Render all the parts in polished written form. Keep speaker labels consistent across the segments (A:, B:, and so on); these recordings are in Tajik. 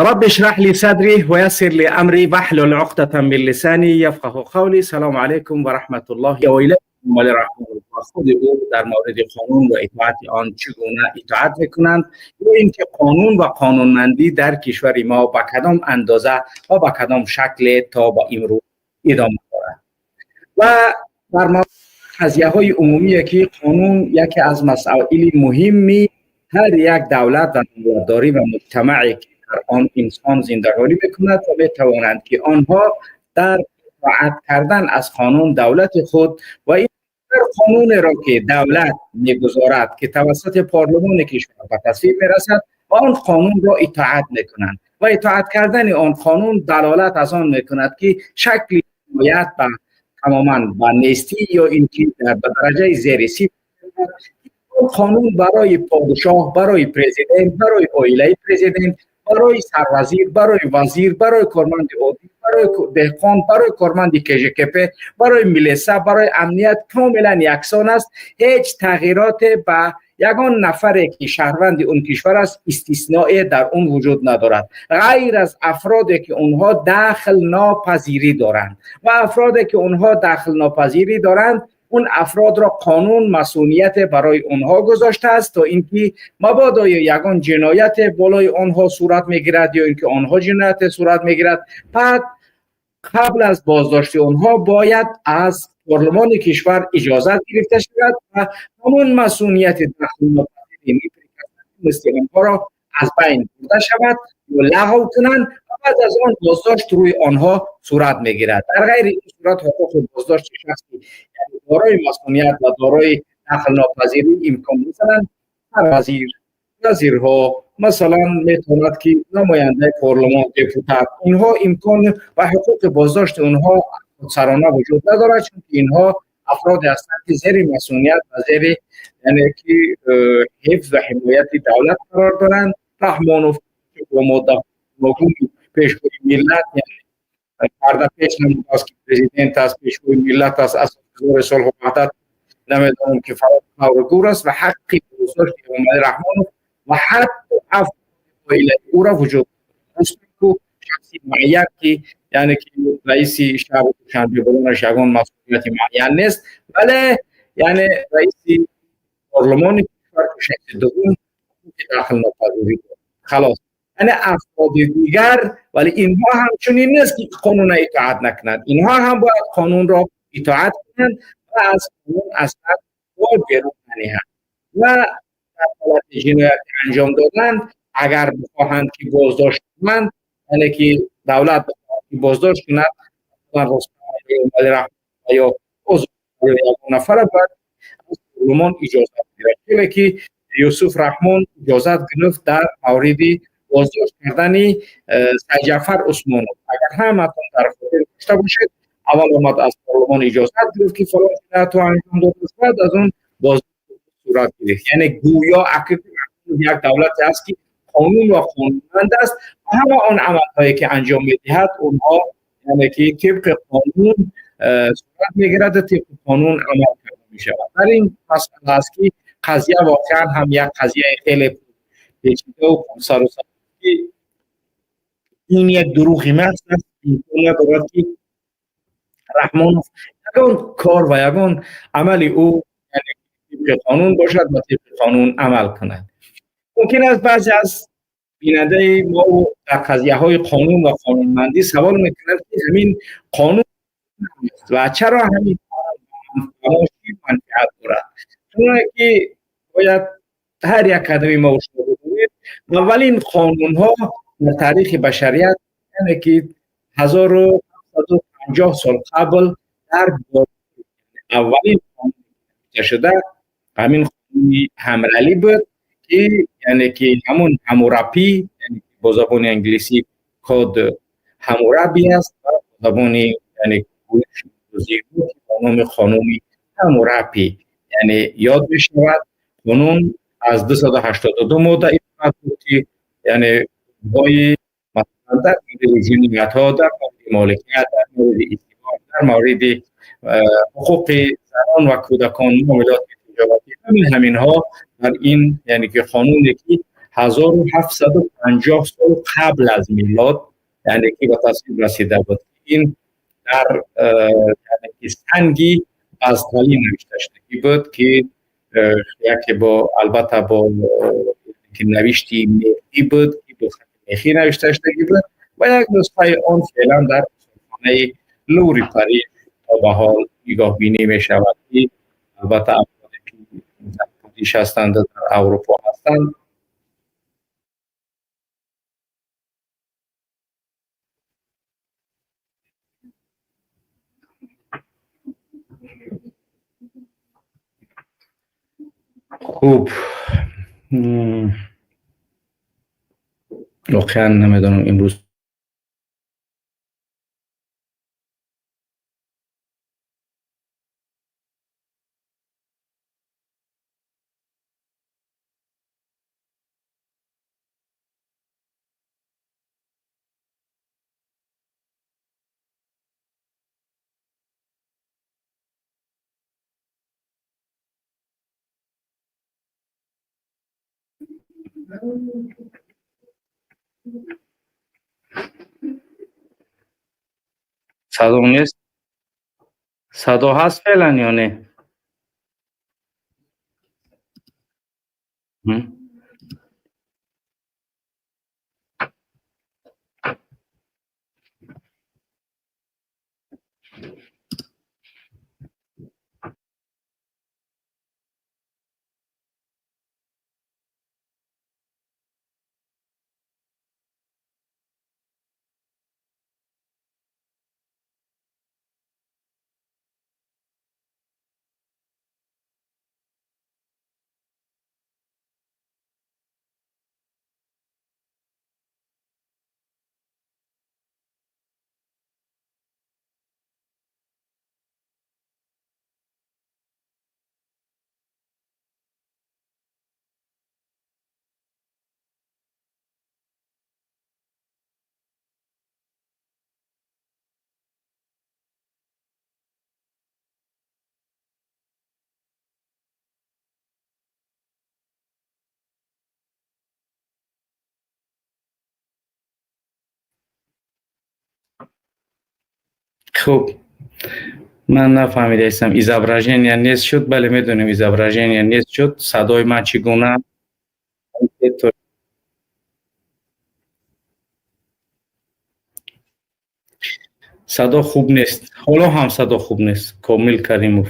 A: رب اشرح لي صدري ويسر لي امري واحلل عقدة من لساني يفقه قولي. سلام علیکم و رحمت الله و الیکم. امالی رحمان خود او در مورد قانون و اطاعت آن چگونه اطاعت میکنند یا اینکه قانون و قانونمندی در کشور ما به کدام اندازه و به کدام شکل تا با امروز ادامه دارد و در مورد قضیه های عمومی که قانون یکی از مسائل مهمی هر یک دولت و دولتداری و مجتمعی که در آن انسان زندگانی میکند و میتوانند که آنها در اطاعت کردن از قانون دولت خود و این قانون را که دولت میگذارد که توسط پارلمان کشور به تصویب میرسد و آن قانون را اطاعت میکنند و اطاعت کردن آن قانون دلالت از آن میکند که شکل حمایت به تماما به نیستی یا اینکه به درجه زیر صفر. قانون برای پادشاه، برای پرزیدنت، برای عائله پرزیدنت، برای سروزیر، برای وزیر، برای کارمند عادی، برای دهقان، برای کارمند КЖКП، برای милиса، برای امنیت کاملا یکسان است. هیچ تغییرات به یگان نفری که شهروند اون کشور است استثناء در اون وجود ندارد، غیر از افرادی که اونها دخل ناپذیری دارند و افرادی که اونها دخل ناپذیری دارند، اون افراد را قانون مصونیت برای اونها گذاشته است تا اینکه مبادا یگان جنایت بالای آنها صورت میگیرد یا اینکه آنها جنایت صورت میگیرد، بعد قبل از بازداشت آنها باید از پارلمان کشور اجازت گرفته شود و همون مصونیت دخل ناپذیری آنها را از بین برده شود یا لغو کنند و بعد از آن بازداشت روی آنها صورت میگیرد. در غیر این صورت حقوق بازداشت شخصی یعنی دارای مصونیت و دارای دخل ناپذیری امکان، مثلا وزیر، وزیرها، مثلا میتواند که نماینده پارلمان، депутат، اینها امکان و حقوق بازداشت اونها سرانه وجود ندارد، چون اینها افراد هستند که زیر مصونیت و زیر یعنی که حفظ و حمایت دولت قرار دارند. رحمانوف با ماده پیشوی ملت، یعنی پرده پیش نموده است که پرزیدنت است، پیشوی ملت است، اساسگذار صلح و وحدت، نمیدانم که فرار گور است و حق بازداشت امامعلی رحمانوف و حتی عفو او را وجود شخصی معین که یعنی که رئیس شهر دوشنبه بودنش یگان مسئولیت معین نیست، ولی یعنی رئیس پارلمان کشور که شخص دوم دخل ناپذیری، خلاص، یعنی افراد دیگر. ولی اینها همچنین نیست که قانون اطاعت نکنند. اینها هم باید قانون را اطاعت کنند و از قانون اصلا باید بیرون ننهند و در حالت جنایت انجام دادن اگر بخواهند که بازداشت کنند، یعنی که دولت بخواهد که بازداشت کند یا عضو یا نفر، باید از پارلمان اجازه بگیرد. چون که یوسف رحمان اجازت گرفت در مورد بازداشت کردن سید عثمانов. اگر همتون در خاطر داشته باشید، اول آمد از پارلمان اجازت گرفت که فلان جنایت رو انجام داد، بعد از اون بازداشت صورت گرفت. یعنی گویا یک دولت است که قانون و قانونمند است و همه آن عملهایی که انجام میدهد اونها یعنی که طبق قانون صورت میگیرد و طبق قانون عمل کرده میشود. در این مسئله است که قضیه واقعا هم یک قضیه خیلی پیچیده و سر و این یک دروغ محض است. امکان ندارد که رحمانов یگان کار و یگان عمل او یعنی طبق قانون باشد و طبق قانون عمل کند. ممکن است بعضی از بیننده ما در قضیه های قانون و قانونمندی سوال میکنند که همین قانون و چرا همین قانون منفعت دارد؟ چون که باید هر یک قدمی ما شما بدونید، اولین قانون ها در تاریخ بشریت یعنی که 1750 سال قبل در اولین قانون شده همین قانون حمورابی بود که یعنی که همون حمورابی، یعنی با زبان انگلیسی Code Hammurabi است و با زبان یعنی با نام قانون حمورابی یعنی یاد می شود. قانون از 282 ماده عبارت بود که یعنی های مثلا در مورد جنایت ها، در مورد مالکیت، در مورد ازدواج، در مورد حقوق زنان و کودکان، معاملات تجارتی، همین ها در این یعنی که قانونی که 1750 сол қабл аз милод, яъне ки ба тасвиб расида буд. Ин дар яъне ки санги базталӣ навишта шудагӣ буд, ки яке бо албатта бо навишти мехӣ буд, ки бо хати мехӣ навишта шудагӣ буд ва як нусхаи он феълан дар осорхонаи Луври Париж то ба ҳол нигоҳбинӣ мешавад, ки албатта афроде ки дар Париж ҳастанд, дар Аврупо ҳастанд. Хуб, воқеан намедонам имрӯз садо нест. Садо ҳаст феълан ё не? Хуб, ман нафаҳмидаистам, изображение нест шуд. Бале, медонем, изображение нест шуд. Садои ман чӣ гуна? Садо хуб нест, ҳоло ҳам садо хуб нест. Комил Каримов,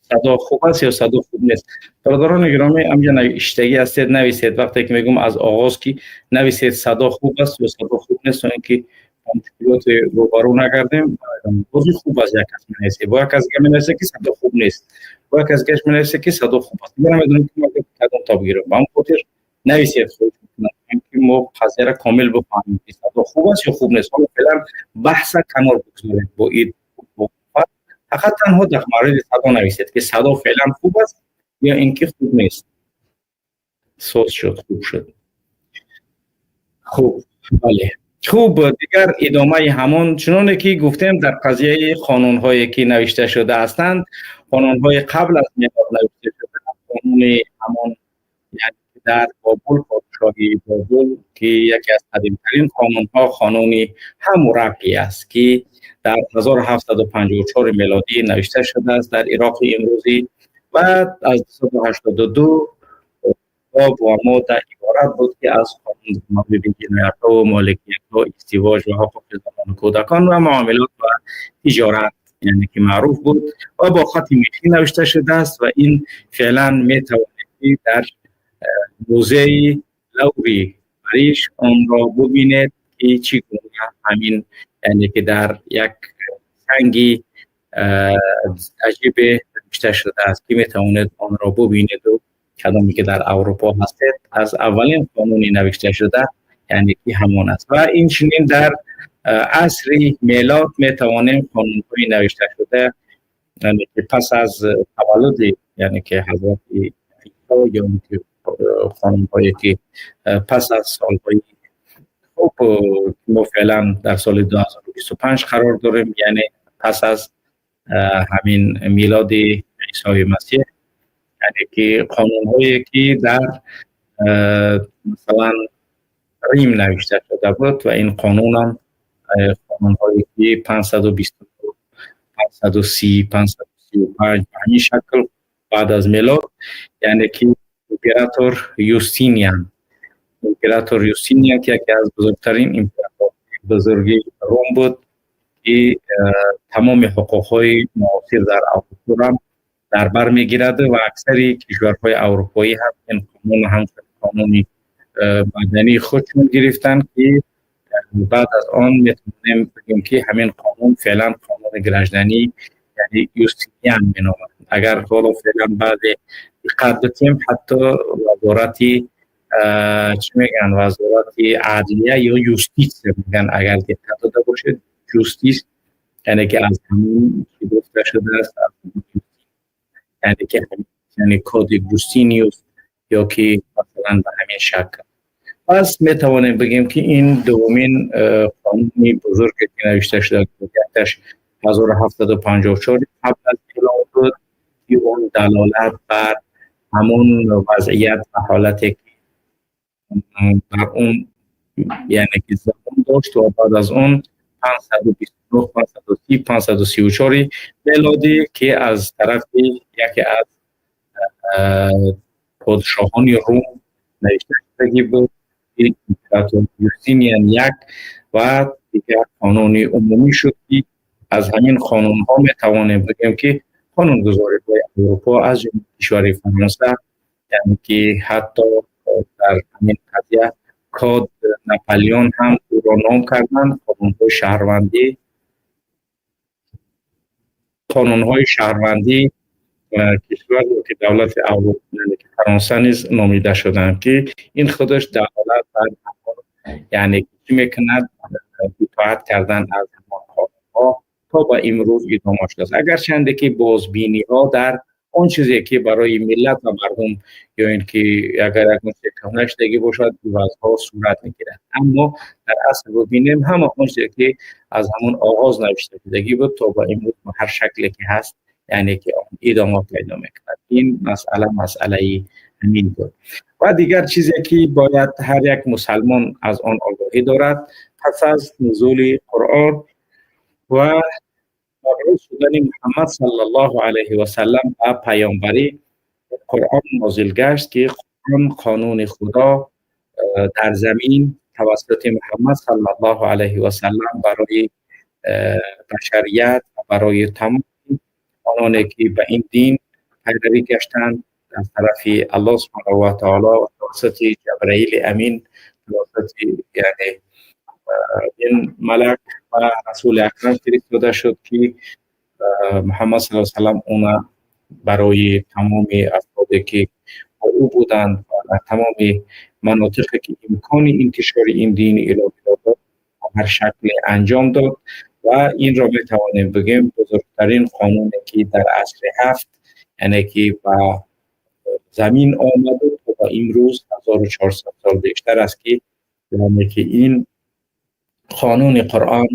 A: садо хуб аст ё садо хуб нест? Бародарони гиромӣ, амҷа иштагӣ ҳастед, нависед. Вақте ки мегӯм аз оғоз, ки нависед садо хуб аст ё садо хуб нест, то ин ки бо мушкилоте рӯбарӯ нагардем. Бози хуб аст як кас менависе, бо як кас дига менависе, ки садо хуб нест, бо як кас дигаш менависе, ки садо хуб аст. Дига намедонем, ки мо кадом тоб гирем. Ба ҳамон хотир нависед, хоҳиш мекунам, ки мо қазияро комил бифаҳмем, ки садо хуб аст ё хуб нест. Ҳоло феълан баҳса канор бигзоред бо ид, фақат танҳо дар мавриди садо нависед, ки садо феълан хуб аст ё ин ки хуб нест. Соз шуд, хуб шуд. Хуб, бале, хуб, дигар идомаи ҳамон, чуноне ки гуфтем, дар қазияи қонунҳое ки навишта шуда ҳастанд, қонунҳои қабл аз милод навишта шуда, қонуни ҳамон, яъне дар Бобул, подшоҳии Бобул, ки яке аз қадимтарин қонунҳо қонуни Ҳаммурапи аст, ки дар 1754 мелодӣ навишта шудааст дар Ироқи имрӯзӣ ва аз 282 боб ва модда иборат буд, ки аз қонун мавриди ҷиноятҳо ва моликиятҳо, издивоҷ ва ҳуқуқи занону кӯдакон ва муомилот ва тиҷорат, яъне ки маъруф буд ва бо хати мехӣ навишта шудааст. Ва ин феълан метавонед, ки дар музеи Луври Париж онро бубинед, ки чӣ гуна ҳамин, яъне ки дар як санги аҷибе навишта шудааст, ки метавонед онро бубинеду кадоме ки дар Аврупо ҳастед, аз аввалин қонуни навишта шуда, яъне ки ҳамон аст. Ва инчунин дар асри мелод метавонем қонунҳои навишта шуда, яъне ки пас аз таваллуди, яъне ки ҳазрати Исо, ё ки қонунҳое ки пас аз солҳои, хуб, мо феълан дар соли 2025 қарор дорем, яъне пас аз ҳамин милоди Исои Масеҳ. Яъне ки қонунҳое ки дар масалан Рим навишта шуда буд ва ин қонунам қонунҳое ки 529, 530, 535 ба ҳамин шакл баъд аз мелод, яъне ки император Юстиниан, император Юстиниан, ки яке аз бузургтарин императорҳои бузурги Рум буд, ки тамоми ҳуқуқҳои муосир дар Аврупоро дар бар мегирад ва аксари кишварҳои аврупоӣ ҳам ин қонун ҳамчун қонуни мадании худшон гирифтанд, ки баъд аз он метавонем бигӯем, ки ҳамин қонун феълан қонуни гражданӣ, яъне Юстиниан меноманд. Агар ҳоло феълан баъзе диққат битем, ҳатто вазорати, чӣ мегӯянд, вазорати адлия ё юститсия мегӯянд, агар диққат дода бошед, юстис, яъне ки аз ҳамон чӣ гуфта шудааст, яъне ки яъне Кодекс Юстиниус ё ки масалан ба ҳамин шакл. Пас метавонем бигӯем, ки ин дуввумин қонуни бузурге ки навишта шуда, якташ 1754 қабл аз милод буд, ки он далолат бар ҳамон вазъият ва ҳолате ки бар он, яъне ки забон дошт, ва баъд аз он 529, 530, 534 мелодӣ, ки аз тарафи яке аз подшоҳони Рум навишта шудагӣ буд, император Юстиниан як, ва дигар қонуни умумӣ шуд, ки аз ҳамин қонунҳо метавонем бигӯем, ки қонунгузориҳои Аврупо, аз ҷумла кишвари Фаронса, яъне ки ҳатто дар ҳамин қазия Код Наполеон ҳам ӯро ном карданд, қонунҳои шаҳрвандӣ кишвар ё ки давлати Аврупо, яъне ки Фаронса низ номида шуданд, ки ин худаш далолат бар, яъне чӣ мекунад, итоат кардан аз ҳамон қонунҳо то ба имрӯз идома шудааст. Агарчанде ки бозбиниҳо дар он чизе ки барои миллат ва мардум ё ин ки агар ягон чизе кӯҳна шудагӣ бошад, ивазҳо сурат мегирад, аммо дар асл бибинем, ҳама он чизе ки аз ҳамон оғоз навишта шудагӣ буд, то ба имрӯз ба ҳар шакле ки ҳаст, яъне ки он идома пайдо мекунад. Ин масъала масъалаи ҳамин буд. Ва дигар чизе ки бояд ҳар як мусалмон аз он огоҳӣ дорад: пас аз нузули Қуръон ва мабъус шудани Муҳаммад саллаллоҳу алайҳи васаллам ба паёмбарӣ, Қуръон нозил гашт, ки Қуръон қонуни Худо дар замин тавассути Муҳаммад саллаллоҳу алайҳи васаллам барои башарият ва барои тамоми ононе ки ба ин дин пайравӣ гаштанд, аз тарафи Аллоҳ субҳанаҳу ва таоло тавассути Ҷабраили Амин, тавассути, яъне, ин малак ба Расули Акрам фиристода шуд, ки Муҳаммад саллаллоҳу алайҳи васаллам она барои тамоми афроде ки бо ӯ буданд ва дар тамоми манотиқе ки имкони интишори ин дини илоҳиро дод, ба ҳар шакле анҷом дод. Ва инро метавонем бигӯем бузургтарин қонуне ки дар асри ҳафт, яъне ки ба замин омаду то ба имрӯз 1400 сол бештар аст, ки яъне ки ин қонуни Қуръон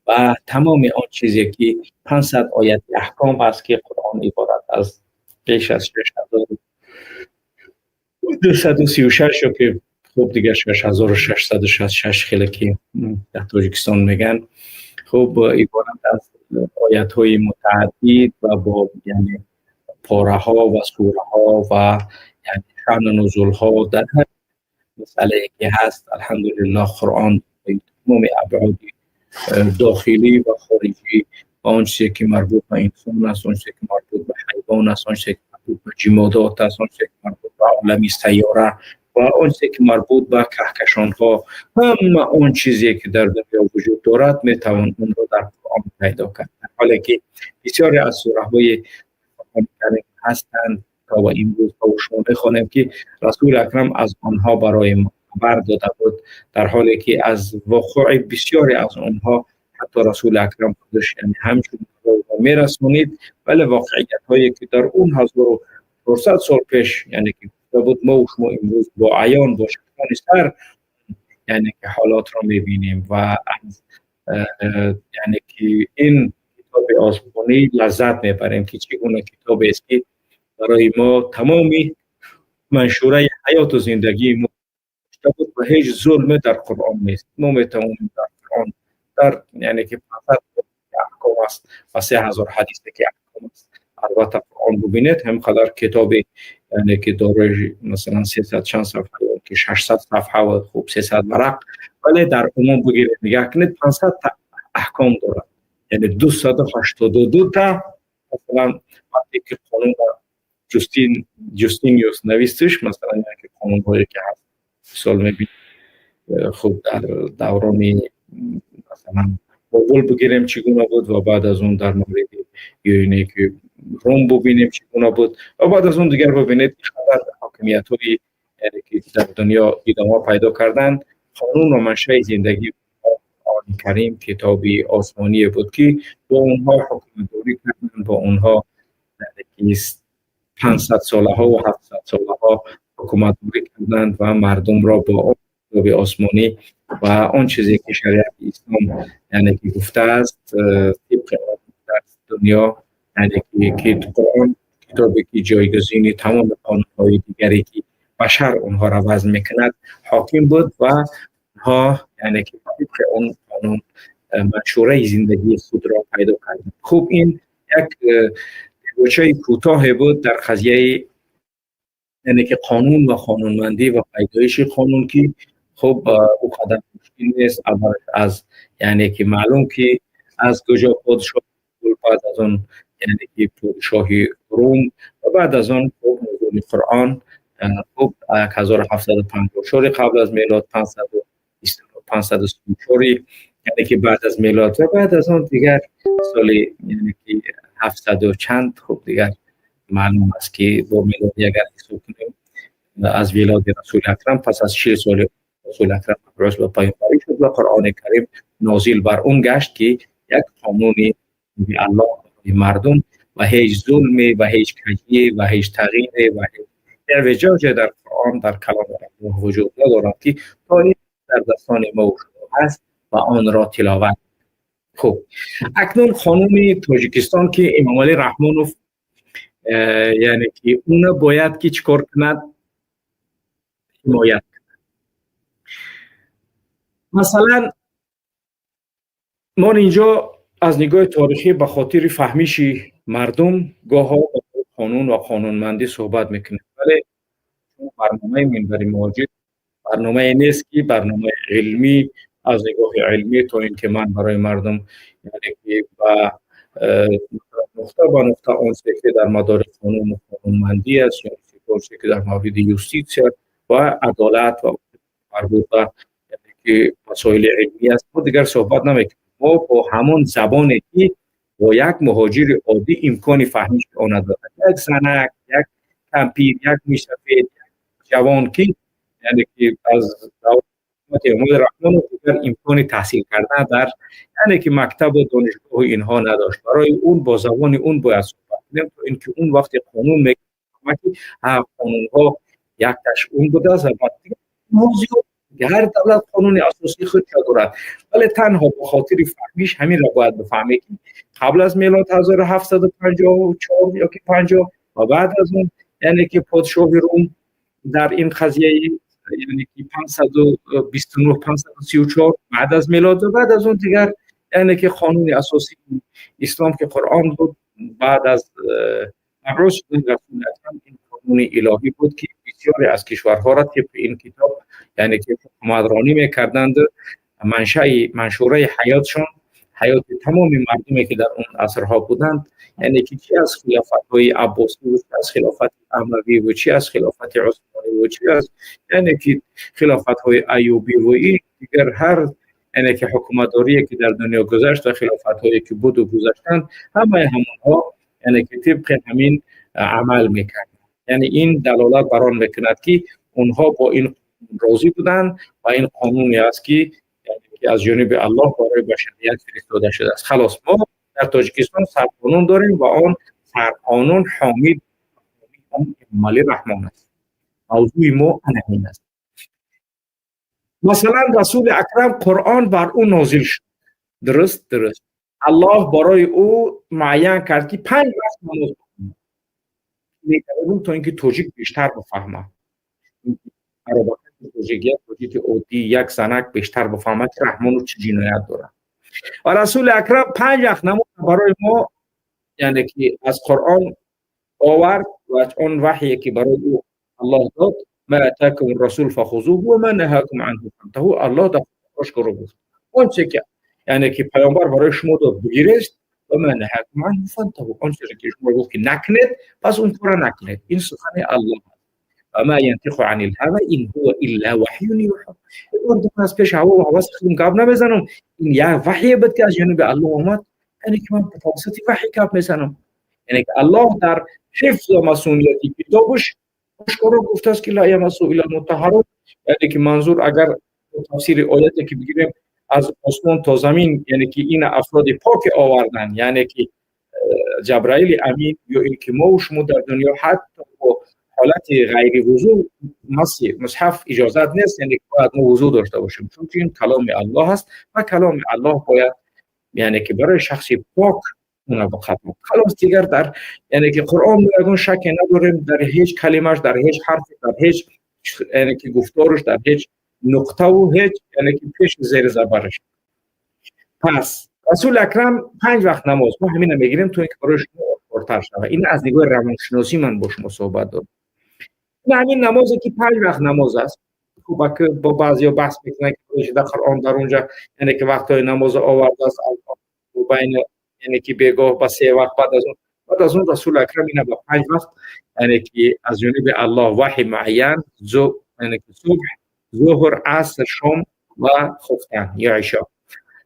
A: ва тамоми он чизе ки 500 ояти аҳком аст, ки Қуръон иборат аз беш аз 6236 ё ки хуб дигар 6666, хеле ки дар Тоҷикистон мегӯянд, хуб, иборат аз оятҳои мутааддид ва бо, яъне, пораҳо ва сураҳо ва, яъне, шаъну нузулҳо дар ҳар масъалае ки ҳаст. Алҳамдулиллоҳ, Қуръон тамоми абъоди дохилӣ ва хориҷӣ ва он чизе ки марбут ба инсон аст, он чизе ки марбут ба ҳайвон аст, он чизе ки марбут ба ҷимодот аст, он чизе ки марбут ба олами сайёра ва он чизе ки марбут ба каҳкашонҳо, ҳама он чизе ки дар дунё вуҷуд дорад, метавон онро дар Қуръон пайдо кард. Дар ҳоле ки бисёре аз сураҳои Қуръони Карим ҳастанд, то ба имрӯз то шумо мехонем, ки Расули Акрам аз онҳо барои мо хабар дода буд, дар ҳоле ки аз вуқӯи бисёре аз онҳо ҳатто Расули Акрам худаш, яъне, ҳамчун мерасонид, вале воқеиятҳое ки дар он 1400 сол пеш, яъне ки гуфта буд, мо шумо имрӯз бо аён, бо чашмони сар, яъне ки ҳолотро мебинем ва аз, яъне ки, ин китоби осмонӣ лаззат мебарем, ки чӣ гуна китобест, ки برای ما تمامی منشوره حیات و زندگی ما بود و هیچ ظلم در قرآن نیست. ما میتوانیم در قرآن در یعنی که 500 احکام است و 3000 حدیث که احکام است. البته قرآن ببینید هم قدر کتاب یعنی که دارای مثلا 300 چند صفحه یا که 600 صفحه و خوب 300 ورق، ولی در عموم بگیرید نگاه کنید 500 تا احکام دارد، یعنی 282 تا. مثلا وقتی که قانون جوستینیوس نویستش، مثلا یعنی که قانون هایی که هست مثال میبینید خوب در دوران مثلا بابل بگیریم چگونه بود و بعد از اون در مورد یعنی که روم ببینیم چگونه بود و بعد از اون دیگر ببینید چقدر حاکمیت های یعنی که در دنیا ادامه پیدا کردن. قانون و منشأ زندگی قرآن کریم کتابی آسمانی بود که با اونها حکومتداری کردن، با اونها 500 ساله ها و 700 ساله ها حکومتداری کردند و مردم را با آن کتاب آسمانی و آن چیزی که شریعت اسلام یعنی که گفته است طبق در دنیا، یعنی که قرآن کتابی که جایگزین تمام قانون‌های دیگری که بشر اونها را وضع میکند حاکم بود و ها یعنی که طبق اون قانون منشوره زندگی خود را پیدا کردند. خوب این یک گوشه کوتاه بود در قضیه یعنی که قانون و قانونمندی و پیدایش قانون که خب او قدر مشکل نیست. اول از یعنی که معلوم که از کجا پادشاه، بعد از آن یعنی که پادشاهی روم و بعد از آن خب نزول قرآن خب 1754 قبل از میلاد، 534 یعنی که بعد از میلاد و بعد از آن دیگر سال یعنی که 700 و چند. خب دیگر معلوم است که با میلاد اگر حساب کنیم از ولاد رسول اکرم پس از 40 سال رسول اکرم مبعوث به پیامبری شد و قرآن کریم نازل بر اون گشت که یک قانون الله مردم و هیچ ظلمی و هیچ کجی و هیچ تغییری و هیچ اعوجاج در قرآن در کلام الله وجود ندارد که تا این در دستان ما و شما هست و آن را تلاوت. خب اکنون قانون تاجیکستان که امام علی رحمانوف یعنی که اون باید که چیکار کند؟ حمایت کند. مثلا ما اینجا از نگاه تاریخی به خاطر فهمیش مردم گاها قانون و قانونمندی صحبت میکنیم، ولی برنامه منبر مهاجر برنامه نیست که برنامه علمی از نگاه علمی تا اینکه من برای مردم یعنی که با نقطه با نقطه آن که در مدار قانون و قانونمندی است، یعنی که در مورد یوستیتیا و عدالت و مربوط به یعنی که مسائل علمی است ما دیگر صحبت نمیکنیم. ما با همان زبانی که با یک مهاجر عادی امکان فهمش آن ندارد، یک زنک، یک کمپیر، یک میسفید، یک جوان که یعنی که از حکومت امام رحمان دیگر امکان تحصیل کردن در یعنی که مکتب و دانشگاه اینها نداشت، برای اون با زبان اون باید صحبت کنیم تا اینکه اون وقت قانون میگه قانون ها یک تاش اون بوده است و هر دولت قانون اساسی خود دارد، ولی تنها به خاطر فهمیش همین را باید بفهمید که قبل از میلاد 1754 یا که 50 و بعد از اون یعنی که پادشاه روم در این قضیه یعنی که 529 534 بعد از میلاد و بعد از اون دیگر یعنی که قانون اساسی اسلام که قرآن بود بعد از مبعوث شدن رسول اکرم این قانون الهی بود که بسیاری از کشورها را طبق این کتاب یعنی که حکومترانی میکردند. منشأ منشوره حیاتشون، حیات تمام مردمی که در اون عصرها بودند، یعنی که چی از خلافت های عباسی و چی از خلافت اموی و چی از خلافت عثمانی و چی از یعنی که خلافت های ایوبی و این دیگر هر یعنی که حکومتداری که در دنیا گذشت و خلافت هایی که بود و گذشتند، همه همونها یعنی که طبق همین عمل میکردند. یعنی این دلالت بر آن میکند که اونها با این راضی بودند و این قانونی است که از جانب الله برای بشریت فرستاده شده است. خلاص ما در تاجیکستان سرقانون داریم و آن سرقانون حامی امام علی رحمان است. موضوع ما همین است. مثلا رسول اکرم قرآن بر او نازل شد، درست؟ درست. الله برای او معین کرد که 5 وقت نماز بخواند. میتونم تا اینکه тоҷик бештар бифаҳмад. Тоҷик, як тоҷики оддӣ, як занак бештар бифаҳмад, ки Раҳмонов чӣ ҷиноят дорад. Ва Расули Акрам 5 вақт намоз барои мо, яъне ки аз Қуръон овард ва он ваҳие ки барои ӯ Аллоҳ дод: ما آتاكم الرسول فخذوه وما نهاكم عنه فانتهوا. Аллоҳ дар ошкоро гуфт: он чизе ки, яъне ки, паёмбар барои шумо дод, бигиред, وما نهاكم عنه فانتهوا, он чизе ки шумо гуфт ки накунед, пас он кора накунед. Ин сухани Аллоҳ. وما ينطق عن الهوى إن هو إلا وحي يوحى. Аз пеши ҳаво ва ҳаваси худам гап намезанам, ин як ваҳие буд, ки аз ҷониби Аллоҳ омад, яъне ки ман ба тавассути ваҳй гап мезанам. Яъне ки Аллоҳ дар ҳифз ва масунияти китобаш ошкоро гуфтааст, ки لا يمسه إلا المطهرون. Яъне ки манзур, агар тафсири ояте ки бигирем, аз осмон то замин, яъне ки ин афроди поке овардан, яъне ки Ҷабраили Амин ё ин ки мо шумо дар дунё ҳатто бо ҳолати ғайри вузӯ маси мусҳаф иҷозат нест, яъне ки бояд мо вузӯ дошта бошем, чунки ин каломи Аллоҳ аст ва каломи Аллоҳ бояд, яъне ки, барои шахси пок уна бақабул. Халос, дигар дар, яъне ки, Қуръон мо ягон шаке надорем дар ҳеҷ калимаш, дар ҳеҷ ҳарфе, дар ҳеҷ, яъне ки, гуфтораш, дар ҳеҷ нуқтаву ҳеҷ, яъне ки, пеши зери забараш. Пас Расули Акрам 5 вақт намоз, мо ҳамина мегирем, то ин ки барои шумо ошкортар шавад. Ин аз нигоҳи равоншиносӣ ман бо шумо суҳбат дорам. Ин ҳамин намозе ки 5 вақт намоз аст. Хуб, бо баъзеҳо баҳс мекунанд, ки дар Қуръон дар унҷа, яъне ки, вақтҳои намозо овардааст, байни, яъне ки, бегоҳ ба се вақт, баъд аз он Расули Акрам ина ба 5 вақт, яъне ки, аз ҷониби Аллоҳ ваҳи муайян, яъне ки субҳ, зуҳр, аср, шом ва хуфтан ё ишо.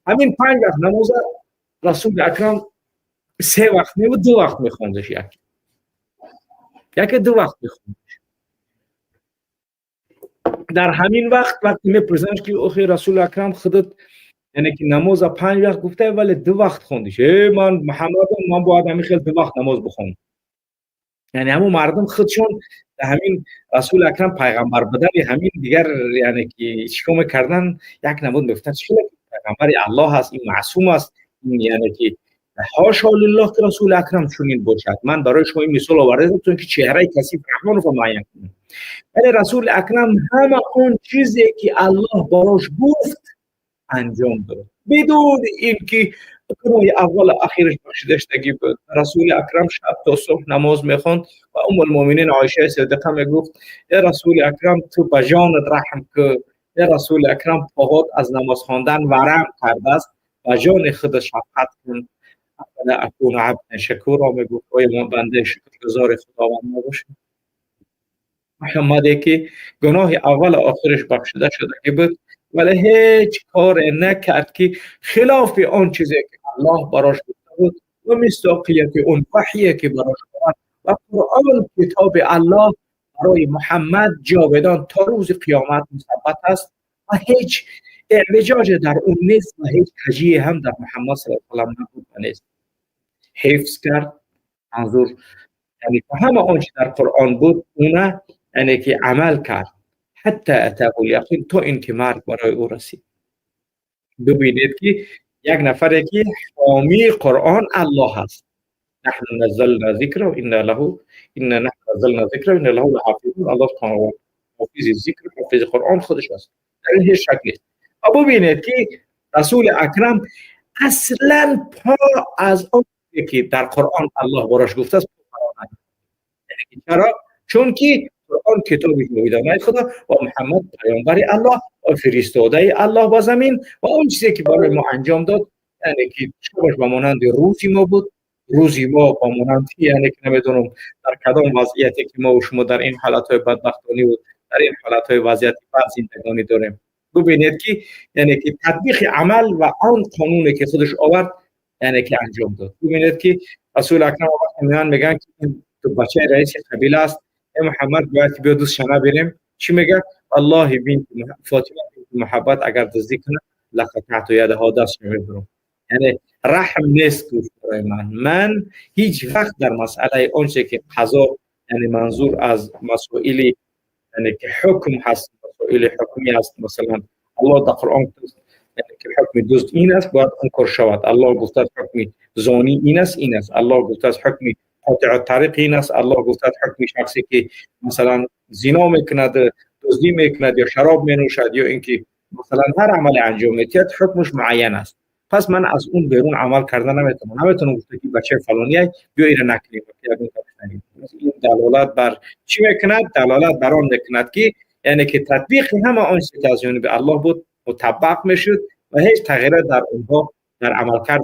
A: Ҳамин 5 вақт намоза Расули Акрам се вақт неву ду вақт мехондаш, яке ду вақт мехондаш. Дар ҳамин вақт, вақте мепурсанд, ки охи, Расули Акрам, худат, яъне ки, намоза 5 вақт гуфта, вале ду вақт хондиш. Э, ман Муҳаммадам, ман бояд ҳамин хел ду вақт намоз бихонам. Яъне ҳамун мардум худшон ҳамин Расули Акрам пайғамбар будани ҳамин дигар, яъне ки, чӣ кор мекардан? Як намуд мегуфтанд: чӣ пайғамбари Аллоҳ аст, ин маъсум аст, ин, яъне ки, ҳошо лиллоҳ, ки Расули Акрам чунин бошад. Ман барои шумо ин мисол овардам, то ин ки чеҳраи касиф Раҳмонова муайян кунам. Вале Расули Акрам ҳама он чизе ки Аллоҳ барош гуфт, анҷом дод, бидуни ин ки гуноҳи аввалу ахираш бахшидаштагӣ буд. Расули Акрам шаб то субҳ намоз мехонд ва Уммулмуъминин Оишаи Сиддиқа мегуфт: «Э Расули Акрам, ту ба ҷонат раҳм кӯ, э Расули Акрам, поҳот аз намоз хондан варам кардааст, ба ҷони худат шафқат кун». أفلا أكون عبدا شكورا, мегуфт, оё ман бандаи шукргузори Худованд набошам? Муҳаммаде ки гуноҳи аввалу охираш бахшида шудагӣ буд, вале ҳеҷ коре накард, ки хилофи он чизе ки Аллоҳ барош гуфта буд ва мисдоқияти он ваҳие ки барош омад. Ва Қуръон, китоби Аллоҳ, барои Муҳаммад ҷовидон то рӯзи қиёмат мусаббат аст ва ҳеҷ эъвиҷоҷе дар он нест ва ҳеҷ кажие ҳам дар Муҳаммад صلى الله عليه وسلم набуд ва нест. Ҳифз кард, манзур, яъне ҳама он чи дар Қуръон буд, уна, яъне ки, амал кард, حتى أتاه اليقين, то ин ки марг барои ӯ расид. Бибинед, ки як нафаре ки ҳомии Қуръон Аллоҳ аст. نحن نزلنا الذكر وإنا له إنا نحن نزلنا الذكر وإنا له لحافظون. Аллоҳ ҳофизи зикр, ҳофизи Қуръон худаш аст, дар ин ҳеҷ шак нест. Ва бубинед, ки Расули Акрам аслан по аз он ки дар Қуръон Аллоҳ барош гуфтааст. Чаро? Чунки Қуръон китоби ҷовидонаи Худо ва Муҳаммад паёмбари Аллоҳ ва фиристодаи Аллоҳ ба замин ва он чизе ки барои мо анҷом дод, яъне ки, шабаш ба монанди рӯзи мо буд, рӯзи мо ба монанди, яъне ки, намедонам дар кадом вазъияте ки мо шумо дар ин ҳолатҳои бадбахтониву дар ин ҳолатҳои вазъияти бад зиндагонӣ дорем. Бубинед, ки, яъне ки, татбиқи амал ва он қонуне ки худаш овард, яъне ки, анҷом дод. Бубинед, ки Расули Акрам вақте меоянд, мегӯянд, ки ин бачаи раиси қабила аст, э Муҳаммад, бояд ки биё дустша набирем. Чӣ мегӯяд? Валлоҳи, бинти Фотима бинти Муҳаббат агар дуздӣ кунад, لقطعت يدها, дастша мебурам. Яъне раҳм нест, гуфт, барои ман. Ман ҳеҷ вақт дар масъалаи онче ки қазо, яъне манзур аз масоили, яъне ки, ҳукм ҳаст, масоили ҳукмӣ аст. Масалан, Аллоҳ дар Қуръон гуфтааст, яъне ки, ҳукми дузд ин аст, бояд он кор шавад. Аллоҳ гуфтааст, ҳукми зонӣ ин аст, ин аст. Аллоҳ гуфтааст, ҳукми قاطع الطریق این است. الله گفت حکم شخصی که مثلا زنا میکند، دزدی میکند یا شراب مینوشد یا اینکه مثلا هر عمل انجام میدهد، حکمش معین است. پس من از اون بیرون عمل کردن نمیتونم. نمیتونم گفته که بچه فلانی بیا اینو نکنیم. این دلالت بر چی میکند؟ دلالت بر آن میکند که یعنی که تطبیق همه آن چیزی که از جانب الله بود مطبق میشد و هیچ تغییر در اونها در عملکرد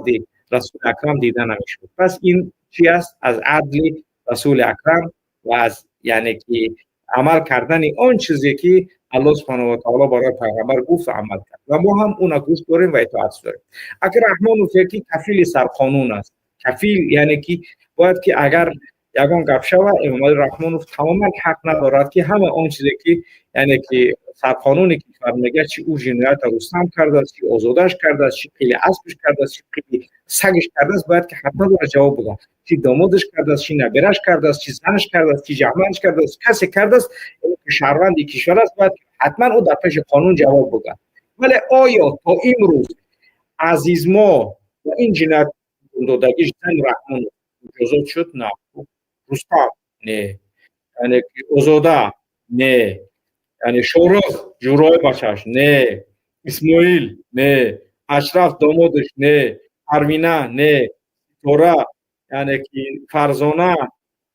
A: رسول اکرم دیده نمیشد. پس این چی است؟ از عدل رسول اکرم و از یعنی که عمل کردن آن چیزی که الله سبحانه و تعالی برای پیغمبر گفت عمل کرد و ما هم اون گوش داریم و اطاعت داریم. اگر رحمان که کفیل سرقانون است، کفیل یعنی که باید که اگر یگان گپ شود، امام رحمانوف تماما حق ندارد که همه آن چیزی که یعنی که سرقانون کشور میگه، چی او جنایت رستم کرده است، چی آزادش کرده است، چی قیل اسبش کرده است، چی قیل سگش کرده است، باید که حتما داره جواب بده. چی دامادش کرده است، چی نبرش کرده است، چی زنش کرده است، چی جهمنش کرده است، کسی کرده است که شهروند کشور است، باید حتما او در پیش قانون جواب بده. ولی آیا تا امروز عزیز ما و این جنایت دادگیش زن رحمان مجازات شد؟ نه. رستم نه، یعنی آزاده نه، یعنی شورخ جورای بچهش نه، اسماعیل نه، اشرف دامادش نه، پروینه نه، تورا یعنی که فرزانه،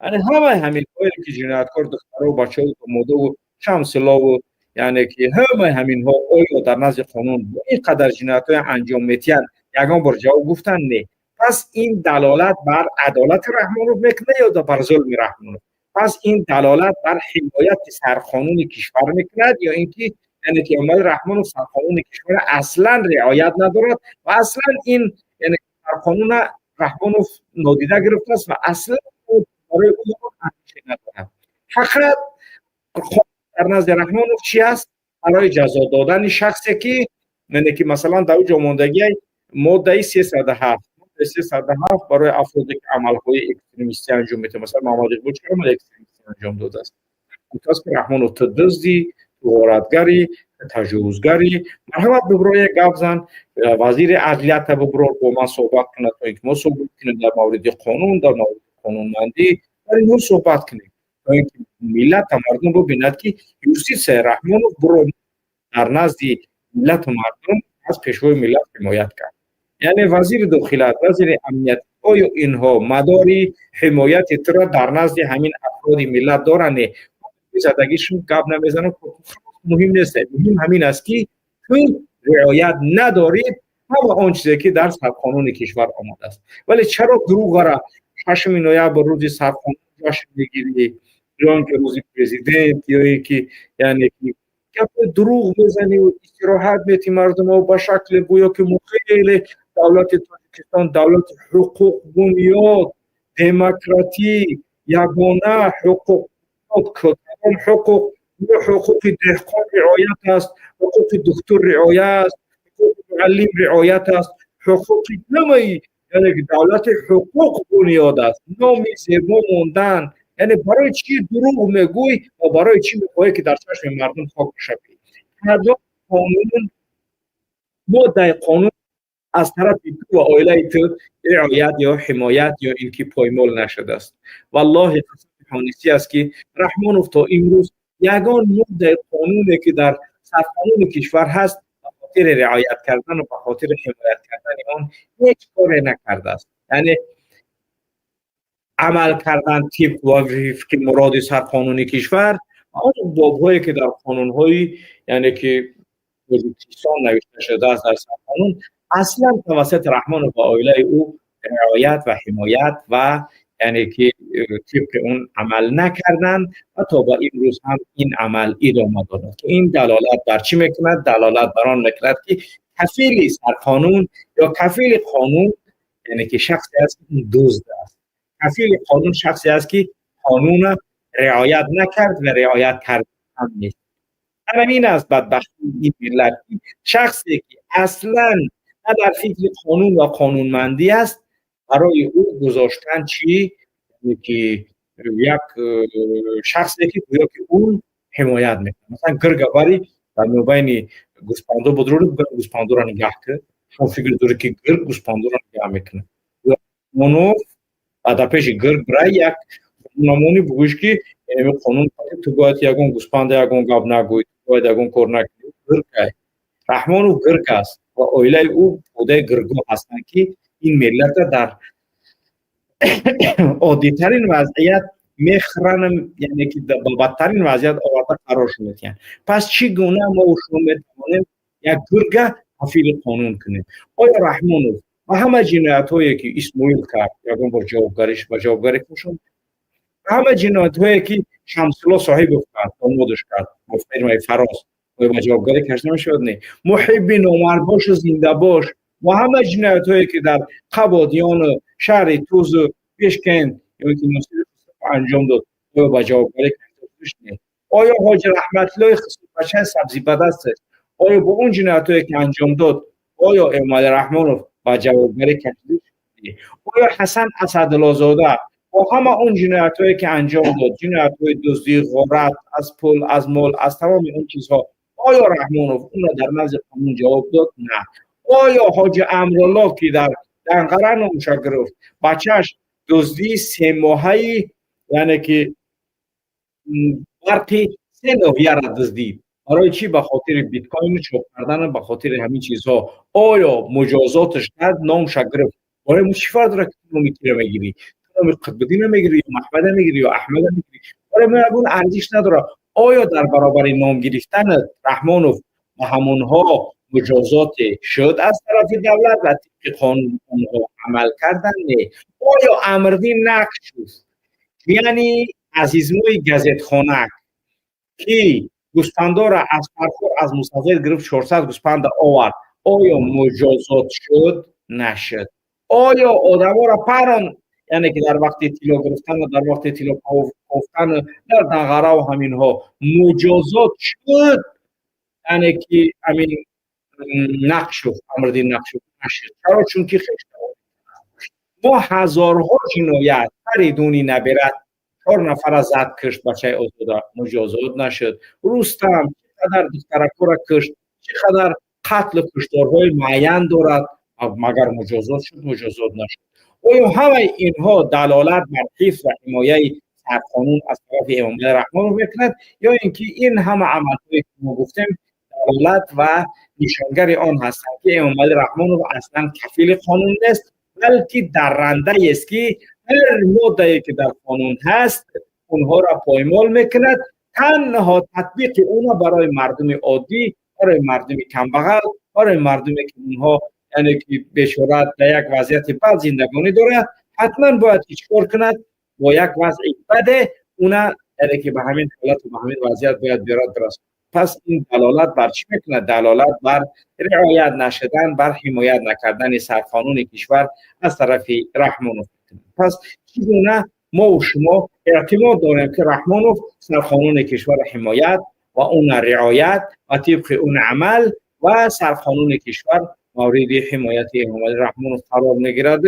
A: یعنی همه همین هایی که جنایتکار دختر و بچه و داماده و شمسلا و یعنی که همه همین ها آیا در نزد قانون اینقدر جنایت های انجام میتین یگان بار جواب گفتن؟ نه. پس این دلالت بر عدالت رحمانوف میکنه یا بر ظلم رحمانوف؟ پس این دلالت بر حمایت سرقانون کشور میکند یا اینکه یعنی که امام رحمانوف سرقانون کشور اصلا رعایت ندارد و اصلا این یعنی سرقانون رحمانوف نادیده گرفته است و اصلا برای او اندیشه ندارد؟ فقط در نزد رحمانوف چی است؟ برای جزا دادن شخصی که یعنی که مثلا در او ماندگی ماده 307، 307 برای افرادی که عملهای اکستریمیستی انجام میده. مثلا محمد اقبال چرا عمل اکستریمیستی انجام داده است؟ گفت که رحمان تو دزدی، تو غارتگری، تجاوزگری، مرحمت ببرو یک گپ زن. وزیر عدلیت ببرو با من صحبت کنه تا اینکه ما صحبت کنیم در مورد قانون، در مورد قانونمندی، در اینها صحبت کنیم تا اینکه ملت و مردم ببیند که юстиция رحمانов برو در نزد ملت و مردم از پیشوای ملت حمایت کرد. یعنی وزیر داخله، وزیر امنیت، آیا اینها مداری حمایت تو را در نزد همین افراد ملت دارن؟ نه، زدگیشون گپ نمیزنن، مهم نیست. مهم همین است که تو رعایت ندارید همه آن چیزی که در سرقانون کشور آمده است. ولی چرا دروغ را 6 نوامبر، روز سرقانون جشن میگیری یا اینکه روز پرزیدنت یا اینکه یعنی گپ دروغ میزنی و استراحت میتی مردم و با شکل گویا که خیلی دولت تاجیکستان دولت حقوق بنیاد، دموکراتی، یگانه حقوق، کدام حقوق؟ حقوق دهقان رعایت است، حقوق دکتر رعایت است، حقوق معلم رعایت است، حقوق همه، یعنی دولت حقوق بنیاد است. نامی زیبا موندن. یعنی برای چی دروغ میگوی و برای چی میخوای که در چشم مردم خاک شوی؟ کدام قانون، ماده قانون از طرف تو و عائله تو رعایت یا حمایت یا اینکه پایمال نشده است؟ والله قسم حانسی است که رحمانوف تا امروز یگان ماده قانونی که در سرقانون کشور هست به خاطر رعایت کردن و به خاطر حمایت کردن آن هیچ کاری نکرده است. یعنی عمل کردن طبق و وفق مراد سرقانون کشور، آن بابهایی که در قانونهایی یعنی که تاجیکستان نوشته شده است در سرقانون، اصلا توسط رحمان و عائله او رعایت و حمایت و یعنی که طبق اون عمل نکردن و تا با امروز هم این عمل ادامه دارد که این دلالت بر چی میکند؟ دلالت بر آن میکند که کفیل سرقانون یا کفیل قانون یعنی که شخصی است که دزد است. کفیل قانون شخصی است که قانون رعایت نکرد و رعایت کرد هم نیست. همین است بدبختی این ملت. شخصی که اصلا نه در فکر قانون و قانونمندی است، برای او گذاشتن چی؟ یعنی که یک شخصی که گویا که اون حمایت میکنه. مثلا گرگ بری در مابین گوسپندو بدرو، گوسپندو را نگاه کرد، شما فکر داره که گرگ گوسپندو را نگاه میکنه. منوف Дар пеши гирг бирай, як намони бугӯш, ки қонун ту бояд ягон гӯспанда ягон гап нагӯй, ту бояд ягон кор накунӣ. Гиргай Раҳмонов, гирг аст ва оилаи ӯ подаи гиргоҳ ҳастанд, ки ин миллата дар оддитарин вазъият мехӯранам, яъне ки ба бадтарин вазъият оварда қароршон медиҳанд. Пас чӣ гуна мо шумо метавонем як гирга кафили қонун кунем? Оё Раҳмонов ба ҳама ҷиноятҳое, ки Исмоил кард, ягон бор ҷавобгариш ба ҷавобгарӣ кашонд? Ба ҳама ҷиноятҳое, ки Шамсулло Соҳибов кард, домодаш кард бо фирмаи Фароз, оё ба ҷавобгарӣ кашида мешавад? Не. Муҳибби Номардбошу Зиндабош ва ҳама ҷиноятҳое, ки дар Қабодиёну шаҳри Тузу Бешкент ё ки анҷом дод, оё ба ҷавобгарӣ кашида шуд? Не. Оё Ҳоҷи Раҳматуллои Хисрӯбачаи сабзибадасташ, оё бо он ҷиноятҳое, ки анҷом дод, оё Эмомалӣ Раҳмонов ба ҷавобгарӣ кашида шуд? Оё Ҳасан Асадуллозода бо ҳама он ҷиноятҳое, ки анҷом дод, ҷиноятҳои дуздӣ, ғорат аз пул, аз мол, аз тамоми он чизҳо, оё Раҳмонов онро дар назди қонун ҷавоб дод? На. Оё Ҳоҷи Амрулло, ки дар Данғара номуша гирифт, бачааш дуздии семоҳаи, яъне ки барқи се ноҳияра дуздид, барои чӣ? Ба хотири биткоину чоп кардан, ба хотири ҳамин чизҳо, оё муҷозоташ кард? Номша гирифт. Барои мо чӣ фарқ дорад, ки ту номи киро мегирӣ? Ту номи Қутбиддинро мегирӣ ё Маҳмада мегирӣ ё Аҳмада мегирӣ, барои мо ягон арзиш надорад. Оё дар баробари ном гирифтанат Раҳмонов ба ҳамонҳо муҷозоте шуд аз тарафи давлат ва тибқи қонун онҳо амал карданд? Не. Оё Амрдин Нақшов, яъне азизмӯи газетхонак, ки гӯспандора аз Фархор, аз мусафир гирифт, 400 гӯспанда овард, оё муҷозот шуд? Нашуд. Оё одаморо парон, яъне ки дар вақти тилло гирифтану дар вақти тилло кофтану дар Данғараву ҳаминҳо муҷозот шуд, яъне ки ҳамин Нақшов, Амриддин Нақшов? Нашуд. Чаро? Чунки мо ҳазорҳо ҷиноят. Фаридуни набера чор нафара зад, кишт, бачаи Озода, муҷозот нашуд. Рустам чӣ қадар духтаракҳоро кишт, чӣ қадар қатлу кушторҳои муайян дорад, магар муҷозот шуд? Муҷозот нашуд. Оё ҳамаи инҳо далолат бар ҳифз ва ҳимояи сарқонун аз тарафи Эмомалӣ Раҳмонов мекунад ё ин ки ин ҳама амалҳое, ки мо гуфтем, далолат ва нишонгари он ҳастанд, ки Эмомалӣ Раҳмонов аслан кафили қонун нест, балки даррандаест, ки ҳар моддае, ки дар қонун ҳаст, онҳоро поймол мекунад, танҳо татбиқи онро барои мардуми оддӣ, барои мардуми камбағал, барои мардуме, ки онҳо, яъне ки бечора, дар як вазъияти бад зиндагонӣ дорад, ҳатман бояд ки чӣ кор кунад? Бо як вазъи баде уна, яъне ки ба ҳамин ҳолату ба ҳамин вазъият бояд биёрад, бирасонад. Пас ин далолат бар чӣ мекунад? Далолат бар риоят нашудан, бар ҳимоят накардани сарқонуни кишвар аз тарафи Раҳмонов мекунад. Пас чӣ гуна мо шумо эътимод дорем, ки Раҳмонов сарқонуни кишварро ҳимоят ва уна риоят ва тибқи он амал ва сарқонуни кишвар мавриди ҳимояти Эмомалӣ Раҳмонов қарор мегирад?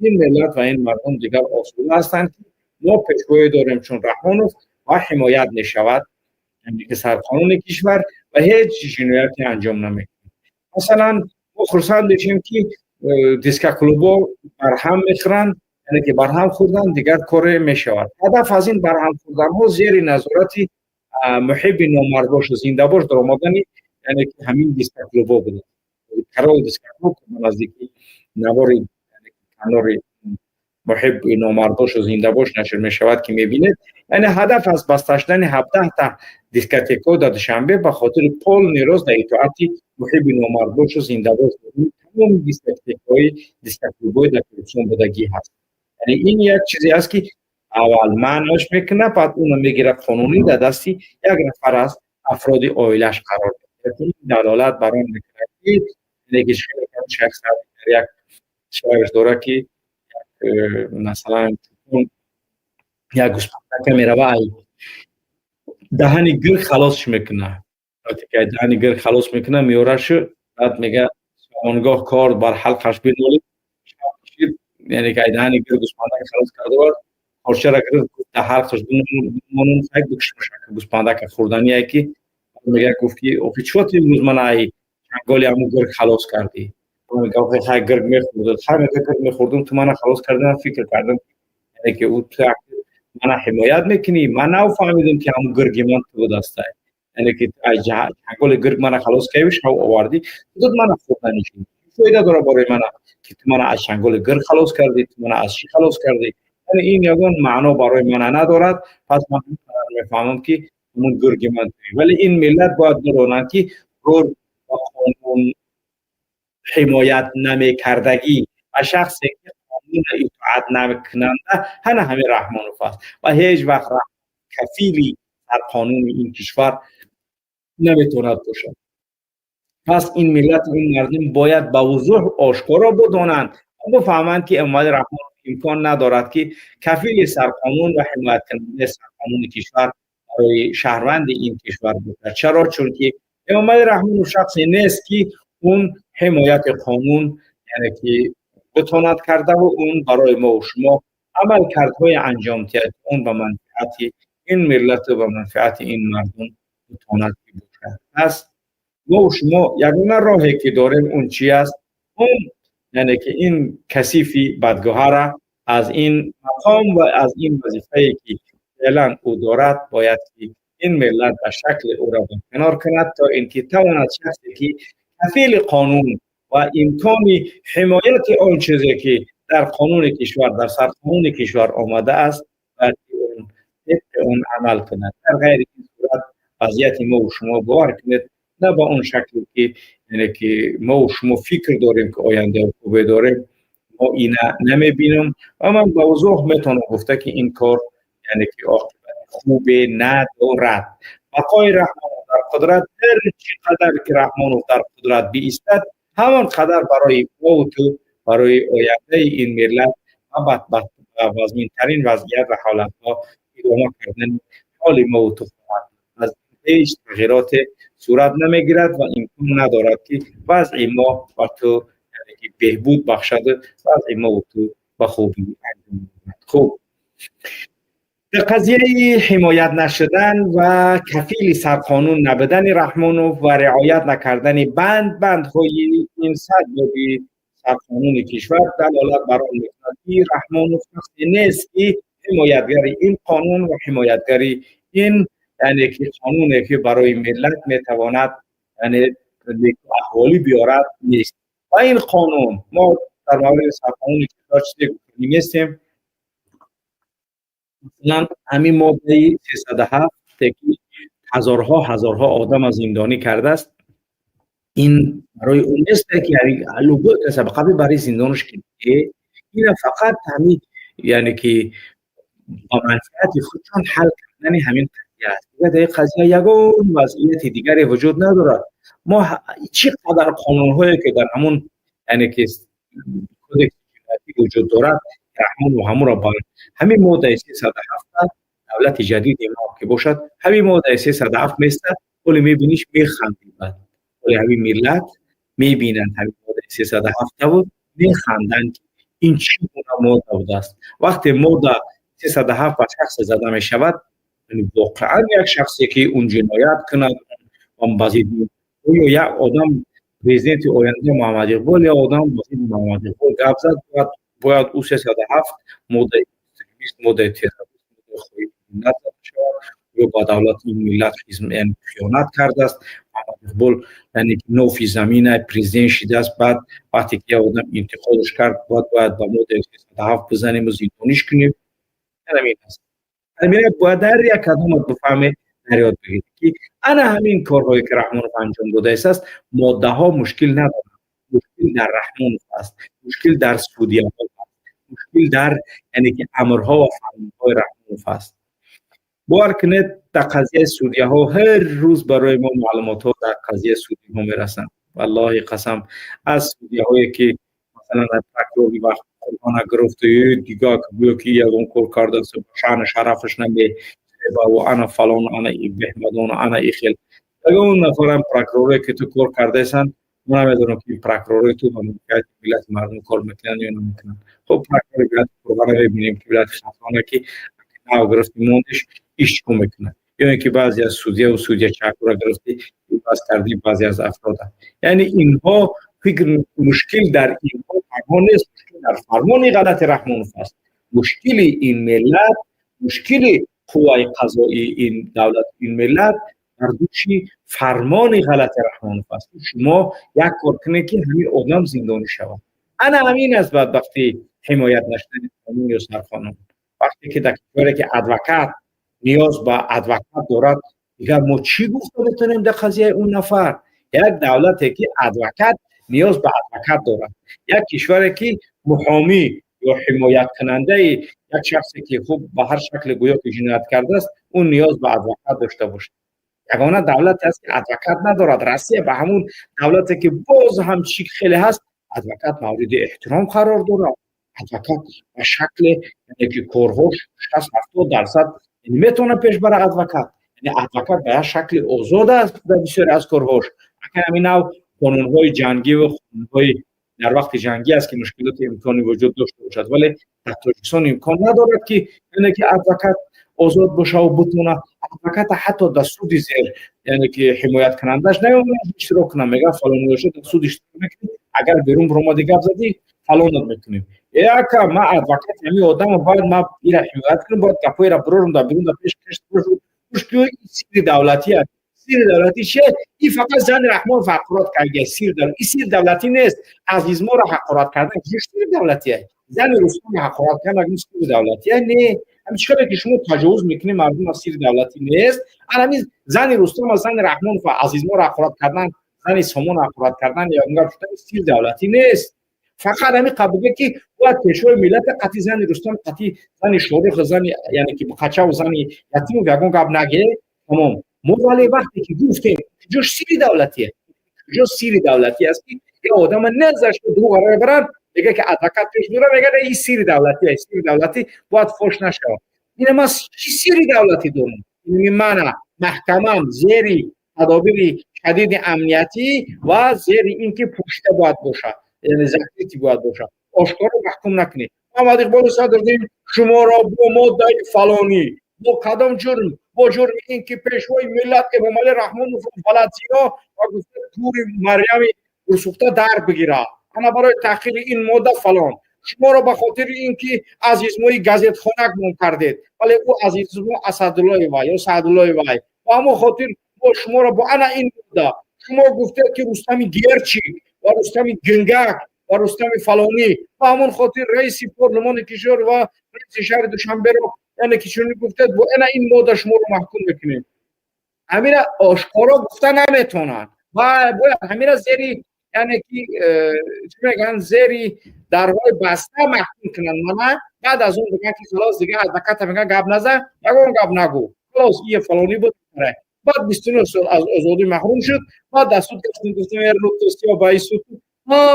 A: Ин миллат ва ин мардум дигар осуда ҳастанд, ки мо пешвое дорем чун Раҳмонов ва ҳимоят мешавад, ки сарқонуни кишвар ва ҳеҷ ҷинояте анҷом намекунад. Масалан, мо хурсанд мешем, ки дискоклубҳо барҳам мехӯранд, яъне ки барҳам хӯрдан дигар коре мешавад. Ҳадаф аз ин барҳам хӯрданҳо зери назорати Муҳибби Номардбошу Зиндабош даромадани, яъне ки ҳамин дискоклубҳо буданд. Кароли дискоклуб наздики навори канори Муҳибби Номардбошу Зиндабош нашр мешавад, ки мебинед, яъне ҳадаф аз баста шудани 17-та дискотекаҳо дар Душанбе ба хотири полный рост дар итоати Муҳибби Номардбошу Зиндабош тамоми дискотекаҳои, дискоклубҳои дар коррупсион будагӣ ҳаст. Яъне ин як чизе аст, ки аввал манъаш мекунад, баъд уно мегирад, қонунӣ дар дасти як нафар аз афроди оилааш қарор медиҳад. Ин далолат бар он мекунад, ки шахс дар як шоирш дорад, ки масалан, як гӯспандака мерава, ай даҳани гирг халосш мекунад. Вақте ки ай даҳани гирг халос мекунад, меорашу, баъд мега: он гоҳ кор бар ҳалқаш бинолид. Яъне ки ай даҳани гирг гӯспандака халос карда овард, корчара гирифт, гуфт: дар ҳалқаш бимонум, хай, бикушмушака, гӯспандака хӯрдание. Ки мега, гуфт, ки охи, чиро ту имрӯз мана ай чанголи ҳамун гирг халос кардӣ? Мега: охи, хай, гирг мехӯрдад. Хай, мега, гирг мехӯрдум, ту мана халос кардӣ, ман фикр кардам. Яъне ки ӯ мана ҳимоят мекунӣ, ман нафаҳмидам, ки ҳамун гирги ман ту будастай, яъне ки чанголи гирг мана халос кардӣ, шав овардӣ, ту мана хӯрданӣ шудӣ. Фоида дора барои мана, ки ту мана аз чанголи гирг халос кардӣ, ту мана аз чӣ халос кардӣ? Яъне ин ягон маъно барои мана надорад. Пас ман мефаҳмам, ки ҳамун гирги ман туӣ. Вале ин миллат бояд бидонанд, ки гург ва қонун ҳимоят намекардагӣ ва шахсе ки қонунро итоат намекунанда, ҳана ҳамин Раҳмонов аст ва ҳеҷ вақт кафили сарқонуни ин кишвар наметавонад бошад. Пас ин миллату ин мардум бояд ба вузӯҳ ошкоро бидонанд ва бифаҳманд, ки Эмомалӣ Раҳмонов имкон надорад, ки кафили сарқонун ва ҳимояткунандаи сарқонуни кишвар барои шаҳрванди ин кишвар бошад. Чаро? Чунки Эмомалӣ Раҳмонов шахсе нест, ки он ҳимояти қонун, яъне ки битонад кардаву он барои мову шумо амалкардҳое анҷом диҳад, он ба манфиати ин миллату ба манфиати ин мардум битонад ки бошад. Пас мову шумо ягона роҳе ки дорем, он чи аст? Он яъне ки ин касифи бадгӯҳара аз ин мақом ва аз ин вазифае, ки феълан ӯ дорад, бояд ки ин миллат ба шакли ӯро барканор кунад, то ин ки тавонад шахсе ки кафили қонун ва имкони ҳимояти он чизе ки дар қонуни кишвар, дар сарқонуни кишвар омадааст, бояд ки он тибқи он амал кунад. Дар ғайри ин сурат вазъияти мову шумо, бовар кунед, на ба он шакле ки, яъне ки мову шумо фикр дорем, ки ояндаи хубе дорем, мо ина намебинем. Ва ман ба вузӯҳ метавонам гуфта, ки ин кор, яъне ки оқибати хубе надорад. Бақои Раҳмонов дар қудрат, ҳар чӣ қадар ки Раҳмонов дар қудрат биистад, ҳамон қадар барои мову ту, барои ояндаи ин миллат ва вазминтарин вазъият ва ҳолатҳо идома кардани ҳоли мову ту хоҳад. Аз ҳеҷ тағйироте сурат намегирад ва имкон надорад, ки вазъи мо ва ту, яъне ки беҳбуд бахшаду вазъи мову ту ба хубӣ анҷом. Хуб, дар қазияи ҳимоят нашудан ва кафили сарқонун набудани Раҳмонов ва риоят накардани банд бандҳои ин 100 боби сарқонуни кишвар далолат бар он мекунад, ки Раҳмонов шахсе нест, ки ҳимоятгари ин қонун ва ҳимоятгари ин, яъне ки қонуне ки барои миллат метавонад, яъне аҳволӣ биёрад, нест. Ва ин қонун, мо дар мавриди сарқонуни кишвар чизе гуфтанӣ нестем. Масалан, ҳамин моддаи 307, ки ҳазорҳо ҳазорҳо одама зиндонӣ кардааст, ин барои он нест, ки любой каса ба қабли барои зиндонаш ки ина фақат ҳамин, яъне ки ба манфиати худшон ҳал кардани ҳамин қазия аст. Дигар дар ин қазия ягон вазъияти дигаре вуҷуд надорад. Мо чӣ қадар қонунҳое ки дар ҳамун, яъне ки кодекси ҷиноятӣ вуҷуд дорад, Раҳмонов ҳамонро ба ҳамин моддаи 307, давлати ҷадиди мо ки бошад, ҳамин моддаи 307 местад. Ҳоле мебиниш, механдӣ. Баъд ҳоле ҳамин миллат мебинанд ҳамин моддаи 307-таву механданд, ки ин чӣ гуна модда будааст. Вақте модда 307 ба шахсе зада мешавад, воқеан як шахсе ки он ҷиноят кунад ба зидди оё як одам, президенти оянда Муҳаммад Иқбол, як одам ба зидди Муҳаммад Иқбол гап зад, бояд ӯ 307 моддаи экстремист, моддаи террорист, моддаи хоини миллат зада шавад ё ба давлати ин миллат хиёнат кардааст. Муҳаммад Иқбол, яъне ки нофи замина президент шидааст. Баъд вақте ки як одам интиқодаш кард, бояд ба моддаи 307 бизанему зиндониш кунем. Ҳамин аст. Ҳамина бояд дар як кадомат бифаҳмед, дар ёд бигиред, ки ана ҳамин корҳое ки Раҳмонов анҷом додааст, моддаҳо мушкил надоранд. Мушкил дар Раҳмонов аст, мушкил дар судияҳо аст, мушкил дар, яъне ки амрҳо ва фармонҳои Раҳмонов аст. Бовар кунед, дар қазияи судияҳо ҳар рӯз барои мо маълумотҳо дар қазияи судиҳо мерасанд. Валлоҳи қасам, аз судияҳое ки масалан прокурори вақт Қурбона гирифту дигар гӯё ки ягон кор кардааст, шаъну шарафаш намебаву ана фалон, ана беҳмадон, ана ихел. Ягон нафарам прокуроре ки ту кор кардаесанд, мо намедонам, ки прокуророи ту ба манфиати миллати мардум кор мекунанд ё намекунанд. Хуб, прокурори вилояти Қурғона мебинем, ки вилояти Хатлона ки нав гирифти, мондиш, иш чӣ мекунад? Ё ин ки баъзе аз судияву судия чакура гирифти, иваз кардӣ баъзе аз афрода. Яъне инҳо фикр, мушкил дар инҳо танҳо нест, мушкил дар фармони ғалати Раҳмонов аст. Мушкили ин миллат, мушкили қувваи қазоии ин давлат, ин миллат дар дӯши фармони ғалати Раҳмонов аст. Шумо як кор кунед, ки ҳамин одам зиндонӣ шавад. Ана ҳамин аст бадбахтии ҳимоят нашудани қонун ё сарқонун. Вақте ки дар кишваре ки адвокат ниёз ба адвокат дорад, дигар мо чӣ гуфта метавонем дар қазияи он нафар? Як давлате ки адвокат ниёз ба адвокат дорад, як кишваре ки муҳомӣ ё ҳимояткунандаи як шахсе ки хуб ба ҳар шакле гӯё ки ҷиноят кардааст, ӯ ниёз ба адвокат дошта бошад. Ягона давлате аст, ки адвокат надорад, Россия. Ба ҳамун давлате ки боз ҳам чӣ хеле ҳаст, адвокат мавриди эҳтиром қарор дорад. Адвокат ба шакле, яъне ки корҳо 60-70% метавонад пеш барад адвокат, яъне адвокат ба як шакли озод аст дар бисёре аз корҳош. Агар ҳамин нав қонунҳои ҷангӣ ва қонунҳои дар вақти ҷангӣ аст, ки мушкилоти имкони вуҷуд дошта бошад, вале дар Тоҷикистон имкон надорад, ки яъне ки адвокат озод бошаву бутонад. Адвоката ҳатто дар суди зер, яъне ки ҳимояткунандааш наёмад иштирок кунад. Мегӯяд, фалони боша, дар суд иштирок мекунӣ, агар берун биромади, гап задӣ, фалонат мекунем. Яка ман адвокати ҳамин одамо, бояд ман ира ҳимоят кунам, бояд гапҳоеро бирорам дар берун, дар пеш киш сири давлатӣ аст. Сири давлатӣ чист? Ин фақат зани Раҳмонов ҳақорат карда, сири ин сири давлатӣ нест. Азизморо ҳақорат кардан сири давлатӣ аст? Зани Рустамро ҳақорат кардан сири давлатӣ аст? Не. Ҳамин чӣ каде ки шумо таҷовуз мекунед мардум, аз сири давлатӣ нест. Ана ҳамин зани Рустам, зани Раҳмонов, Азизморо ҳақорат кардан, зани Сомон ҳақорат кардан ё гап шудан сири давлатӣ нест. Фақат ҳамин қабиле ки бояд пешвои миллата қатъи зани Рустам, қатъи зани Шорух, зани, яъне ки Қачаву зани Ятимов ягон гап наге, тамом. Мо вале вақте ки гуфтем, куҷо сири давлатие? Куҷо сири давлатӣ аст, ки я одама незашто дурӯғ мебаранд, мега ки адвокат пеш мера, мега, ин сири давлатӣ аст, сири давлатӣ бояд фош нашавад. Ина ман чӣ сири давлатӣ дорам? Ини мана маҳкамам зери тадобири шадиди амниятӣ ва зери ин ки пӯшида бояд бошад, яъне закрытый бояд бошад, ошкоро маҳкум накунед. Муҳаммад Иқболи Садриддин, шуморо бо моддаи фалонӣ, бо кадом ҷурм? Бо ҷурми ин ки пешвои миллат Эмомалӣ Раҳмонов валад зино ва гуфта тури Марьями гурсӯхта дар бигирад, ана барои таҳқири ин модда фалон шуморо, ба хотири ин ки Азизмои газетхонак ном кардед, вале ӯ Азизмо Асадуллоева ё Саадуллоева, ба ҳамон хотир мо шуморо бо ана ин модда, шумо гуфтед, ки Рустами Герчик ва Рустами Гингак ва Рустами фалонӣ, ба ҳамон хотир раиси парлумони кишвар ва раиси шаҳри Душанберо, яъне ки чунин гуфтед, бо ана ин модда шуморо маҳкум мекунем. Ҳамира ошкоро гуфта наметавонанд ва бояд ҳамира зери, яъне ки чӣ мегӯянд, зери дарҳои баста маҳкум кунанд. Мана баъд аз он бигӯянд, ки халос, дига адвоката мегӯянд, гап назан, ягон гап нагӯ, халос, ие фалонӣ буд. Баъд 29 сол аз озодӣ маҳрум шуд. Баъд аз суд гаштем, гуфтем, ба ин суд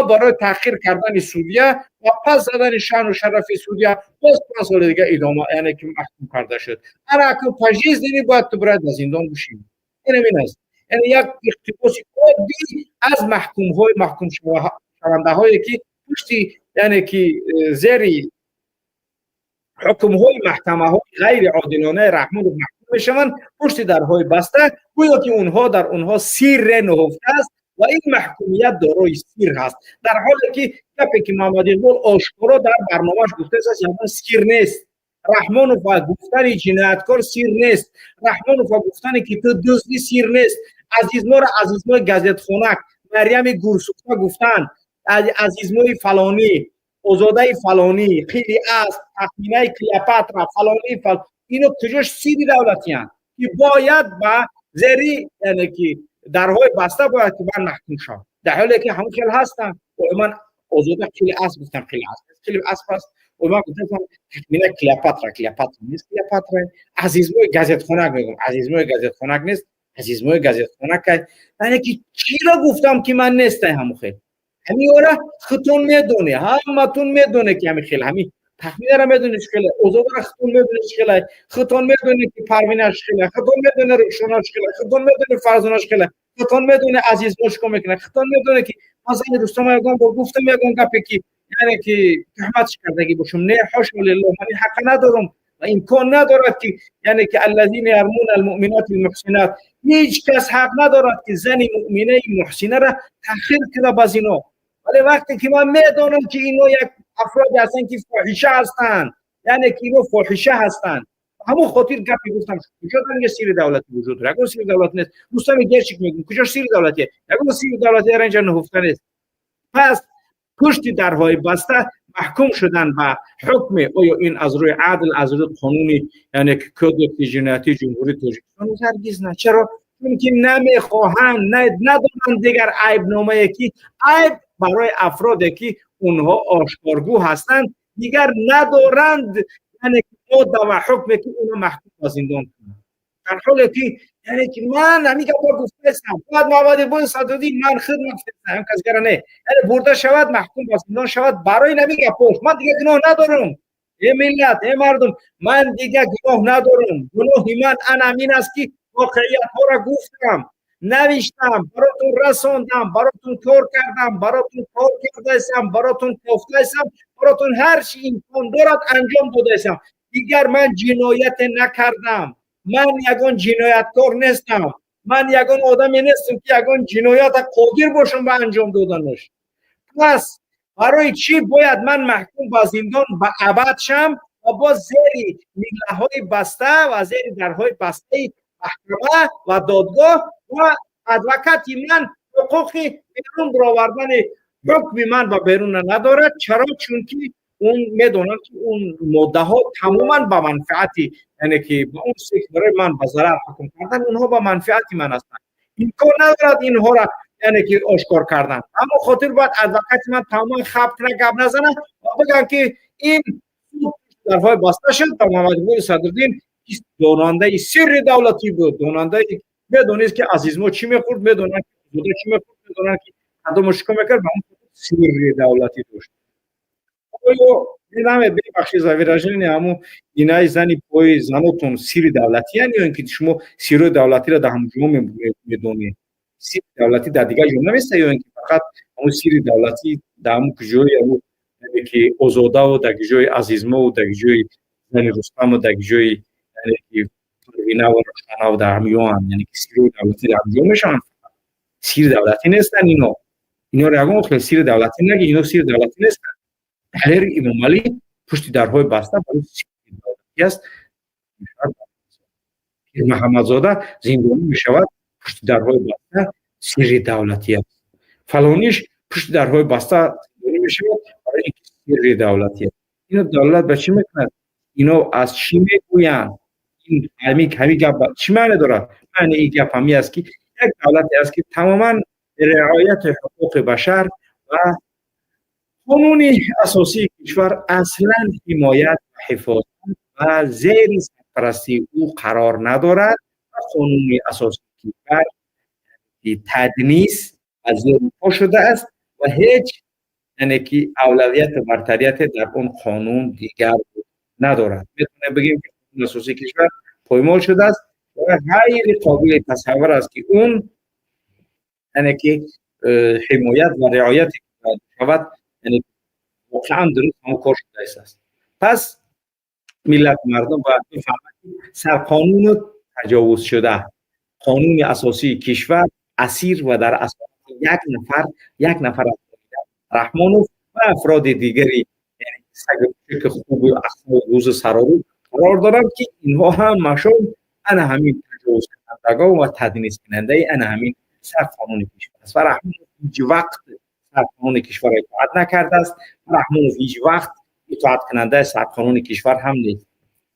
A: барои таъхир кардани судья ва пас задани шаъну шарафи судья боз 5 соли дига идома, яъне ки маҳкум карда шуд. Ана акнун пожизненно бояд ту бирад дар зиндон бишинӣ. Ин ҳамин аст, яъне як иқтибоси оддӣ аз маҳкумҳои маҳкумшавандаҳое, ки пушти, яъне ки зери ҳукмҳои маҳкамаҳои ғайриодилонаи Раҳмонов маҳкум мешаванд пушти дарҳои баста, гӯё ки онҳо дар онҳо сирре нуҳуфта аст ва ин маҳкумият дорои сир ҳаст, дар ҳоле ки гапе ки Муҳаммад Иқбол ошкоро дар барномааш гуфтааст, ягон сир нест. Раҳмонов ва гуфтани ҷинояткор сир нест. Раҳмонов ва гуфтане ки ту дузди сир нест. Азизморо Азизмои газетхонак, Марьями гурсӯхта гуфтан, Азизмои фалонӣ, Озодаи фалонӣ, қили аст тахминаи Клеопатра фалонӣ, ино куҷош сири давлатиянд, ки бояд ба зери, яъне ки дарҳои баста бояд ки ман маҳкум шавам, дар ҳоле ки ҳамон хел ҳастанд? Ман Озода қили асп гуфтам, қили асп, қили асп аст. Ман гуфтам тахмина Клеопатра, Клеопатра нест, Клеопатра. Азизмои газетхонак мегӯям, Азизмои газетхонак нест, Азизмои газетхонак. Яъне ки чиро гуфтам, ки ман нестай ҳамон хел? Ҳамиёра худтон медоне, ҳаматон медоне, ки ҳами хел, ҳами тахминара медоне, чӣ хеле, Озодара худтон медоне, чӣ хеле, худтон медоне, ки Парвина чӣ хеле, худтон медоне, Рухшона чӣ хеле, худтон медоне, Фарзона чӣ хеле, худтон медоне, Азизмо чӣ кор мекунад, худтон медоне, ки ман зани Рустама ягон бор гуфтам ягон гапе, ки яъне ки туҳматш кардагӣ бошам? Не, ҳошо лиллоҳ, ман ин ҳаққа надорам ва имкон надорад, ки яъне ки الذين يرمون المؤمنات المحصنات, ҳеҷ кас ҳақ надорад, ки зани муъминаи муҳсинара таҳқир кунад ба зино. Вале вақте ки ман медонам, ки ино як афроде ҳастанд, ки фоҳиша ҳастанд, Яъне ки ино фоҳиша ҳастанд. Ҳамон хотир гапе гуфтам, куҷо дар инҷа сири давлатӣ вуҷуд дорад? Ягон сири давлатӣ нест. Рустами Герчик мегӯм, куҷо сири давлатие? Ягон сири давлатӣ дар инҷа нуҳуфта нест. Пас пушти дарҳои баста маҳкум шудан ба ҳукме, оё ин аз рӯи адл, аз рӯи қонуни, яъне кодекси ҷиноятии Ҷумҳурии Тоҷикистон? Ҳаргиз на. Чаро? Чунки намехоҳанд, надоранд дигар айбномае, ки айб барои афроде, ки онҳо ошкоргӯ ҳастанд, дигар надоранд, яъне модда ва ҳукме, ки онро маҳкум ба зиндон кунанд. Дар ҳоле ки, яъне ки ман ҳамин гапҳо гуфтаистам, бояд Муҳаммадиқболи Садриддин, ман худ гуфтаистам, касгара не, яъне бурда шавад, маҳкум ба зиндон шавад барои ҳамин гапҳош. Ман дигар гуноҳ надорам. Э миллат, э мардум, ман дигар гуноҳ надорам. Гуноҳи ман ана ҳамин аст, ки воқеиятҳоро гуфтам, навиштам, баротун расондам, баротун кор кардам, баротун кор кардаистам, баротун кофтаистам, баротун ҳар чи имкон дорад анҷом додаистам. Дигар ман ҷинояте накардам. Ман ягон ҷинояткор нестам. Ман ягон одаме нестам, ки ягон ҷиноята қодир бошам ба анҷом доданаш. Пас барои чӣ бояд ман маҳкум ба зиндон ба абад шам ва боз зери миллаҳои баста ва зери дарҳои бастаи маҳкама ва додгоҳ, ва адвокати ман ҳуқуқи берун баровардани ҳукми ман ба беруна надорад? Чаро? Чунки он медонад, ки он моддаҳо тамоман ба манфиати, яъне ки ба он чизе, ки барои ман ба зарар ҳукм кардан, онҳо ба манфиати ман ҳастанд. Имкон надорад инҳоро, яъне ки ошкор кардан. Ҳамон хотир бояд адвокати ман тамоман хаб кунад, гап назанад ва бигӯянд, ки ин дарҳои баста шуд ва Муҳаммадиқболи Садриддин донандаи сирри давлатӣ буд, донандаи медонист, ки Азизмо чӣ мехӯрд, медонад, ки Озода чӣ мехӯрд, медонад, ки кадому чӣ кор мекард, ба он сирри давлатӣ дошт. Оё наме, бебахши за выражение, ҳамун инаи зани пои занотон сири давлатиян ё ин ки шумо сиррои давлатиро дар ҳамон ҷо медонед? Сири давлатӣ дар дигар ҷо наместа ё ин ки фақат ҳамун сири давлатӣ дар ҳамун ҷои ҳамун, яъне ки Озодаву дар ҷои Азизмову дар ҷои зани Рустаму дар ҷои, яъне ки Парвинаву Рахшанаву дар ҳамёанд, яъне ки сиррои давлатӣ дар ҳамин ҷо мешаванд? Сири давлатӣ нестанд ино. Иноро ягон хел сири давлатӣ наги, ино сири давлатӣ нестанд. Далери Эмомалӣ пушти дарҳои баста барои сири давлатӣ аст. Пирмаҳамадзода зиндонӣ мешавад, пушти дарҳои баста, сирри давлатӣ аст. Фалониш пушти дарҳои баста зиндонӣ мешавад, барои ин ки сирри давлатӣ аст. Ино давлат ба чӣ мекунад? Ино аз чӣ мегӯянд? Ин ҳамин гап чӣ маъне дорад? Маъни ин гап ҳамин аст, ки як давлате аст, ки тамоман риояти ҳуқуқи башар ва қонуни асосии кишвар аслан ҳимоят ва ҳифозат ва зери сарпарастии ӯ қарор надорад ва қонуни асосии кишвар таднис ва зери по шудааст ва ҳеҷ, яъне ки авлавияту бартарияте дар он қонун дигар надорад. Метавонем бигӯем, ки қонуни асосии кишвар поймол шудааст ва ғайри қобили тасаввур аст, ки он, яъне ки ҳимоят ва риояте шавад, яъне воқеан дуруст ҳамон кор шудааст. Пас миллат, мардум бояд бифаҳмад, ки сарқонуну таҷовуз шуда, қонуни асосии кишвар асир ва дар асорати як нафар, як нафар аз Раҳмонов ва афроди дигари сагу хубу ахлоқу гузу сарору қарор доранд, ки инҳо ҳамашон ана ҳамин таҷовузкунандагон ва таднискунандаи ана ҳамин сарқонуни кишвар аст. Ва Раҳмонов ҳеҷ вақт сарқонуни кишварро итоат накардааст. Раҳмонов ҳеҷ вақт итоаткунандаи сарқонуни кишвар ҳам нест.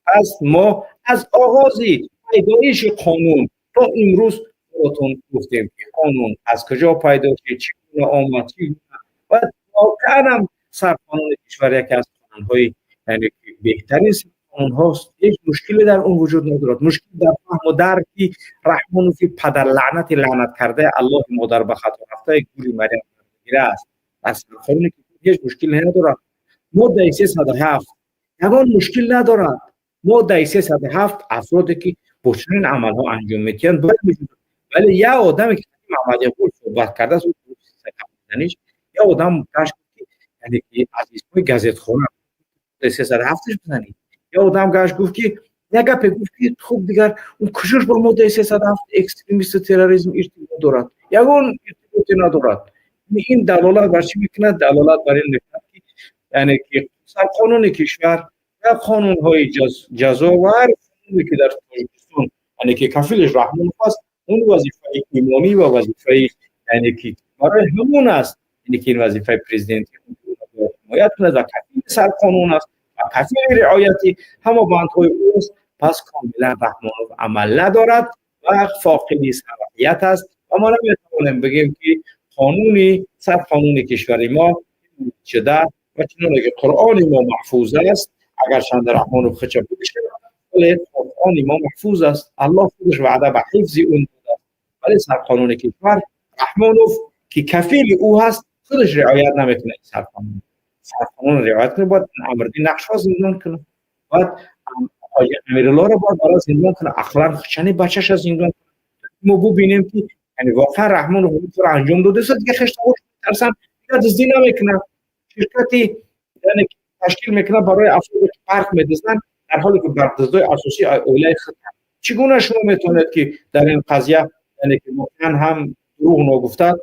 A: Пас мо аз оғози пайдоиши қонун то имрӯз баротон гуфтем, ки қонун аз куҷо пайдо шуд, чӣ гуна омад, чӣ гуна, ва воқеан ҳам сарқонуни кишвар яке аз қонунҳои, яъне беҳтарин қонунҳост. Ҳеҷ мушкиле дар он вуҷуд надорад. Мушкил дар фаҳму дарки Раҳмонови падарлаънати лаънаткардаи Аллоҳи модар ба хато рафтаи гури Марьям аст. Аз сарқонуни кишвар ҳеҷ мушкиле надорад. Моддаи 307 ягон мушкил надорад. Моддаи 307 афроде, ки бо чунин амалҳо анҷом медиҳанд, бояд, вале як одаме, ки Муҳаммадиқбол суҳбат кардааст, як одам гашт, ки яъне ки аз исмҳои газетхона 307-ш бизанед. Як одам гашт, гуфт, ки як гапе гуфт, ки хуб, дигар он куҷош бо моддаи 307 экстремисту терроризм иртибот дорад? Ягон иртиботе надорад. Ин далолат бар чӣ мекунад? Далолат бар ин мекунад, ки яъне ки сарқонуни кишвар و قانون های جزا و هر قانونی که در تاجیکستان یعنی که کفیلش رحمانوف است، اون وظیفه ایمانی و وظیفه یعنی که برای همون است، یعنی که این وظیفه پرزیدنتی حمایت کند و کفیل سر قانون است و کفیل رعایتی همه بندهای اوست. پس کاملا رحمانوف عمل ندارد و فاقد صلاحیت است و ما نمیتوانیم بگیم که قانونی سر قانون کشور ما شده و چنانکه که قرآن ما محفوظ است، اگر چند رحمانوف خودش بکشه ولی قرآن ما محفوظ است، الله خودش وعده به حفظ اون داده است، ولی سر قانون کشور رحمانوف که کفیل او هست خودش رعایت نمیکنه. سر قانون رعایت کنه، باید امردی نقش ها زندان کنه، باید امیرالله رو باید برای زندان کنه، اقلا چنین بچه‌ش از زندان کنه. ما ببینیم که یعنی واقعا رحمانوف رو انجام داده است، دیگه خشتاوش می‌ترسن، دیگه دزدی نمیکنه. شرکتی یعنی تشکیل میکنه برای افرادی که برق میدزدن، در حالی که برق دزدای اساسی اولای خود. چگونه شما میتونید که در این قضیه یعنی که واقعا هم دروغ نگفته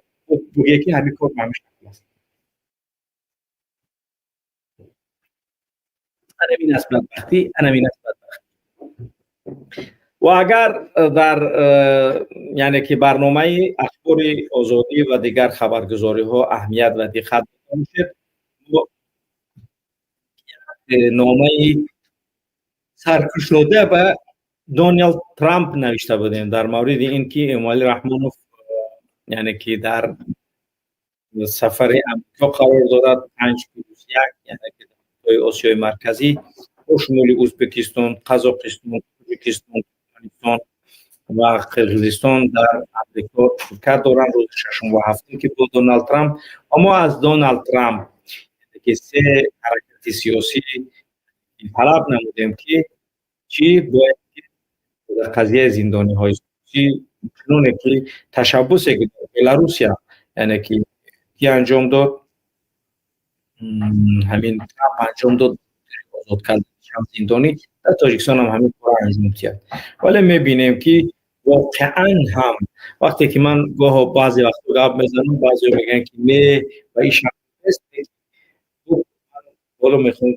A: بگه که همین کار به شکل است؟ انا این است بدبختی، انا این است بدبختی. و اگر در یعنی که برنامه اخبار آزادی و دیگر خبرگزاری ها اهمیت و دقت بکنید، نامه سرکشاده به دونالد ترامپ نوشته بودیم در مورد اینکه امامعلی رحمانوف یعنی که در سفر امریکا قرار دارد، 5+1 یعنی که در آسیای مرکزی با شمول ازبکستان، قزاقستان، تاجیکستان، ترکمنستان و قرقیزستان در امریکا شرکت دارند روز ششم و هفتم که با دونالد ترامپ. اما از دونالد ترامپ که سه حرکت سیاسی طلب نمودیم که چی باید در قضیه زندانی های سیاسی چنانه که تشبثی که در بلاروسیا یعنی که انجام داد، همین ترامپ انجام داد، آزاد کردن چند زندانی در تاجیکستان هم همین کار انجام داد. ولی میبینیم که واقعا هم وقتی که من گاه بعضی وقت گپ میزنم، بعضی میگن که نه و این شخص نیست. بالا میخوام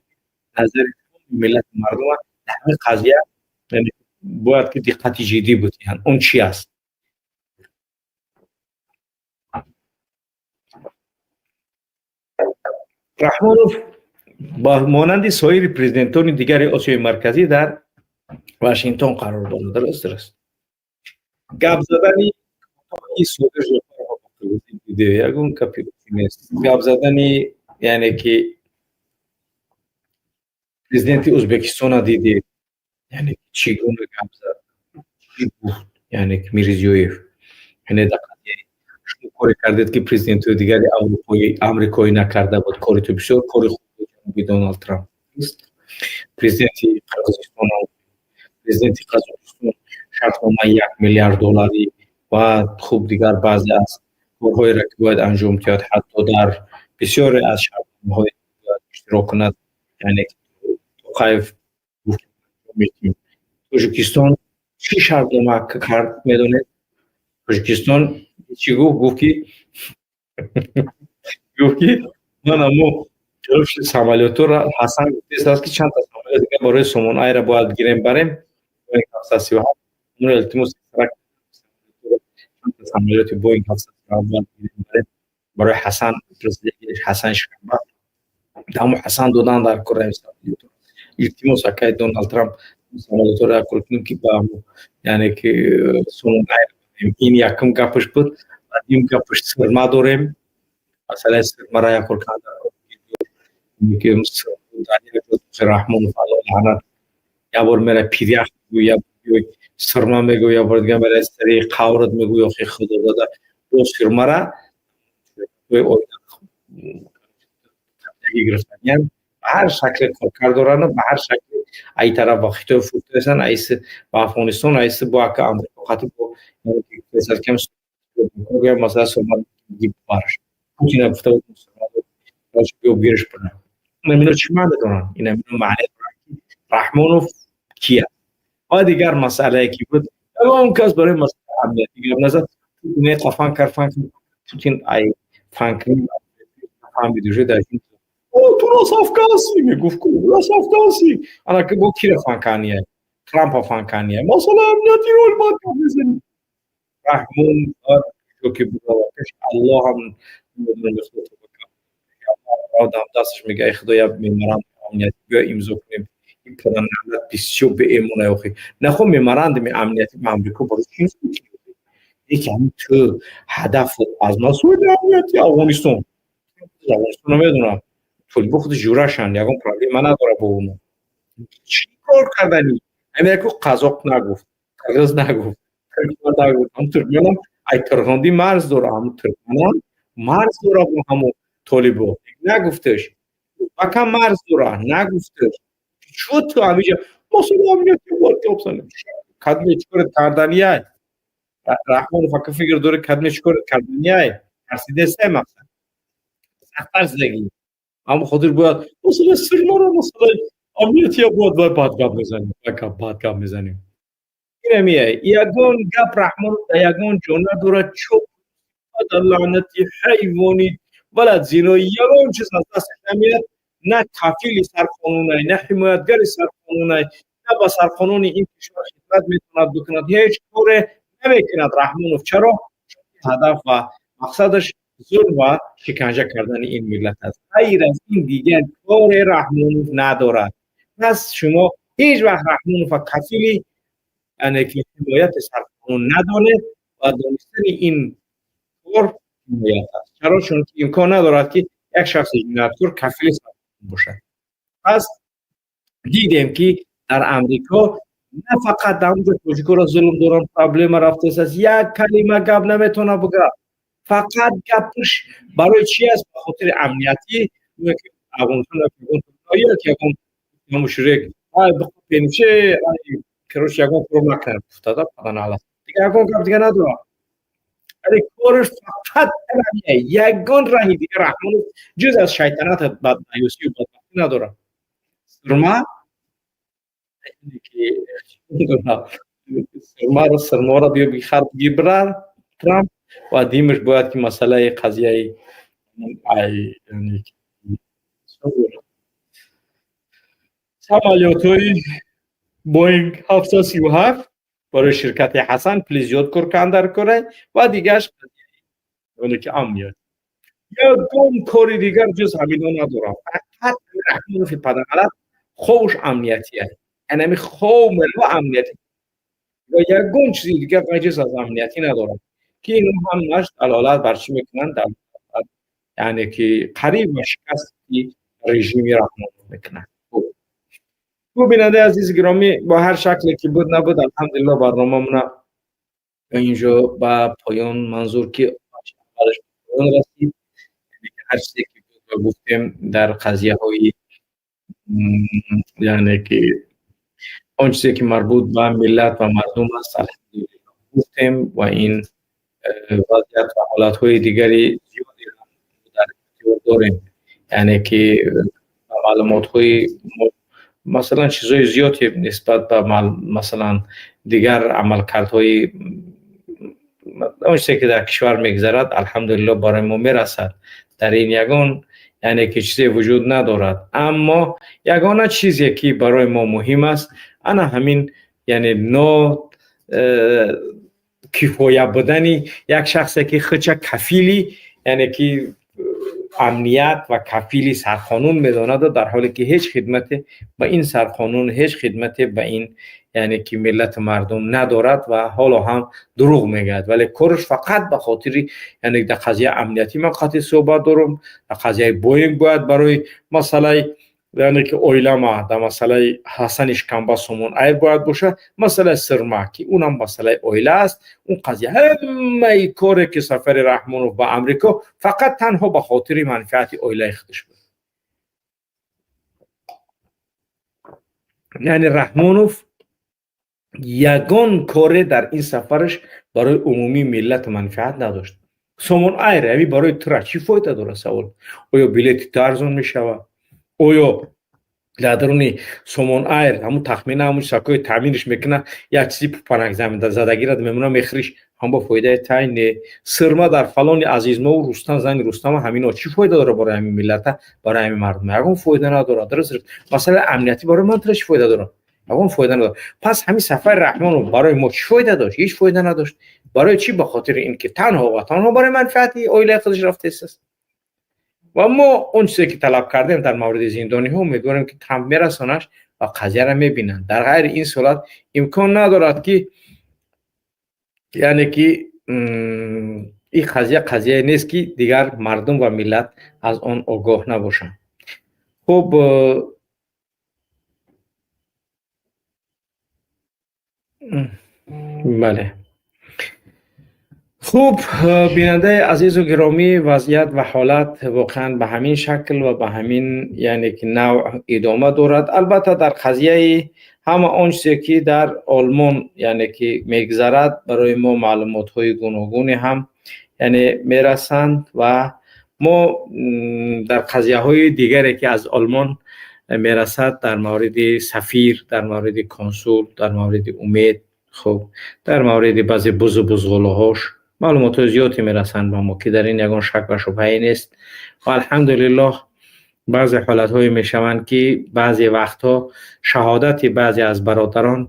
A: نظر ملت مردم در همین قضیه باید که دقت جدی بدهند. اون چی است؟ رحمانوف با مانند سایر پرزیدنتان دیگر آسیای مرکزی در واشنگتن قرار دارد. درست. گپ زدنی صادر دیده یگون کپی نیست. گپ زدنی یعنی که پرزیدنت ازبکستان دیده، یعنی چگونه گپ زد، چی گفت، یعنی میرزیویف، یعنی در قضیه شما کاری کردید که پرزیدنت دیگر اروپایی امریکایی نکرده بود، کاری تو بسیار کاری خوب بود دونالد ترامپ. پرزیدنت قرقیزستان، پرزیدنت قزاقستان شرطنامه 1 میلیارد دلاری و خوب دیگر بعضی از کارهایی را که باید انجام دهد، حتی در بسیاری از شرطنامه‌های اشتراک کند، یعنی توقایف گفت تاجیکستان چی شرطنامه کرد میدونید؟ تاجیکستان چی گفت؟ گفت که گفت که من امو самолётро ҳасан гуфтааст ки чанд та самолёт дига барои Сомон Айра бояд гирем барем, Боинг 737 умро илтимос чанд та самолёти Боинг 737 бояд гирем барем барои Ҳасан, президент Ҳасан Шаҳба даму Ҳасан додан дар кораи самолётро. Илтимос акай Доналд Трамп самолётро якор кунем ки ба яъне ки Сомон Айра. Ин якум гапаш буд. Ин гапаш сирма дорем, масъалаи сирмара якор кардан Раҳмонов Аллоҳ лаънат, як бор мера пирях мегӯй, як бор сирма мегӯй, як бор дига мера сари қаврат мегӯй, охи худо дода бо сирмара гирифтаниян ба ҳар шакле коркар доранд, ба ҳар шакле ай тараф ба Хитой фурӯхтаесанд, айси ба Афғонистон, айси бо ака Амрико қатъи бо масалан сирма барш Путина гуфта буд биё гириш бира. Инамино чӣ маъне доранд? Инамино маъне доранд ки Раҳмонов ки аст. Ва дигар масъалае ки буд, ягон кас барои масъалаи амниятӣ гап назад. Путин қафан кард, фан кард. Путин ай фанкри фаҳмид уже дар ин о Вот у нас афганцы, мегуфт, у нас афганцы. Ана ки бо кира фанкания, Трампа фанкания. Масъалаи амнияти рол бояд гап мезанем. Раҳмон ки пеш Аллоҳ ҳам одам дасташ мега: «Эй Худоя, меморандум амнияти биё имзо кунем». Ин падарналат бисёр беэмонай охи. Нахо меморандуми амнияти ба Амрико барои чӣ? Яке ҳамин ту ҳадаф аз масоили амнияти Афғонистон. Афғонистон намедонам, толибо худи ҷурашанд, ягон проблема надора бо оно. Чӣ кор кардани? Ҳамин яку қазоқ нагуфт, қирғиз нагуфт, туркман нагуфт. Ҳам туркманам ай турхондӣ марз дора, ҳам туркманам марз дора бо ҳамон толибо, нагуфташ. Бака марз дора, нагуфташ. Чӯ ту ҳамиҷа масъалаи амнияти бояд гап занем? Кадме чӣ кор карданияй? Раҳмонов ака фикр дорӣ, кадме чӣ кор карданияй? Тарсидестай, мақсад сахттар зиндагӣ. Ҳамон хотир бояд масъалаи сирмаро, масъалаи амниятия бояд вай бад гап мезанем, бад гап мезанем. Инамия ягон гап Раҳмонов дар ягон ҷо надорад. Чо лаънати ҳайвони валад зинои, ягон чиз аз дасташ намеяд. На кафили сарқонунай, на ҳимоятгари сарқонунай, на ба сарқонуни ин кишвар хидмат метавонад бикунад. Ҳеҷ коре намекунад Раҳмонов. Чаро? Чунки ҳадаф ва мақсадаш зулм ва шиканҷа кардани ин миллат аст. Ғайр аз ин дигар коре Раҳмонов надорад. Пас шумо ҳеҷ вақт Раҳмонова кафили, яъне ки ҳимояти сарқонун надонед ва донистани ин кор ҳимоят аст. Чаро? Чунки имкон надорад, ки як шахси ҷинояткор кафили сарқонун бошад. Пас дидем, ки дар Амрико на фақат дар онҷо тоҷикоро зулм доранд, проблема рафтааст, як калима гап наметавонад бигӯяд. Фақат гапш барои чи аст? Ба хотири амниятӣ. Афғонистон ягон мушрик пенче, короче, ягон кор накунад гуфтада паданалла. Дигар ягон гап дига надорам. Вале кораш фақат ягон раҳи дигар Раҳмонов ҷуз аз шайтанат, бадмаюсию бадбахтӣ надорад. Сурма сурмаро, сирморо биё бихар, бигибрар Трамп ва димаш бояд ки масъалаи қазияи ай самолётҳои Боинг 737 барои ширкати Ҳасан пули зиёд кор кардан дар ва дигараш ки амният. Ягон кори дигар ҷуз ҳамино надорам. Фақат Раҳмонови падарғалат ховуш амниятия, яъне ҳами хов амнияти ва ягон чизи дигар ғайр аз амниятӣ надорам, ки ино ҳамаш далолат бар чӣ мекунанд? Яъне ки қариб ба шикасти режими Раҳмонов мекунанд. Хуб, бинандаи азизи гиромӣ, бо ҳар шакле ки буд набуд, алҳамдулилло, барномамона инҷо ба поён манзур ки поён расид. Ҳар чизе ки буд гуфтем дар қазияҳои, яъне ки он чизе ки марбут ба миллат ва мардум аст, алҳамдулилло, гуфтем ва ин вазъият ва ҳолатҳои дигари зиёде дар ихтиёр дорем, яъне ки маълумотҳои, масалан, чизҳои зиёде нисбат ба, масалан, дигар амалкардҳои он чизе ки дар кишвар мегузарад, алҳамдулилло, барои мо мерасад. Дар ин ягон, яъне ки чизе вуҷуд надорад. Аммо ягона чизе ки барои мо муҳим аст, ана ҳамин, яъне но кифоя будани як шахсе ки худша кафили, яъне ки амният ва кафили сарқонун медонаду, дар ҳоле ки ҳеҷ хидмате ба ин сарқонун, ҳеҷ хидмате ба ин, яъне ки миллату мардум надорад ва ҳоло ҳам дурӯғ мегӯяд. Вале кораш фақат ба хотири, яъне дар қазияи амниятӣ ман қатъи суҳбат дорам, дар қазияи Боинг бояд барои масъалаи, яъне ки оилама, дар масъалаи Ҳасани шиканба Сомон Айр бояд бошад, масъалаи сирма ки унам масъалаи оила аст. Он қазия, ҳамаи коре ки сафари Раҳмонов ба Амрико фақат танҳо ба хотири манфиати оилаи худаш буд. Яъне Раҳмонов ягон коре дар ин сафараш барои умумии миллату манфиат надошт. Сомон Айр ами барои тура чӣ фоида дорад? Савол: оё билети ту арзон мешавад? Оё дар даруни Сомон Айр ҳамун тахмина, ҳамун сакои таъминаш мекунад, як чизи пупанак задагира мемона, мехӯриш, Ҳам бо фоидаи тай не. Сирма дар фалони азизмо Рустам, зани Рустам, ҳамино чӣ фоида дорад барои ҳамин миллата, барои ҳамин мардум? Ягон фоида надорад. Дуруст, масъалаи амниятӣ барои ман чӣ фоида дорад? Ягон фоида надорад. Пас ҳамин Сафари Раҳмонов барои мо чӣ фоида дошт? Ҳеҷ фоида надошт. Барои чӣ? Ба хотири ин ки танҳо ва танҳо барои манфиати оилаи худаш рафтааст. Ва мо он чизе ки талаб кардем дар мавриди зиндониҳо, умедворем ки Трамп мерасонаш ва қазияро мебинанд. Дар ғайри ин сурат имкон надорад ки, яъне ки ин қазия қазияе нест ки дигар мардум ва миллат аз он огоҳ набошанд. Хуб, бале. Хуб, бинандаи азизу гиромӣ, вазъият ва ҳолат воқеан ба ҳамин шакл ва ба ҳамин, яъне ки, навъ идома дорад. Албатта, дар қазияи ҳама он чизе ки дар Олмон, яъне ки, мегзарад, барои мо маълумотҳои гуногуне ҳам, яъне, мерасанд ва мо дар қазияҳои дигаре ки аз Олмон мерасад, дар мавриди сафир, дар мавриди консул, дар мавриди Умед, хуб, дар мавриди баъзе бузу бузғулаҳош маълумотҳои зиёде мерасанд ба мо, ки дар ин ягон шак ва шубҳае нест. Ва алҳамдулиллоҳ, баъзе ҳолатҳое мешаванд ки баъзе вақтҳо шаҳодати баъзе аз бародарон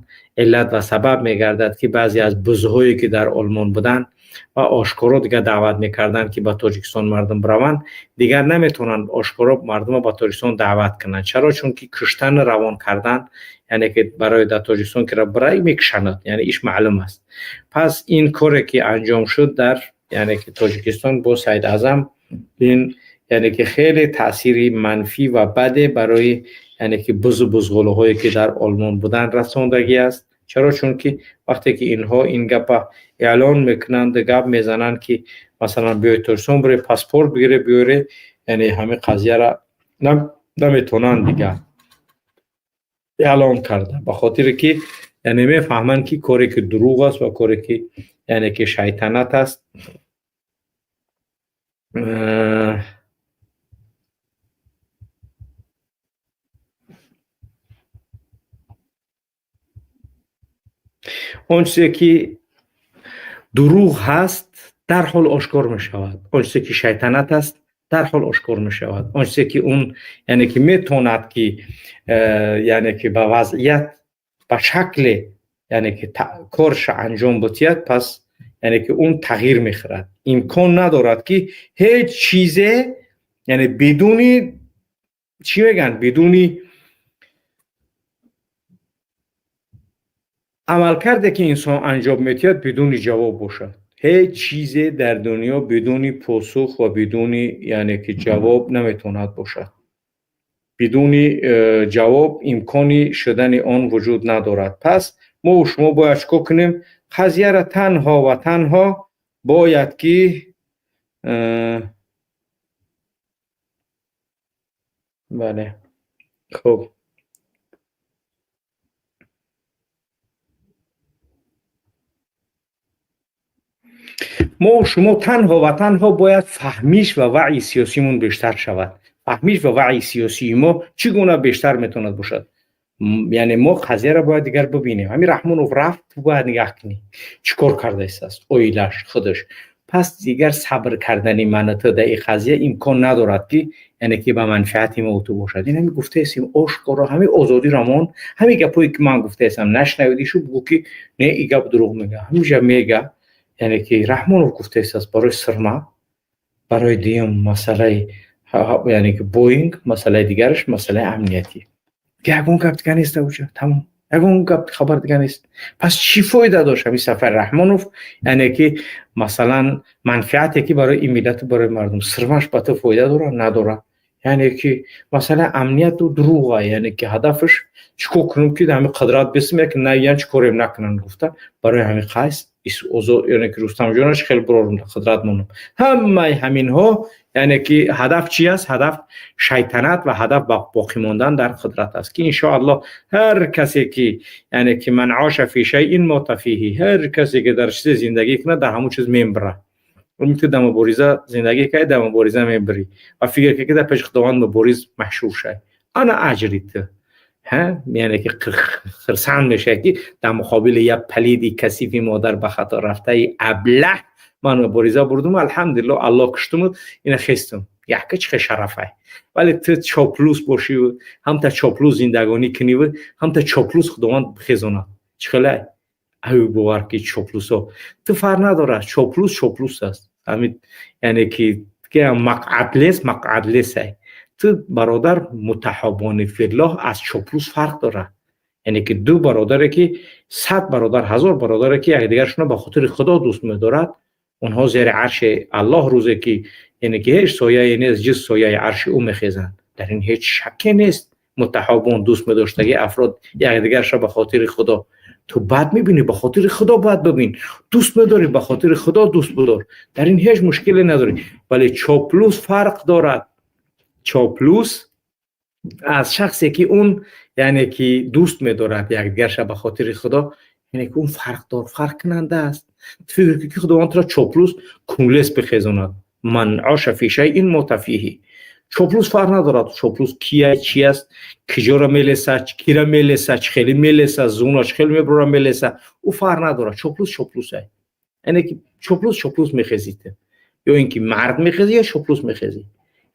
A: иллат ва сабаб мегардад, ки баъзе аз бузҳое ки дар Олмон буданд ва ошкоро дигар даъват мекарданд, ки ба Тоҷикистон мардум бираванд, дигар наметавонанд ошкоро мардумро ба Тоҷикистон даъват кунанд. Чаро? Чунки куштан, равон кардан, яъне ки барои дар Тоҷикистон ки бирай, мекушанад, яъне иш маълум аст. Пас ин коре ки анҷом шуд дар, яъне ки, Тоҷикистон бо Саид Аъзам, ин, яъне ки, хеле таъсири манфӣ ва баде барои, яъне ки, бузу бузғулаҳое ки дар Олмон буданд расондагӣ аст. Чаро? Чунки вақте ки инҳо ин гапа эълон мекунанд, гап мезананд, ки масалан биёед Тоҷикистон, бире паспорт бигире, биёре, яъне ҳамин қазияра наметавонанд дигар эълон карда, ба хотире ки, яъне, мефаҳманд, ки коре ки дурӯғ аст ва коре ки, яъне ки, шайтанат аст. Он чизе ки дурӯғ ҳаст, дарҳол ошкор мешавад. Он чизе ки шайтанат аст, дарҳол ошкор мешавад. Он чизе ки он, яъне ки, метавонад ки, яъне ки, ба вазъият, ба шакле, яъне ки, корша анҷом бутиҳад, пас, яъне ки, он тағйир мехӯрад. Имкон надорад, ки ҳеҷ чизе, яъне, бидуни, чӣ мегӯянд, бидуни амалкарде ки инсон анҷом медиҳад, бидуни ҷавоб бошад. Ҳеҷ чизе дар дунё бидуни посух ва бидуни, яъне ки, ҷавоб наметавонад бошад. Бидуни ҷавоб имкони шудани он вуҷуд надорад. Пас мо шумо бояд чикор кунем? Қазияра танҳо ва танҳо бояд ки бале, хуб, мо шумо танҳо ва танҳо бояд фаҳмиш ва ваъи сиёсимон бештар шавад. Фаҳмиш ва ваъи сиёсии мо чӣ гуна бештар метавонад бошад? Яъне мо қазияро бояд дигар бибинем. Ҳамин Раҳмонов рафт, бояд нигаҳ кунӣ, чӣ кор кардааст оилаш, худаш. Пас дигар сабр кардани ману ту дар ин қазия имкон надорад, ки, яъне ки, ба манфиати мо ту бошад. Ин ҳами гуфтаестем ошкоро, ҳамин озодиро мон, ҳамин гапҳое ки ман гуфтаестам, нашнавидишу бугӯ, ки не, ин гап дурӯғ мега. Ҳаминҷа мега, яъне ки, Раҳмонов гуфтааст барои сирма, барои дуюм масъалаи, яъне ки, Боинг, масъалаи дигараш масъалаи амниятӣ. Ягон гап дига нест уҷа, тамом, ягон гап хабар дига нест. Пас чӣ фоида дошт ҳамин Сафари Раҳмонов, яъне ки, масалан, манфиате ки барои ин миллату барои мардум? Сирмаш ба ту фоида дорад? Надорад. Яъне ки масъалаи амнияту дурӯға, яъне ки, ҳадафаш чӣ кор кунем, ки ҳамин қудрат бисм, яки на чӣ корем накунанд гуфта, барои ҳамин қайс, яъне ки, Рустамҷонаш хеле бурорум, қудрат монам. Ҳамаи ҳаминҳо, яъне ки, ҳадаф чи аст? Ҳадаф шайтанат ва ҳадаф боқӣ мондан дар қудрат аст, ки иншоаллоҳ ҳар касе ки, яъне ки, من عاش في شيء مات فيه, ҳар касе ки дар чизе зиндагӣ кунад, дар ҳамон чиз мембирад. Ту дар мубориза зиндагӣ кардӣ, дар мубориза мебирӣ ва фикр кардӣ, ки дар пеши Худованд мубориз машҳур шавӣ, ана аҷри ту. یعنی که خرسند میشه که در مقابل یک پلیدی کثیفی مادر به خطا رفته ابله من مبارزه بردم، الحمدلله الله کشتم اینا خستم. یک چه شرفه. ولی تو چاپلوس باشی و هم تا چاپلوس زندگانی کنی و هم تا چاپلوس خداوند بخیزونه. چخله او باور که چاپلوسا تو فرق نداره، چاپلوس چاپلوس است. همین یعنی که مقعد مقعد لیسه. تو برادر متحابان فی الله از چاپلوس فرق داره. یعنی که دو برادره که 100 برادر 1000 برادره که یکدیگرشون به خاطر خدا دوست می‌دارد، اونها زیر عرش الله روزه که یعنی که هیچ سایه نیست جز سایه عرش او میخیزند. در این هیچ شکی نیست. متحابان دوست می‌داشتگی افراد یکدیگرش به خاطر خدا. تو بد میبینی به خاطر خدا بد ببین، دوست میداری به خاطر خدا دوست بدار، در این هیچ مشکلی نداری. ولی چاپلوس فرق دارد. چاپلوس از شخصی که اون یعنی که دوست میدارد یکدیگرش به خاطر خدا، یعنی که اون فرق دار، فرق کننده است. تو فکر که خداوند را چاپلوس کنلس بخیزاند. من عاش فی شیء مات فیه. چاپلوس فرق ندارد. چاپلوس کیه، چی است، کجا را میلسه، کی را میلسه، چه خیلی میلسه، زونش خیلی میبره میلسه، او فرق ندارد. چاپلوس چاپلوسه. یعنی که چاپلوس چاپلوس میخیزید، یا اینکه مرد میخیزی یا چاپلوس میخیزی.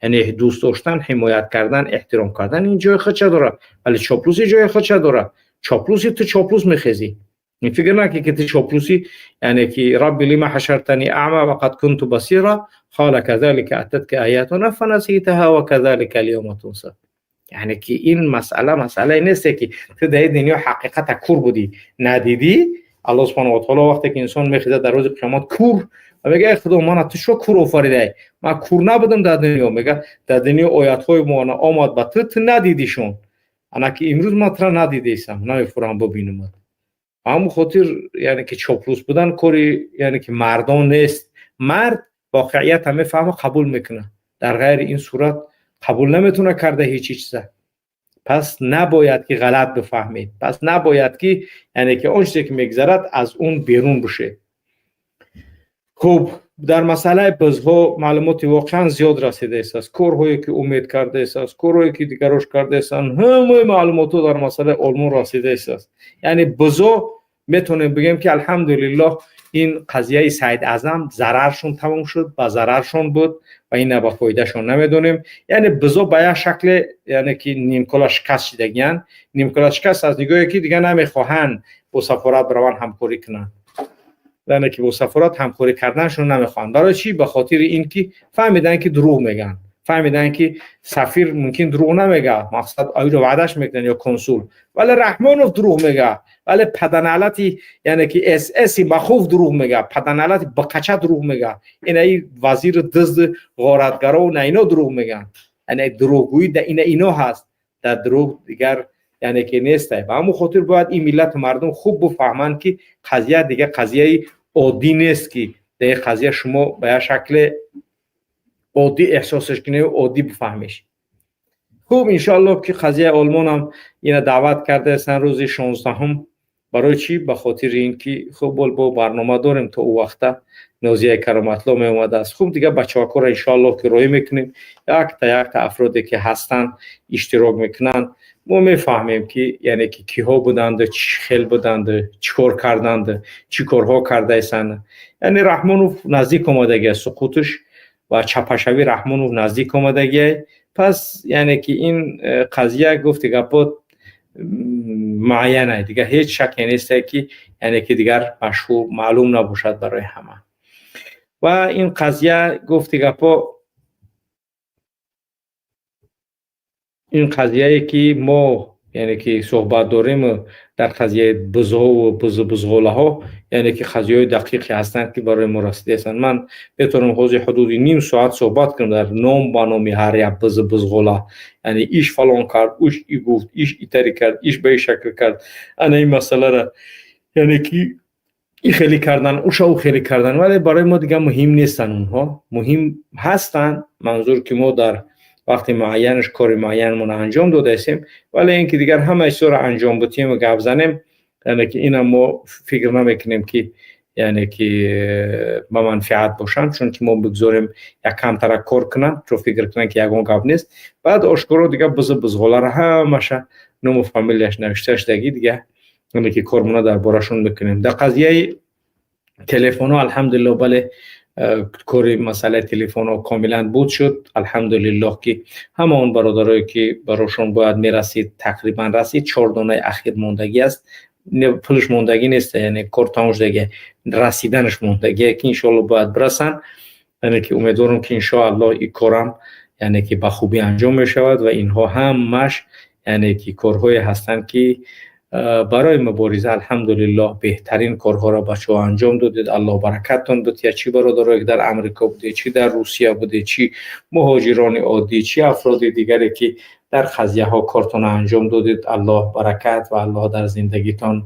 A: یعنی دوست داشتن، حمایت کردن، احترام کردن این جای خودش داره، ولی چاپلوسی جای خودش داره. چاپلوسی تو چاپلوس میخیزی. این فکر نکنی که تو چاپلوسی، یعنی که رب لما حشرتنی اعمى وقد كنت بصيرا قال كذلك اتتك آیاتنا فنسيتها وكذلك اليوم تنسى. یعنی که این مسئله مسئله نیست که تو در دنیا حقیقت کور بودی ندیدی. الله سبحانه و تعالی وقتی که انسان میخیزه در روز قیامت کور و میگه خدا من تو شو کور آفریده، من کور نبودم در دنیا. میگه در دنیا آیات های ما آمد به تو، تو ندیدیشون، انا که امروز من تو را ندیدیسم، نمیفورم ببینم. همون خاطر یعنی که چاپلوس بودن کاری یعنی که مردان نیست. مرد واقعیت همه فهم قبول میکنه، در غیر این صورت قبول نمیتونه کرده هیچ چیزه. پس نباید که غلط بفهمید، پس نباید که یعنی که اون چیزی که میگذرد از اون بیرون بشه. خب در مسئله بزها معلومات واقعا زیاد رسیده است. کارهایی که امید کرده است، کارهایی که دیگروش کرده است، همه معلومات در مسئله آلمان رسیده است. یعنی بزا میتونیم بگیم که الحمدلله این قضیه سید اعظم ضررشون تمام شد، با ضررشون بود و این با فایدهشون نمیدونیم. یعنی بزا به یک شکل یعنی که نیمکلا شکست شدگیان، نیمکلا شکست از نگاهی که دیگه نمیخواهن با سفارت بروان همکاری کنن، یعنی که با سفارت همکاری کردنشون نمیخوان. برای چی؟ به خاطر اینکه فهمیدن که دروغ میگن، فهمیدن که سفیر ممکن دروغ نمیگه، مقصد آیو رو وعدش میکنن یا کنسول، ولی رحمانوف دروغ میگه، ولی پدنالتی یعنی که اس اس مخوف دروغ میگه، پدنالتی بقچه دروغ میگه، اینا ای وزیر دزد غارتگرا و نه اینا دروغ میگن. یعنی دروغگویی در اینا هست، در دروغ دیگر یعنی که نیست. به همون خاطر باید این ملت مردم خوب بفهمند که قضیه دیگه قضیه عادی نیست که در قضیه شما به شکل عادی احساسش کنی و عادی بفهمیش. خوب انشالله که قضیه آلمان هم اینا دعوت کرده هستن روز 16 برای چی؟ به خاطر اینکه خب با برنامه داریم تا او وقتا نازیه کرامت الله می اومده است. خوب دیگه بچه‌ها را انشالله که روی میکنیم، یک تا یک تا افرادی که هستن اشتراک میکنن، ما میفهمیم که یعنی که کیها بودند، چی خیل بودند، چی کار کردند، چی کارها کرده هستند. یعنی رحمانوف نزدیک آمدگی سقوطش و چپشوی رحمانوف نزدیک آمدگی. پس یعنی که این قضیه گفت گپات معینه دیگه، هیچ شکی نیست که یعنی که دیگر مشهور معلوم نباشد برای همه. و این قضیه گفت گپا این قضیه که ما یعنی که صحبت داریم در قضیه بزها و بزغوله ها، یعنی که قضیه دقیقی هستند که برای ما رسیده هستند. من بتونم حوزه حدود نیم ساعت صحبت کنم در نام با نامی هر یک بزغوله، یعنی ایش فلان کرد، اوش ای گفت، ایش ایتری کرد، ایش به شکل کرد، انا این مسئله را یعنی که ای خیلی کردن، اوش او خیلی کردن، ولی برای ما دیگه مهم نیستن. اونها مهم هستن، منظور که ما در وقتی معینش کار معینمون انجام داده هستیم، ولی اینکه دیگر همه چیز رو انجام بدیم و گپ زنیم، یعنی که اینا ما فکر نمیکنیم که یعنی که با منفعت باشن، چون که ما بگذاریم یک کمتر کار کنن، چون فکر کنن که یگان گپ نیست. بعد آشکارا دیگه بزغوله را همشه Ному фамилияш навишта шудагӣ дига, яъне ки кормона дар борашон мекунем. Дар қазияи телефонҳо, алҳамдулилло, бале, кори масъалаи телефонҳо комилан буд шуд. Алҳамдулиллоҳ, ки ҳама он бародарое, ки барошон бояд мерасид, тақрибан расид. Чор донаи ахир мондагӣ аст, пулш мондагӣ нест, яъне кор тамом шудагӣ, расиданаш мондагие, ки иншоалло бояд бирасанд. Яъне ки умедворам, ки иншоаллоҳ ин корам, яъне ки ба хубӣ анҷом мешавад. Ва инҳо ҳамаш, яъне ки корҳое ҳастанд, ки барои мубориза, алҳамдулиллоҳ, беҳтарин корҳоро бачаҳо анҷом додед. Аллоҳ баракаттон бидиҳад, чӣ бародарое, ки дар Амрико будед, чӣ дар Русия будед, чӣ муҳоҷирони оддӣ, чӣ афроди дигаре, ки дар қазияҳо кортонро анҷом додед. Аллоҳ баракат ва Аллоҳ дар зиндагитон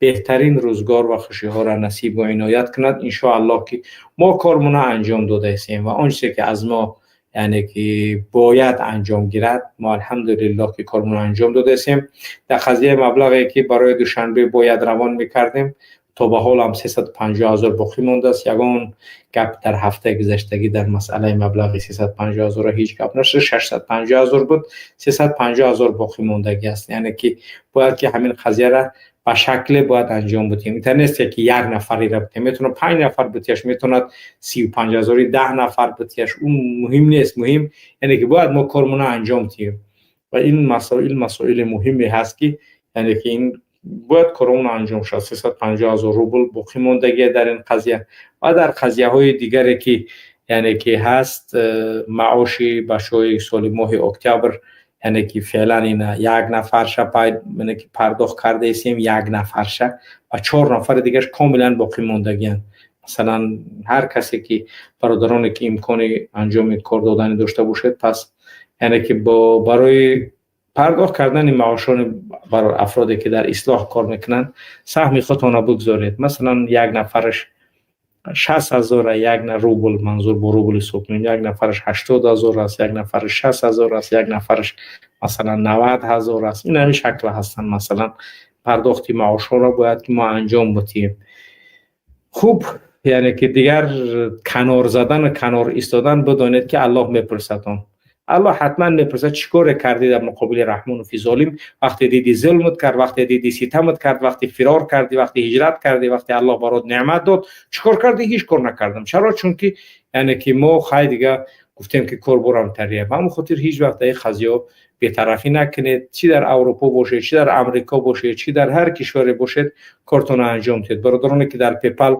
A: беҳтарин рӯзгор ва хушиҳоро насибу иноят кунад. Иншоаллоҳ, ки мо кормона анҷом додаистем ва он чизе, ки аз мо, яъне ки бояд анҷом гирад, мо, алҳамдулиллоҳ, ки кормона анҷом додаистем. Дар қазияи маблағе, ки барои Душанбе бояд равон мекардем, то ба ҳол ҳам 350 000 боқӣ мондааст. Ягон гап дар ҳафтаи гузаштагӣ дар масъалаи маблағи 350 000 ҳеҷ гап нашуд. 650 000 буд, 350 000 боқӣ мондагӣ аст. Яъне ки бояд ки ҳамин қазияра ба шакле бояд анҷом бидиҳем. Интар нест, ки як нафарира бидиҳем, метавонад панҷ нафар битияш, метавонад 35 000-и 10 нафар битияш, он муҳим нест. Муҳим, яъне ки бояд мо кормона анҷом диҳем ва ин масоил масоили муҳиме ҳаст, ки яъне ки ин бояд коромон анҷом шавад. 350 000 рубл боқӣ мондагия дар ин қазия ва дар қазияҳои дигаре, ки яъне ки ҳаст. Маоши бачаҳои соли моҳи октябр, яъне ки феълан ина як нафарша яъне ки пардохт кардаистем, як нафарша, ва чор нафари дигарш комилан боқӣ мондагианд. Масалан, ҳар касе ки бародароне, ки имкони анҷоми кор додани дошта бошед, пас яъне ки бо барои пардохт кардани маошони барои афроде, ки дар ислоҳ кор мекунанд, саҳми худтонро бигзоред. Масалан, як нафараш 60 000-а, як на рубл, манзур бо рубл ҳисоб кунем, як нафараш 80 000 аст, як нафараш 60 000 аст, як нафараш, масалан, 90 000 аст. Ин ҳамин шакла ҳастанд. Масалан, пардохти маошҳоро бояд ки мо анҷом бидиҳем. Хуб, яъне ки дигар канор задану канор истодан, бидонед, ки Аллоҳ мепурсадон. Аллоҳ ҳатман мепурсад: чӣ коре кардӣ дар муқобили Раҳмонофи золим, вақте диди зулмат кард, вақте диди ситамат кард, вақте фирор кардӣ, вақте ҳиҷрат кардӣ, вақте Аллоҳ барот неъмат дод, чӣ кор кардӣ? Ҳеҷ кор накардам. Чаро? Чунки, яъне ки мо хай дига гуфтем, ки кор борам тария. Ба ҳамон хотир ҳеҷ вақт дар ин қазиё бетарафӣ накунед. Чӣ дар Аврупо бошед, чӣ дар Амрико бошед, чӣ дар ҳар кишваре бошед, кортонро анҷом диҳед. Бародароне, ки дар PayPal,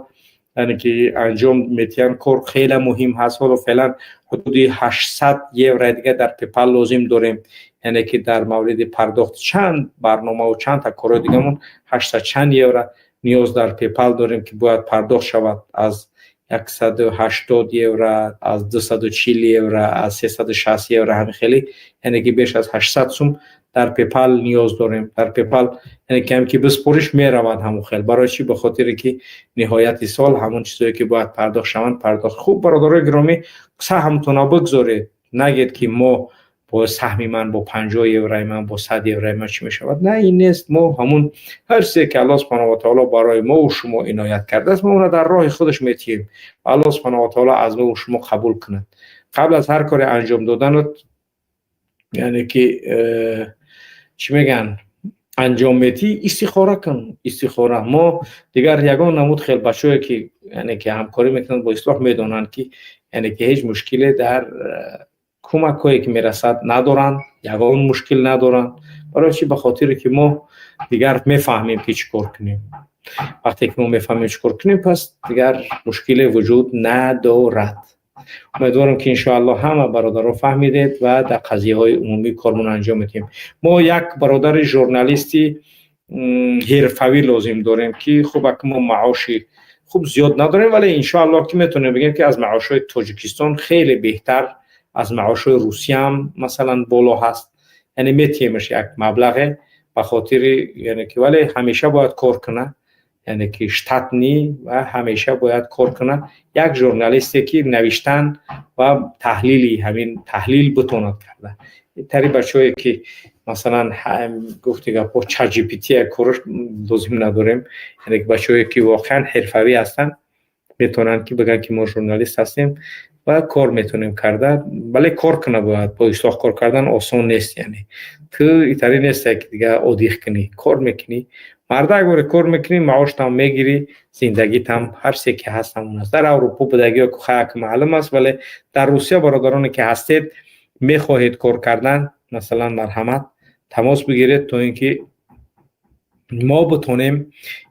A: яъне ки анҷом метиҳанд, кор хеле муҳим ҳаст. Ҳоло феълан ҳудуди 800 евро дига дар PayPal лозим дорем, яъне ки дар мавриди пардохт чанд барномаву чанд та корҳои дигамон 800 чанд евро ниёз дар PayPal дорем, ки бояд пардохт шавад, аз 180 евро, аз 240 евро, аз 360 евро, ҳамин хеле, яъне ки беш аз 800 сум дар PayPal ниёз дорем. Дар PayPal, яъне ки ҳам ки биспориш меравад ҳамон хел. Барои чӣ? Ба хотире ки ниҳояти сол ҳамон чизое, ки бояд пардохт шаванд, пардохт. Хуб, бародарои гиромӣ, саҳмтона бигзоред. Нагед, ки мо бо саҳми ман, бо 50 еврои ман, бо 100 еврои ман чӣ мешавад? На, ин нест. Мо ҳамун ҳар чизе, ки Аллоҳ субҳанаву ва таоло барои мову шумо иноят кардааст, мо онро дар роҳи худаш метиҳем. Аллоҳ субҳанаву ва таоло аз мову шумо қабул кунад. Қабл аз ҳар коре анҷом доданат, яъне ки чӣ мегӯянд, анҷом метиҳӣ, истихора кун, истихора. Мо дигар ягон намуд хел бачаҳое, ки яъне ки ҳамкорӣ мекунанд бо ислоҳ, медонанд, ки яъне ки ҳеҷ мушкиле дар кӯмакҳое, ки мерасад, надоранд, ягон мушкил надоранд. Барои чӣ? Ба хотире ки мо дигар мефаҳмем, ки чӣ кор кунем. Вақте ки мо мефаҳмем, чӣ кор кунем, пас дигар мушкиле вуҷуд надорад. Умедворам, ки иншоаллоҳ ҳама бародаро фаҳмидед ва дар қазияҳои умумӣ кормон анҷом медиҳем. Мо як бародари журналисти ҳирфавӣ лозим дорем, ки хуб, ак мо маоши хуб зиёд надорем, вале иншоаллоҳ, ки метавонем бигем, ки аз маошҳои Тоҷикистон хеле беҳтар, аз маошҳои Русияам, масалан, боло ҳаст. Яъне метиҳемаш як маблағе ба хотири, яъне ки, вале ҳамеша бояд кор кунад, яъне ки штатный ва ҳамеша бояд кор кунад. Як журналисте, ки навиштан ва таҳлили ҳамин таҳлил битонад карда. Тари бачаҳое, ки масалан, гуфти гапҳо, ChatGPT кораш лозим надорем. Яъне бачаҳое, ки воқеан ҳирфавӣ ҳастанд. Метавонанд ки бигӯянд, ки мо журналист ҳастем ва кор метавонем карда. Бале, кор куна бояд. Бо Ислоҳ кор кардан осон нест, яъне ту итари несте, ки дига одиқ кунӣ, кор мекунӣ. Мардак боре кор мекунӣ, маоштам мегирӣ, зиндагитам ҳар чизе ки ҳаст, ҳамон аст. Дар Аврупо будагиё хаяк маълум аст, вале дар Русия бародароне ки ҳастед, мехоҳед кор кардан, масалан, марҳамат, тамос бигиред, то ин ки мо битонем,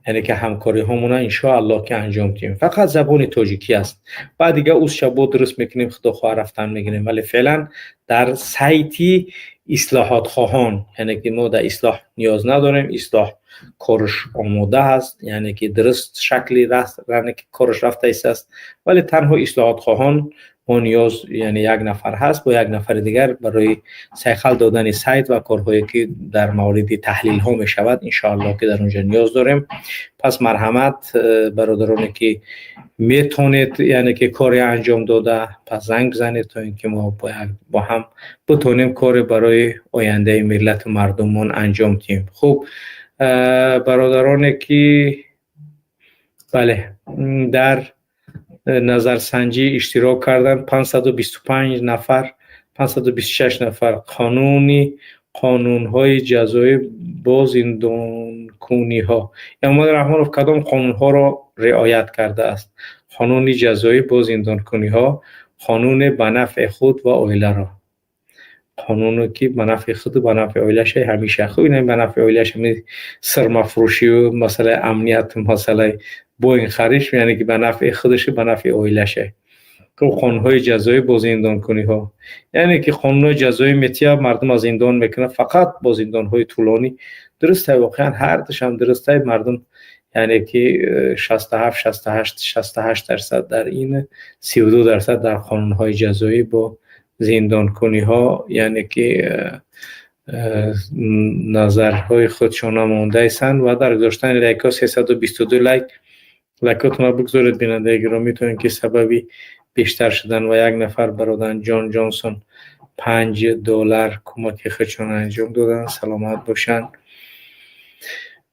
A: яъне ки ҳамкориҳомона иншоаллоҳ ки анҷом диҳем. Фақат забони тоҷикӣ аст. Баъд дига узша бо дуруст мекунем, худо хоҳа, рафтан мегирем. Вале феълан дар сайти ислоҳотхоҳон, яъне ки мо дар Ислоҳ ниёз надорем, Ислоҳ корш омода аст, яъне ки дуруст шакли, яъне ки корш рафта истааст. Вале танҳо ислоҳотхоҳон мо ниёз, яъне як нафар ҳаст, бо як нафари дигар барои сайқал додани сайт ва корҳое ки дар мавриди таҳлилҳо мешавад, иншоаллоҳ ки дар онҷо ниёз дорем. Пас марҳамат, бародароне ки метонед, яъне ки коре анҷом дода, пас занг бизанед, то ин ки мо бо ҳам битонем коре барои ояндаи миллату мардумон анҷом диҳем. Хуб, бародароне ки, бале, дар назарсанҷӣ иштирок карданд, 525 нафар, 526 нафар. Қонуни қонунҳои ҷазоӣ бо зиндонкуниҳо. Эмомалӣ Раҳмонов кадом қонунҳоро риоят кардааст? Қонуни ҷазоӣ бо зиндонкуниҳо, қонуне ба нафъи худ ва оиларо, қонуне ки ба нафъи худу ба нафъи оилаша ҳамеша. Хуб, ина ба нафъи оилаш ҳами сирмафурӯшию масъалаи амнияту масъалаи боин хариш, яъне ки ба нафъи худашу ба нафъи оилаша. Хуб, қонунҳои ҷазоӣ бо зиндонкуниҳо, яъне ки қонунҳои ҷазоӣ метия, мардум аз зиндон мекунад, фақат бо зиндонҳои тӯлонӣ. Дурустай, воқеан ҳардушам дурустай. Мардум, яъне ки 67, 68, 68% дар ин, 32% дар қонунҳои ҷазоӣ бо зиндонкуниҳо, яъне ки назарҳои худшона мондаистанд. Ва дар гузоштани лайкҳо 322 лайк. Лайкотонро бигзоред, бинандаи гиромӣ, то ин ки сабаби бештар шудан. Ва як нафар бародар Ҷон Ҷонсон $5 кӯмаки худшон анҷом доданд, саломат бошанд.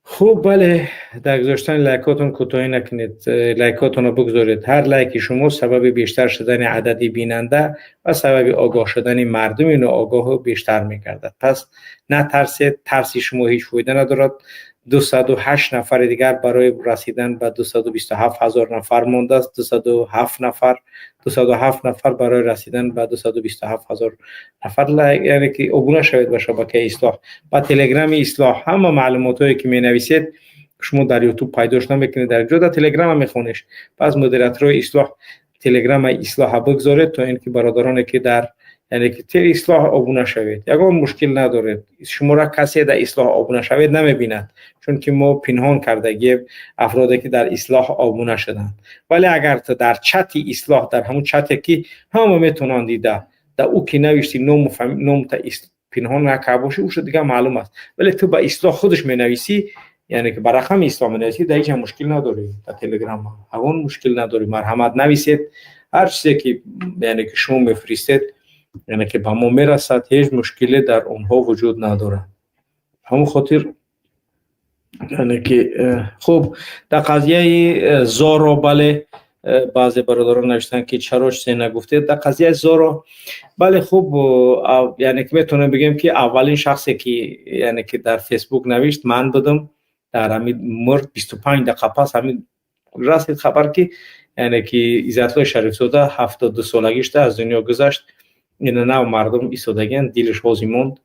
A: Хуб, бале, дар гузоштани лайкотон кӯтоҳӣ накунед, лайкотонро бигзоред. Ҳар лайки шумо сабаби бештар шудани адади бинанда ва сабаби огоҳ шудани мардуми ноогоҳу бештар мегардад. Пас натарсед, тарси шумо ҳеҷ фоида надорад. 208 нафари дигар барои расидан ба 227 000 нафар мондааст. 207 нафар, 207 нафар барои расидан ба 227 000 нафар. Яъне ки обуна шавед ба шабакаи Ислоҳ, ба Телеграми Ислоҳ. Ҳама маълумотҳое ки менависед, шумо дар Ютуб пайдош намекунед, дар ҷо дар Телеграма мехонеш. Пас модераторҳои Ислоҳ, Телеграма Ислоҳа бигзоред, то ин ки бародароне ки дар, яъне ки те Ислоҳ обуна шавед, ягон мушкил надоред. Шуморо касе дар Ислоҳ обуна шавед намебинад, чунки мо пинҳон кардагием афроде ки дар Ислоҳ обуна шуданд. Вале агар ту дар чати Ислоҳ, дар ҳамун чате ки ҳама метавонанд дида, дар ӯ ки навишти, номта пинҳон накарда бошӣ, уша дига маълум аст. Вале ту ба Ислоҳ худаш менависӣ, яъне ки ба рақами Ислоҳ менависӣ, дар ҳеҷ мушкил надорӣ. Дар Телеграм ҳамон мушкил надорӣ. Марҳамат, нависед. Ҳар чизе ки, яъне ки шумо мефиристед, яъне ки ба мо мерасад, ҳеҷ мушкиле дар онҳо вуҷуд надорад. Ҳамон хотир, яъне ки хуб, дар қазияи Зоро, бале, баъзе бародарон навиштанд, ки чаро чизе нагуфтед дар қазияи Зоро. Бале, хуб, яъне ки метавонем бигӯем, ки аввалин шахсе ки, яъне ки дар Фейсбук навишт, ман будам. Дар ҳамин мурд, 25 дақиқа пас ҳамин расид хабар, ки яъне ки Иззатуллои Шарифзода 72 солагишта аз дунё гузашт. Ина нав мардум истодагианд, дилаш ҳозир монд.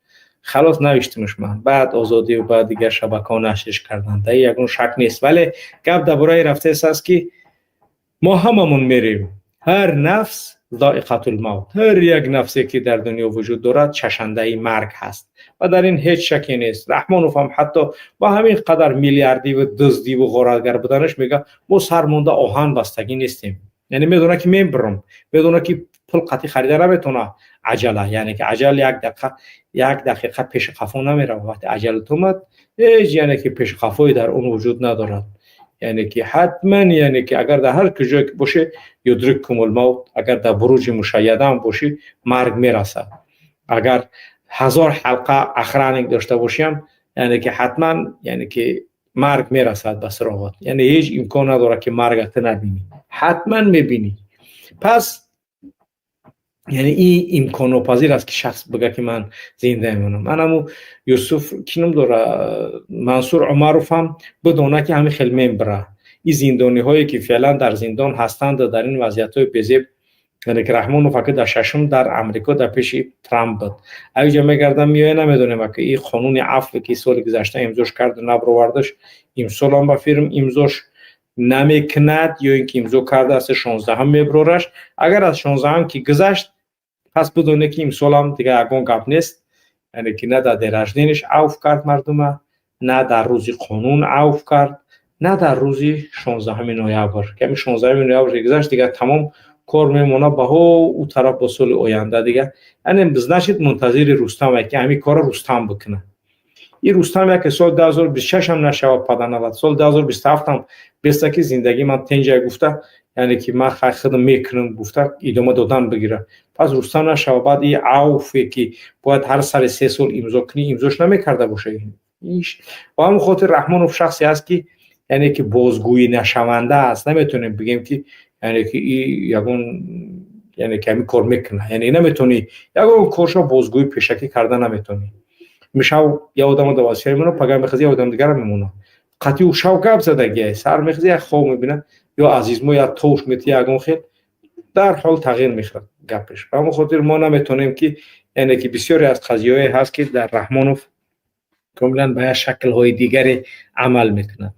A: Халос, навиштимш ман. Баъд Озодию баъд дигар шабакаҳо нашриш карданд, дар ягон шак нест. Вале гап дар бораи рафтааст аст, ки мо ҳамамон мерем. Ҳар нафс зоиқатул мавт, ҳар як нафсе ки дар дунё вуҷуд дорад, чашандаи марг ҳаст ва дар ин ҳеҷ шаке нест. Раҳмонов ҳам ҳатто ба ҳамин қадар миллиардиву дуздиву ғоратгар буданаш мега: «Мо сармонда оҳан бастагӣ нестем». Яъне медонад, ки мебирам, медонад, ки пул қатъӣ харида наметавона аҷала. Яъне ки аҷал як дақиқа, як дақиқа пеши қафо намеравад. Вақте аҷалат омад, ҳеҷ, яъне ки пеши қафое дар он вуҷуд надорад. Яъне ки ҳатман, яъне ки агар дар ҳар куҷое ки бошӣ, юдриккумул мавт. Агар дар буруҷи мушайяда ҳам бошӣ, марг мерасад. Агар ҳазор ҳалқа охранник дошта бошиам, яъне ки ҳатман, яъне ки مرگ میرسد به سراغت، یعنی هیچ امکان نداره که مرگت نبینی، حتما میبینی. پس یعنی این امکان ناپذیر است که شخص بگه که من زنده میمونم. من همو یوسف کینم داره، منصور عمروف هم بدونه که همین خیلی میبره. این زندانی هایی که فعلا در زندان هستند در این وضعیت های بزیب، یعنی که رحمانوف که در ششم در امریکا در پیش ترامپ بود، اوجا میگردم میای نمیدونیم که این قانون عفو که سال گذشته امضاش کرد نبروردش، امسال هم با فیلم امضاش نمیکند یا اینکه امضا کرده است 16 هم میبرورش. اگر از 16 هم که گذشت پس بدونه که امسال هم دیگه اگون گپ نیست، یعنی که نه در درجنینش عفو کرد مردمه، نه در روز قانون عفو کرد، نه در روز 16 نوامبر که همین 16 نوامبر گذشت دیگه تمام کار میمونه به او طرف با سال آینده دیگه. یعنی بزنشید منتظر رستم که همین کار رستم بکنه. این رستم که سال 2026 هم نشود پدنه، سال 2027 هم بسته که زندگی من تنجا گفته، یعنی که من خودم میکنم گفته ادامه دادن بگیره. پس رستم نشود بعد این عفوی که باید هر سال 3 سال امضا کنی امضاش نمیکرده باشه. ایش با هم خاطر رحمانوف شخصی است که یعنی که بازگویی نشونده است، نمیتونیم بگیم که یعنی که این یگون یعنی که همین کار میکنه، یعنی نمیتونی یگون کارشا بازگویی پیشکی کرده نمیتونی. میشو یه آدم دو واسه میمونه پگاه میخزی یه آدم دیگر میمونه قطعی او شو گپ زدگی سر میخزی خواب میبینه یا عزیز ما یا توش میتی یگون خیل در حال تغییر میخواد گپش. به همون خاطر ما نمیتونیم که یعنی که بسیاری از قضیه‌های هست که در رحمانوف کاملا به شکل های دیگری عمل میکنه.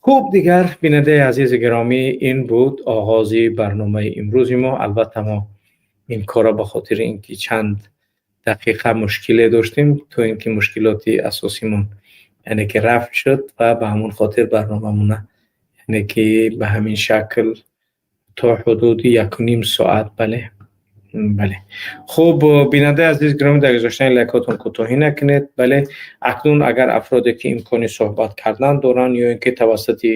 A: خوب دیگر بیننده عزیز گرامی، این بود آغاز برنامه امروز ما. البته ما این کارا به خاطر اینکه چند دقیقه مشکل داشتیم تو اینکه مشکلات اساسیمون یعنی که رفع شد و به همون خاطر برنامه‌مون یعنی که به همین شکل تا حدود 1.5 ساعت. بله بله. خب بیننده عزیز گرامی، در گذاشتن لایکاتون کوتاهی نکنید. بله اکنون اگر افرادی که امکانی صحبت کردن دارن یا اینکه توسط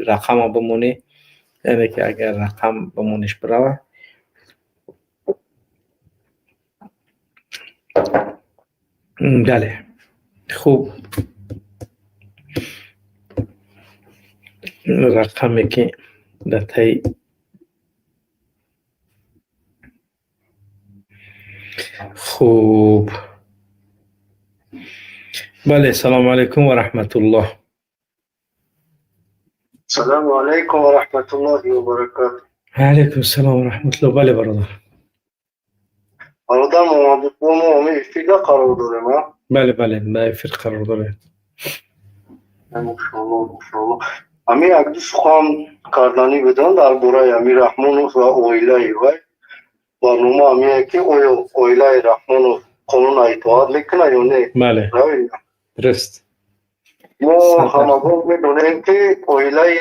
A: رقم بمونه، یعنی که اگر رقم بمونش بروه، بله. خوب رقمی که در تای خوب بله. سلام علیکم و رحمت الله.
B: سلام علیکم و رحمت الله و برکاته.
A: علیکم السلام و رحمت الله. بله برادر.
B: برادر محمد ما افیدا قرار داریم.
A: بله بله ما افید قرار داریم.
B: ماشاءالله ماشاءالله. امی یک دو سخن کردنی بدن درباره امیر رحمانوف و اویلای وی. برنامه امیه که آیا اویلای رحمانوف قانون اطاعت میکنه یا نه؟
A: بله درست.
B: ما همگان میدونیم که اویلای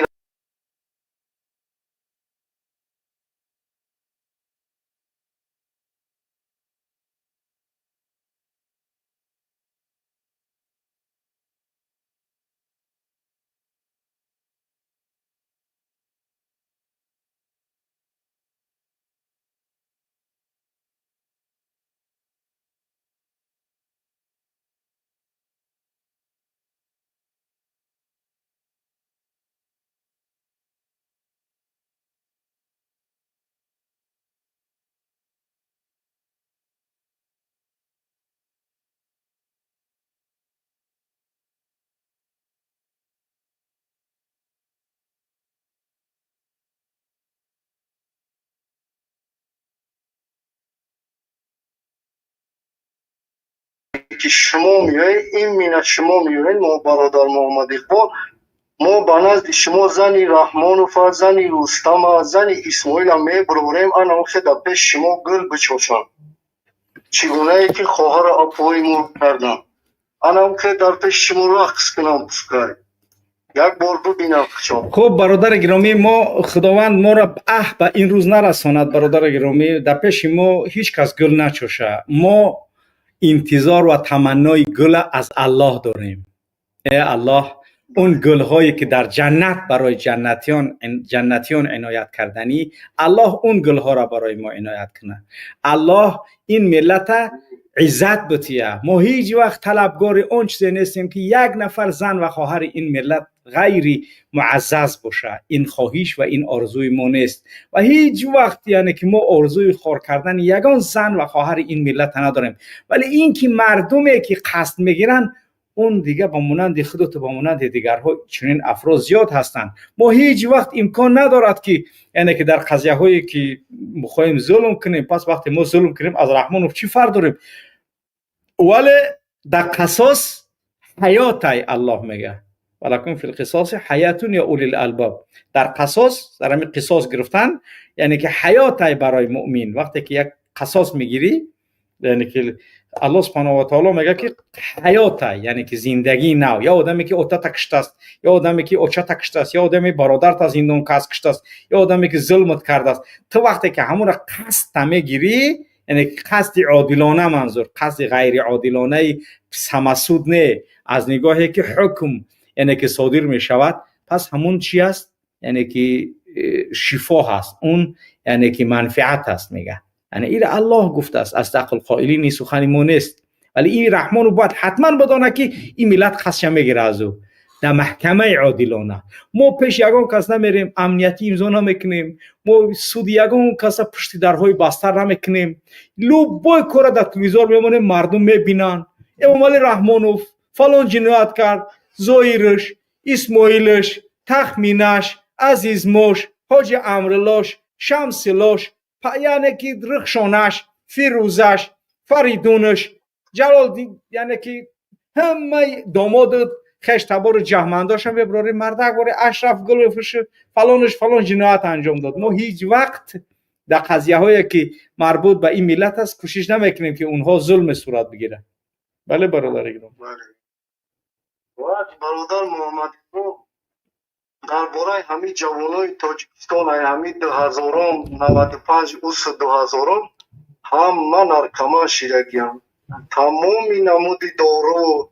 B: که شما میایید این مینه شما میایید ما برادر محمد اقبال ما به نزد شما زنی رحمانوف زنی رستم زنی اسماعیل میبروریم انا خود در پیش شما گل بچوشم چگونه که خواهر اپوی مو کردم انا که در پیش شما رقص کنم پسکای یک بار ببینم.
A: خب برادر گرامی ما خداوند ما را به این روز نرساند. برادر گرامی در پیش ما هیچ کس گل نچوشه. ما انتظار و تمنای گل از الله داریم. ای الله اون گل‌هایی که در جنت برای جنتیان عنایت کردنی، الله اون گل‌ها را برای ما عنایت کنه. الله این ملت عزت بتیه. ما هیچ وقت طلبگار اون چیزی نیستیم که یک نفر زن و خواهر این ملت غیری معزز باشه. این خواهش و این آرزوی ما نیست و هیچ وقت یعنی که ما آرزوی خار کردن یگان زن و خواهر این ملت نداریم. ولی این که مردمی که قصد میگیرن اون دیگه با مانند خودت و با مانند دیگرها چنین افراد زیاد هستند. ما هیچ وقت امکان ندارد که یعنی که در قضیه هایی که میخوایم ظلم کنیم، پس وقتی ما ظلم کنیم از رحمانوف چی فرق داریم؟ ولی در قصاص حیات الله میگه ولکم فی القصاص حیات یا اولی الالباب. در قصاص، در همین قصاص گرفتن یعنی که حیات برای مؤمن. وقتی که یک قصاص میگیری یعنی که الله سبحانه و تعالی میگه که حیات، یعنی که زندگی نو. یا آدمی که اوتا کشته است، یا آدمی که اوچا کشته است، یا آدمی برادر تا زندان کس کشته است، یا آدمی که ظلمت کرده است، تو وقتی که همون را قصد میگیری، یعنی قصد عادلانه، منظور قصد غیر عادلانه سمسود نه، از نگاهی که حکم یعنی که صادر میشود، پس همون چی است؟ یعنی که شفا هست، اون یعنی که منفعت است. میگه یعنی این الله گفته است، از عقل قائلین سخن ما نیست. ولی این رحمان باید حتما بدانه که این ملت قصد میگیره از او در محکمه عادلانه. ما پیش یگان کس نمیریم، امنیتی امضا نمیکنیم، ما سود یگان کس پشت درهای بسته نمیکنیم، لوبای کار در تلویزیون میمونیم، مردم میبینن امام علی رحمانوف فلان جنایت کرد، زویرش، اسماعیلش، تخمینش، عزیزموش، حاجی امرلاش، شمسلاش، یعنی که رخشانش، فیروزش، فریدونش، جلال، یعنی که همه داماد خش تبار جهمنداش هم ببراریم، مردک باره اشرف گلوفش فلانش فلان جنایت انجام داد. ما هیچ وقت در قضیه هایی که مربوط به این ملت است کوشش نمیکنیم که اونها ظلم صورت بگیره. بله برادر گرام.
B: بله برادر محمد، дар бораи ҳамин ҷавонои Тоҷикистон, ҳамин 2000-ум, 95, ус 2000-ум ҳама наркоман шидагианд. Тамоми намуди дору,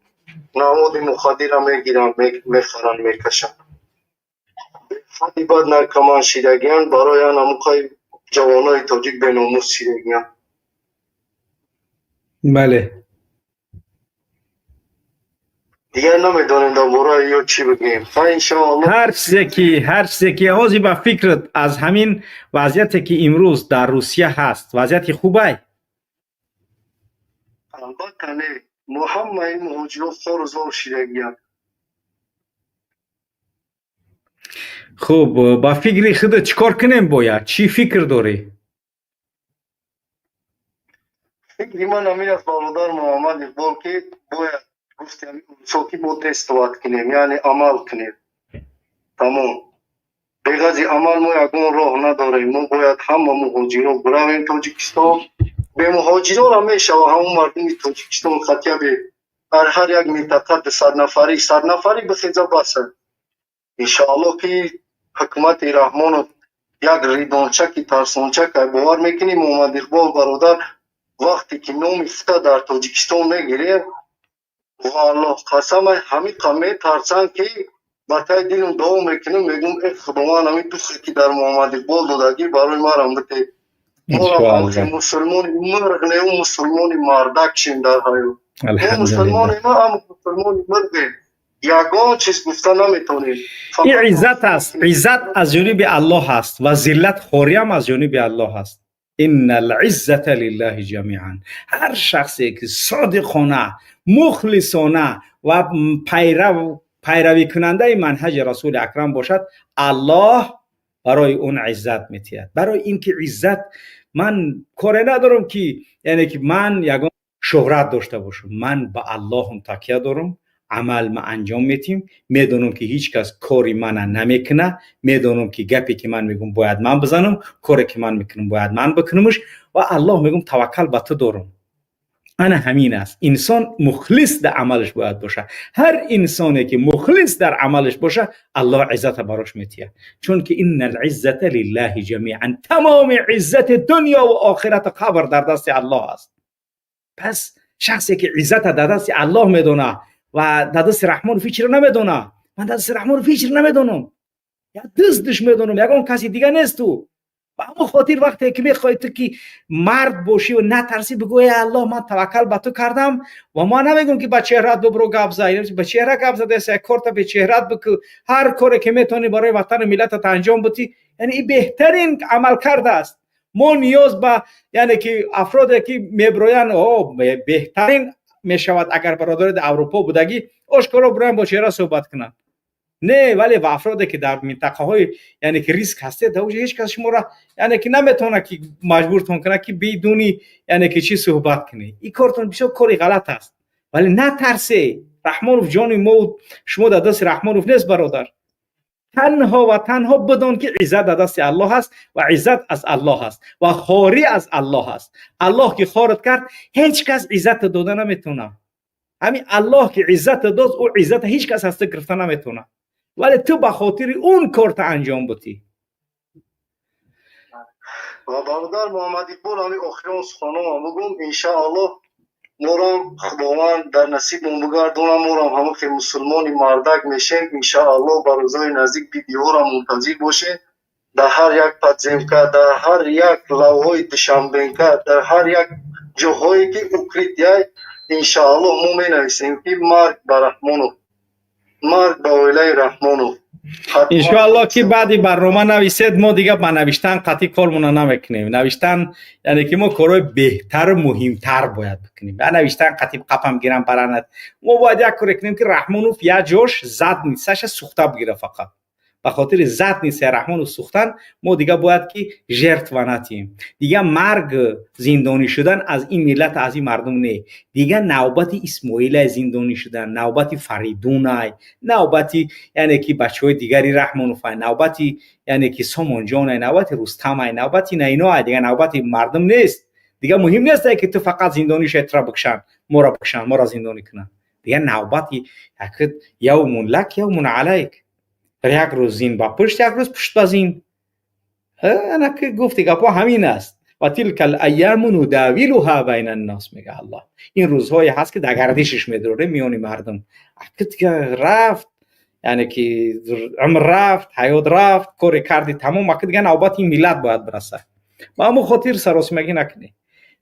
B: намуди мухаддира мегиранд, мехаранд, мекашанд. Беҳади бад наркоман шидагианд. Барои ан ҳамуқай ҷавонои тоҷик беномус шидагианд.
A: Бале.
B: Дигар намедонем дар бораи ё чӣ бигӯем. Иншоаллоҳ.
A: Ҳар чизе ки ҳозир ба фикрат аз ҳамин вазъияте ки имрӯз дар Русия ҳаст, вазъияти хубай?
B: Албатта не. Мо ҳамаи муҳоҷирон хору зор шидагианд.
A: Хуб, ба фикри худат чӣ кор кунем бояд? Чӣ фикр дорӣ?
B: Фикри ман ҳамин аст, бародар Муҳаммад Иқбол, ки бояд гуфтем ки мо действовать кунем, яъне амал кунем. Тамом. Беғази амал мо ягон роҳ надорем. Мо бояд ҳама муҳоҷирон биравем Тоҷикистон. Бе муҳоҷиронам мешава ҳамон мардуми Тоҷикистон хотя бы дар ҳар як минтақа 200 нафарӣ, 100 нафарӣ бихеза баса. Иншоаллоҳ ки ҳукумати Раҳмонов як ридончаки тарсончак, бовар мекунӣ Муҳаммад Иқбол бародар, вақте ки номи фта дар Тоҷикистон мегирем, валлоҳ қасам, ҳамиқа метарсанд ки ба таи дилам дуо мекунам, мегӯм э Худованд, ҳамин духе ки дар Муҳаммад Иқбол додагӣ барои марам бите. Моро мусулмони мурғ не, мусулмони мардак шем дар ҳаёт. Мо мусулмонем, аммо мусулмони мурғем. Ягон чиз гуфта наметавонем.
A: Ин иззат аст. Иззат аз ҷониби Аллоҳ аст ва зиллат хориам аз ҷониби Аллоҳ аст. Инна ал-иззата лиллаҳи ҷамиан. Ҳар шахсе ки содиқона, мухлисона ва пайравикунандаи манҳаҷи Расули Акрам бошад, Аллоҳ барои он иззат метиҳад. Барои ин ки иззат, ман коре надорам ки яъне ки ман ягон шӯҳрат дошта бошам. Ман ба Аллоҳам такя дорам, амал ма анҷом метиҳем, медонам ки ҳеҷ кас кори мана намекуна, медонам ки гапе ки ман мегӯм бояд ман бизанам, коре ки ман мекунам бояд ман бикунамш ва Аллоҳ мегӯм таваккал ба ту дорам. Ана ҳамин аст. Инсон мухлис дар амалаш бояд бошад. Ҳар инсоне ки мухлис дар амалаш бошад, Аллоҳ иззата барош метиҳад. Чунки инна ал-иззата лиллаҳи ҷамиан. Тамоми иззати дунё ва охирату қабр дар дасти Аллоҳ аст. Пас шахсе ки иззата дар дасти Аллоҳ медонад ва дар дасти Раҳмонов ҳеҷро намедонад, ман дар дасти Раҳмонов ҳеҷро намедонам, як дастдиш медонам, ягон каси дига нест. Ту Ба ҳамон хотир вақте ки мехоҳӣ ту ки мард бошӣ ва натарсӣ, бигӯ: «Эй Аллоҳ, ман таваккал ба ту кардам». Ва ма намегӯм, ки ба чеҳрат бибро гап зад, ба чеҳра гап задаест, як корта бе чеҳрат бикӯ, ҳар коре ки метавонӣ барои ватану миллатат анҷом бутӣ. Яъне ин беҳтарин амалкард аст. Мо ниёз ба, яъне ки, афроде ки меброянд, о беҳтарин мешавад, агар бародари дар Аврупо будагӣ ошкоро бироянд, бо чеҳра суҳбат кунанд. Не, вале ба афроде ки дар минтақаҳои, яъне ки, риск ҳастед, дар ҳеҷ кас шуморо, яъне ки, наметавонад ки маҷбуртон кунад, ки бидуни, яъне ки, чӣ суҳбат кунӣ. Ин кортон бисёр кори ғалат аст, вале натарсе, Раҳмонов. Ҷони мо шумо дар дасти Раҳмонов нест, бародар. Танҳо ва танҳо бидон, ки иззат дар дасти Аллоҳ аст ва иззат аз Аллоҳ аст ва хорӣ аз Аллоҳ аст. Аллоҳ ки хорат кард, ҳеҷ кас иззатро дода наметавонад. Ҳамин Аллоҳ ки иззатро дод, ӯ иззата ҳеҷ кас аз ту гирифта наметавонад, вале ту ба хотири он корта анҷом бутӣ.
B: Ва бародар Муҳаммад Иқбол, ҳамин охирон суханонам бигӯм: иншааллоҳ, морам Худованд дар насибмон бигардонам, морам ҳамон ки мусулмони мардак мешем. Иншааллоҳ, ба рӯзҳои наздик видеоро мунтазир бошед. Дар ҳар як подземка, дар ҳар як лавҳои Душанбенка, дар ҳар як ҷоҳое ки укрытие, иншааллоҳ, мо менависем, ки марг ба Раҳмонов, марг ба оилаи Раҳмонов.
A: Иншоаллоҳ, ки баъди барнома нависед. Мо дига ба навиштан қатъӣ кормона намекунем. Навиштан, яъне ки, мо корҳои беҳтару муҳимтар бояд бикунем. Ба навиштан қатъӣ қапам гирам баранад. Мо бояд як коре кунем, ки Раҳмонов як ҷош задница ша сӯхта бигира. Фақат ба хотири задница и Раҳмонов сӯхтан мо дига бояд ки жертва натиҳем. Дига марг, зиндонӣ шудан аз ин миллат, аз ин мардум не. Дига навбати Исмоилай зиндонӣ шудан, навбати Фаридунай, навбати, яъне ки, бачаҳои дигари Раҳмоновай, навбати, яъне ки, Сомонҷонай, навбати Рустамай, навбати наиноай. Дига навбати мардум нест. Дига муҳим нест, ки ту фақат зиндонӣ шавӣ, тура бикушанд, моро бикушанд, моро зиндонӣ кунанд. Дига навбати يوم لك يوم عليك. Як рӯз зин ба пушт, як рӯз пушт ба зин. Ана ки гуфти, гапҳо ҳамин аст. وتلك الأيام نداولها بين الناس, мега Аллоҳ. Ин рӯзҳое ҳаст, ки дар гардишиш медорем миёни мардум. Дига рафт, яъне ки, умр рафт, ҳаёт рафт, коре карди, тамом. Аки дига навбати ин миллат бояд бирасад. Ба ҳамон хотир саросимагӣ накунем,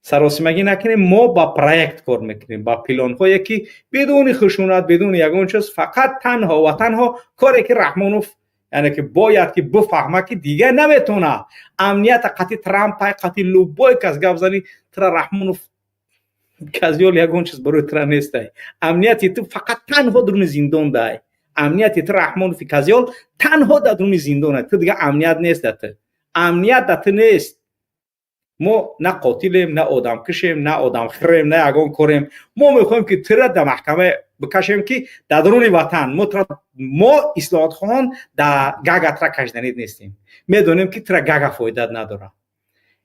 A: саросимагӣ накунем. Мо ба проект кор мекунем, ба планҳое, ки бидуни хушунат, бидуни ягон чиз, фақат танҳо ва танҳо коре, ки Раҳмонов, яъне ки, бояд ки бифаҳма, ки дига наметавона амнията қати Трампай, қати любой кас гап зани. Тра Раҳмонов казёл ягон чиз барои тра нестай. Амнияти ту фақат танҳо дуруни зиндон дай. Амнияти ту, Раҳмонови казёл, танҳо дар дуруни зиндон. Ту дига амният нест дар ту, амният дар ту нест. Мо на қотилем, на одамкушем, на одамхӯрем, на ягон корем. Мо мехоҳем, ки тура дар маҳкама бикашем, ки дар дуруни ватан мо тура, мо ислоҳотхоҳон дар Гага тура кашиданид нестем. Медонем, ки тура Гага фоидат надорад.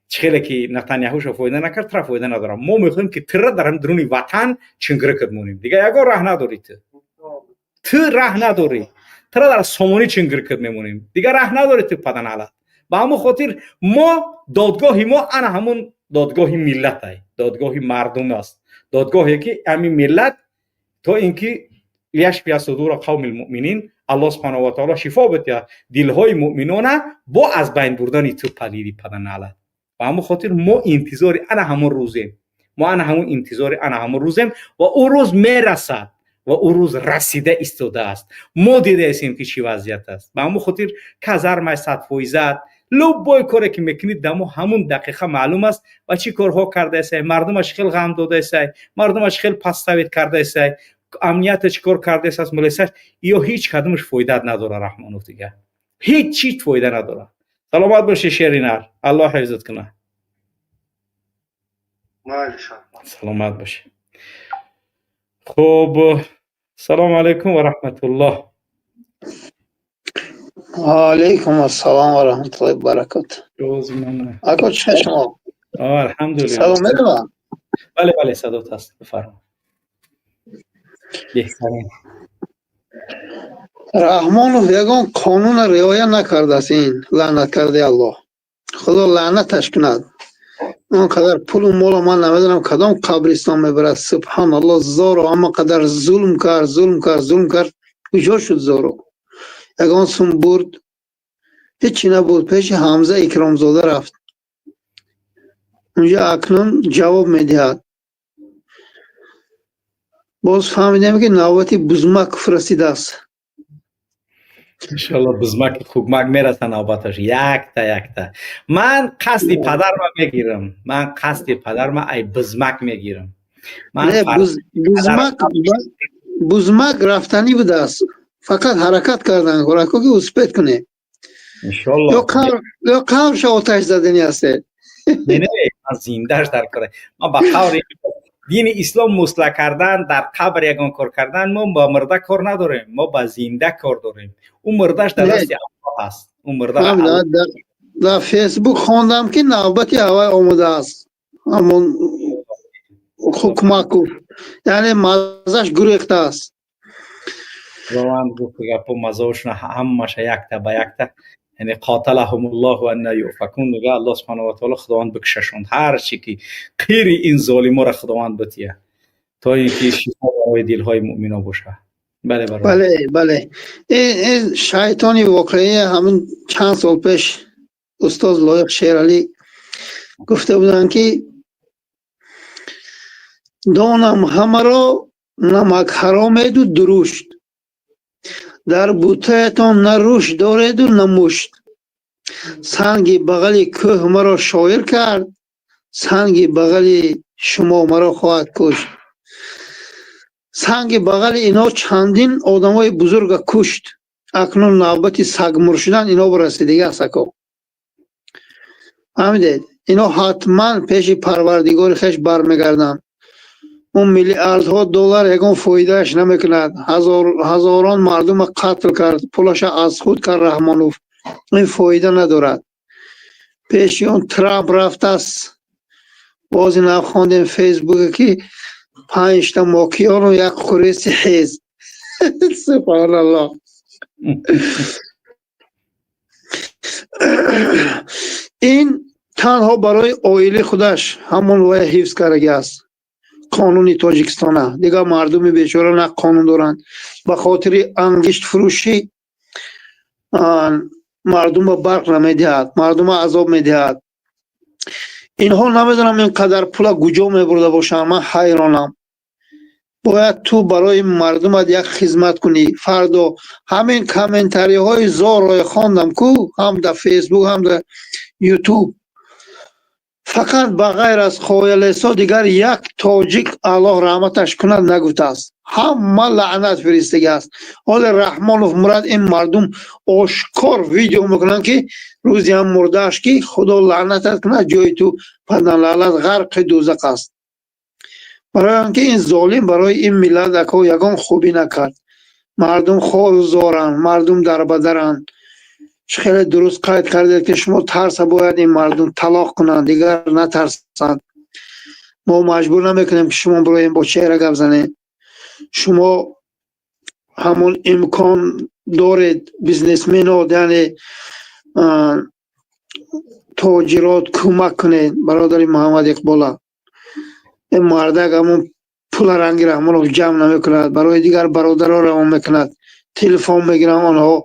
A: Чӣ хеле ки Натаняҳуша фоида накард, тура фоида надорад. Мо мехоҳем, ки тура дар дуруни ватан чингира кидмонем. Дига ягон раҳ надорӣ ту, ту раҳ надорӣ. Тура дар Сомонӣ чингир кид мемонем, дига раҳ надорӣ ту, паданалат. Ба ҳамон хотир мо, додгоҳи мо ана ҳамон додгоҳи миллатай, додгоҳи мардум аст, додгоҳе, ки ҳамин миллат, то ин ки يشفي صدور قوم المؤمنين. Аллоҳ سبحانه وتعالى шифо бидиҳад дилҳои муъминона бо аз байн бурдани ту, палиди паданалат. Ба ҳамон хотир мо интизори ана ҳамон рӯзем, мо ана ҳамон интизори ана ҳамон рӯзем ва ӯ рӯз мерасад ва ӯ рӯз расида истодааст. Мо дидаестем, ки чӣ вазъият аст. Ба ҳамон хотир казармай садфоизат, любой коре ки мекунӣ, дамо ҳамун дақиқа маълум аст ва чӣ корҳо кардаесай, мардумаш хел ғам додаесай, мардумаш хел подставить кардаесай, амнията чӣ кор кардаесас, милисаш ё ҳеҷ кадомаш фоидат надора, Раҳмонов. Дига ҳеҷ чиз фоида надорад. Саломат бошӣ, шеринар, Аллоҳ ҳифзат кунад. Саломат бошӣ. Хуб, салому алайкум ва раҳматуллоҳ.
C: Алейкум ассалом ва раҳматуллоҳи ва баракатуҳ. Ако, чӣ шумо?
A: Алҳамдулиллоҳ.
C: Салом медонам.
A: Бале, бале, садот ҳаст, бифармо. Беҳтарин.
C: Раҳмонов ягон қонунро риоя накардааст, ин лаънат кардаи Аллоҳ. Худо лаънаташ кунад. Он қадар пулу моло ман намедонам, кадом қабристон мебарад. Субҳаналлоҳ, зоро амма қадар зулм кард, зулм кард, зулм кард. Куҷо шуд зоро? Ягон сум бурд. Ҳечи набуд, пеши Ҳамза Икромзода рафт. Унҷа акнун ҷавоб медиҳад. Боз фаҳмидем, ки навбати Бузмаков расидааст.
A: Иншалло, Бузмаки хукмак мераса навбаташ якта якта. Ман қасди падарма мегирам, ман қасди падарма ай Бузмак мегирам.
C: Бузмак рафтанӣ будааст, фақат ҳаракат кардан хӯрако, ки успеть кунем.
A: Иншалло.
C: Ё қабрша оташ задани ҳастед?
A: Не, ман зиндааш дар кора. Ман ба қаври дини ислом мусла кардан, дар қабр ягон кор кардан, мо ба мурда кор надорем, мо ба зинда кор дорем. Ӯ мурдаш дар дасти Аллоҳ аст, ӯ мурда.
C: Дар Фейсбук хондам, ки навбати ҳавай омадааст, ҳамон Хукмаков, яъне маззаш гурехтааст.
A: Худованд гуфт гапо маззаошона ҳамаша якта ба якта, яъне قاتلهم الله أنى يؤفكون мега Аллоҳ سبحانه وتعالى. Худованд бикушашонд ҳар чи ки қири ин золиморо худованд бития, то ин ки шифо барои дилҳои муъмино боша. Бале.
C: Бале, ин шайтони воқеӣ. Ҳамин чанд сол пеш устоз Лоиқ Шералӣ гуфта буданд, ки донам ҳамаро намак ҳаромеду дурушт, дар бутаятон на рушд дореду, на мушт. Санги бағали кӯҳ маро шоир кард, санги бағали шумо маро хоҳад кушт. Санги бағали ино чандин одамои бузурга кушт. Акнун навбати сагмур шудан ино расидига аст, ако. Фаҳмидед, ино ҳатман пеши Парвардигори хеш бармегарданд. Он миллиардҳо доллар ягон фоидааш намекунад. Ҳазорон мардума қатл кард, пулаша аз худ кард Раҳмонов, ин фоида надорад. Пеши он Трамп рафтааст. Боз инам хондем Фейсбуке, ки панҷта мокиёну як хуреси ҳез. Субҳаналлоҳ. Ин танҳо барои оили худаш ҳамон вая ҳифз кардаги аст, қонуни Тоҷикистона. Дигар мардуми бечора на қонун доранд. Ба хотири ангиштфурӯшӣ мардумро барқ намедиҳад, мардума азоб медиҳад. Инҳо намедонам ин қадар пула куҷо мебурда бошанд, ман ҳайронам. Бояд ту барои мардумат як хизмат кунӣ. Фардо ҳамин комментариҳои зорро хондам ку, ҳам дар Фейсбук, ҳам дар Ютуб. Фақат ба ғайр аз Хоялесо дигар як тоҷик Аллоҳ раҳматаш кунад нагуфтааст, ҳама лаънат фиристагааст. Ҳоле Раҳмонов мурад, ин мардум ошкор видео мекунанд, ки рӯзи ҳам мурдааш, ки Худо лаънатат кунад, ҷои ту падарлаънат ғарқи дӯзақ аст. Барои он ки ин золим барои ин миллат, ако, ягон хубӣ накард. Мардум хору зоранд, мардум дарбадаранд. Хеле дуруст қайд кардед, ки шумо тарса бояд ин мардум талоқ кунанд, дигар натарсанд. Мо маҷбур намекунем, ки шумо бироем, бо чеҳра гап занем. Шумо ҳамон имкон доред, бизнесмено, яъне тоҷирот, кӯмак кунед бародари Муҳаммад Иқбола. Ин мардак ҳамон пула ранги Раҳмонов ҷамъ намекунад, барои дигар бародаро равон мекунад, телефон мегиранд онҳо,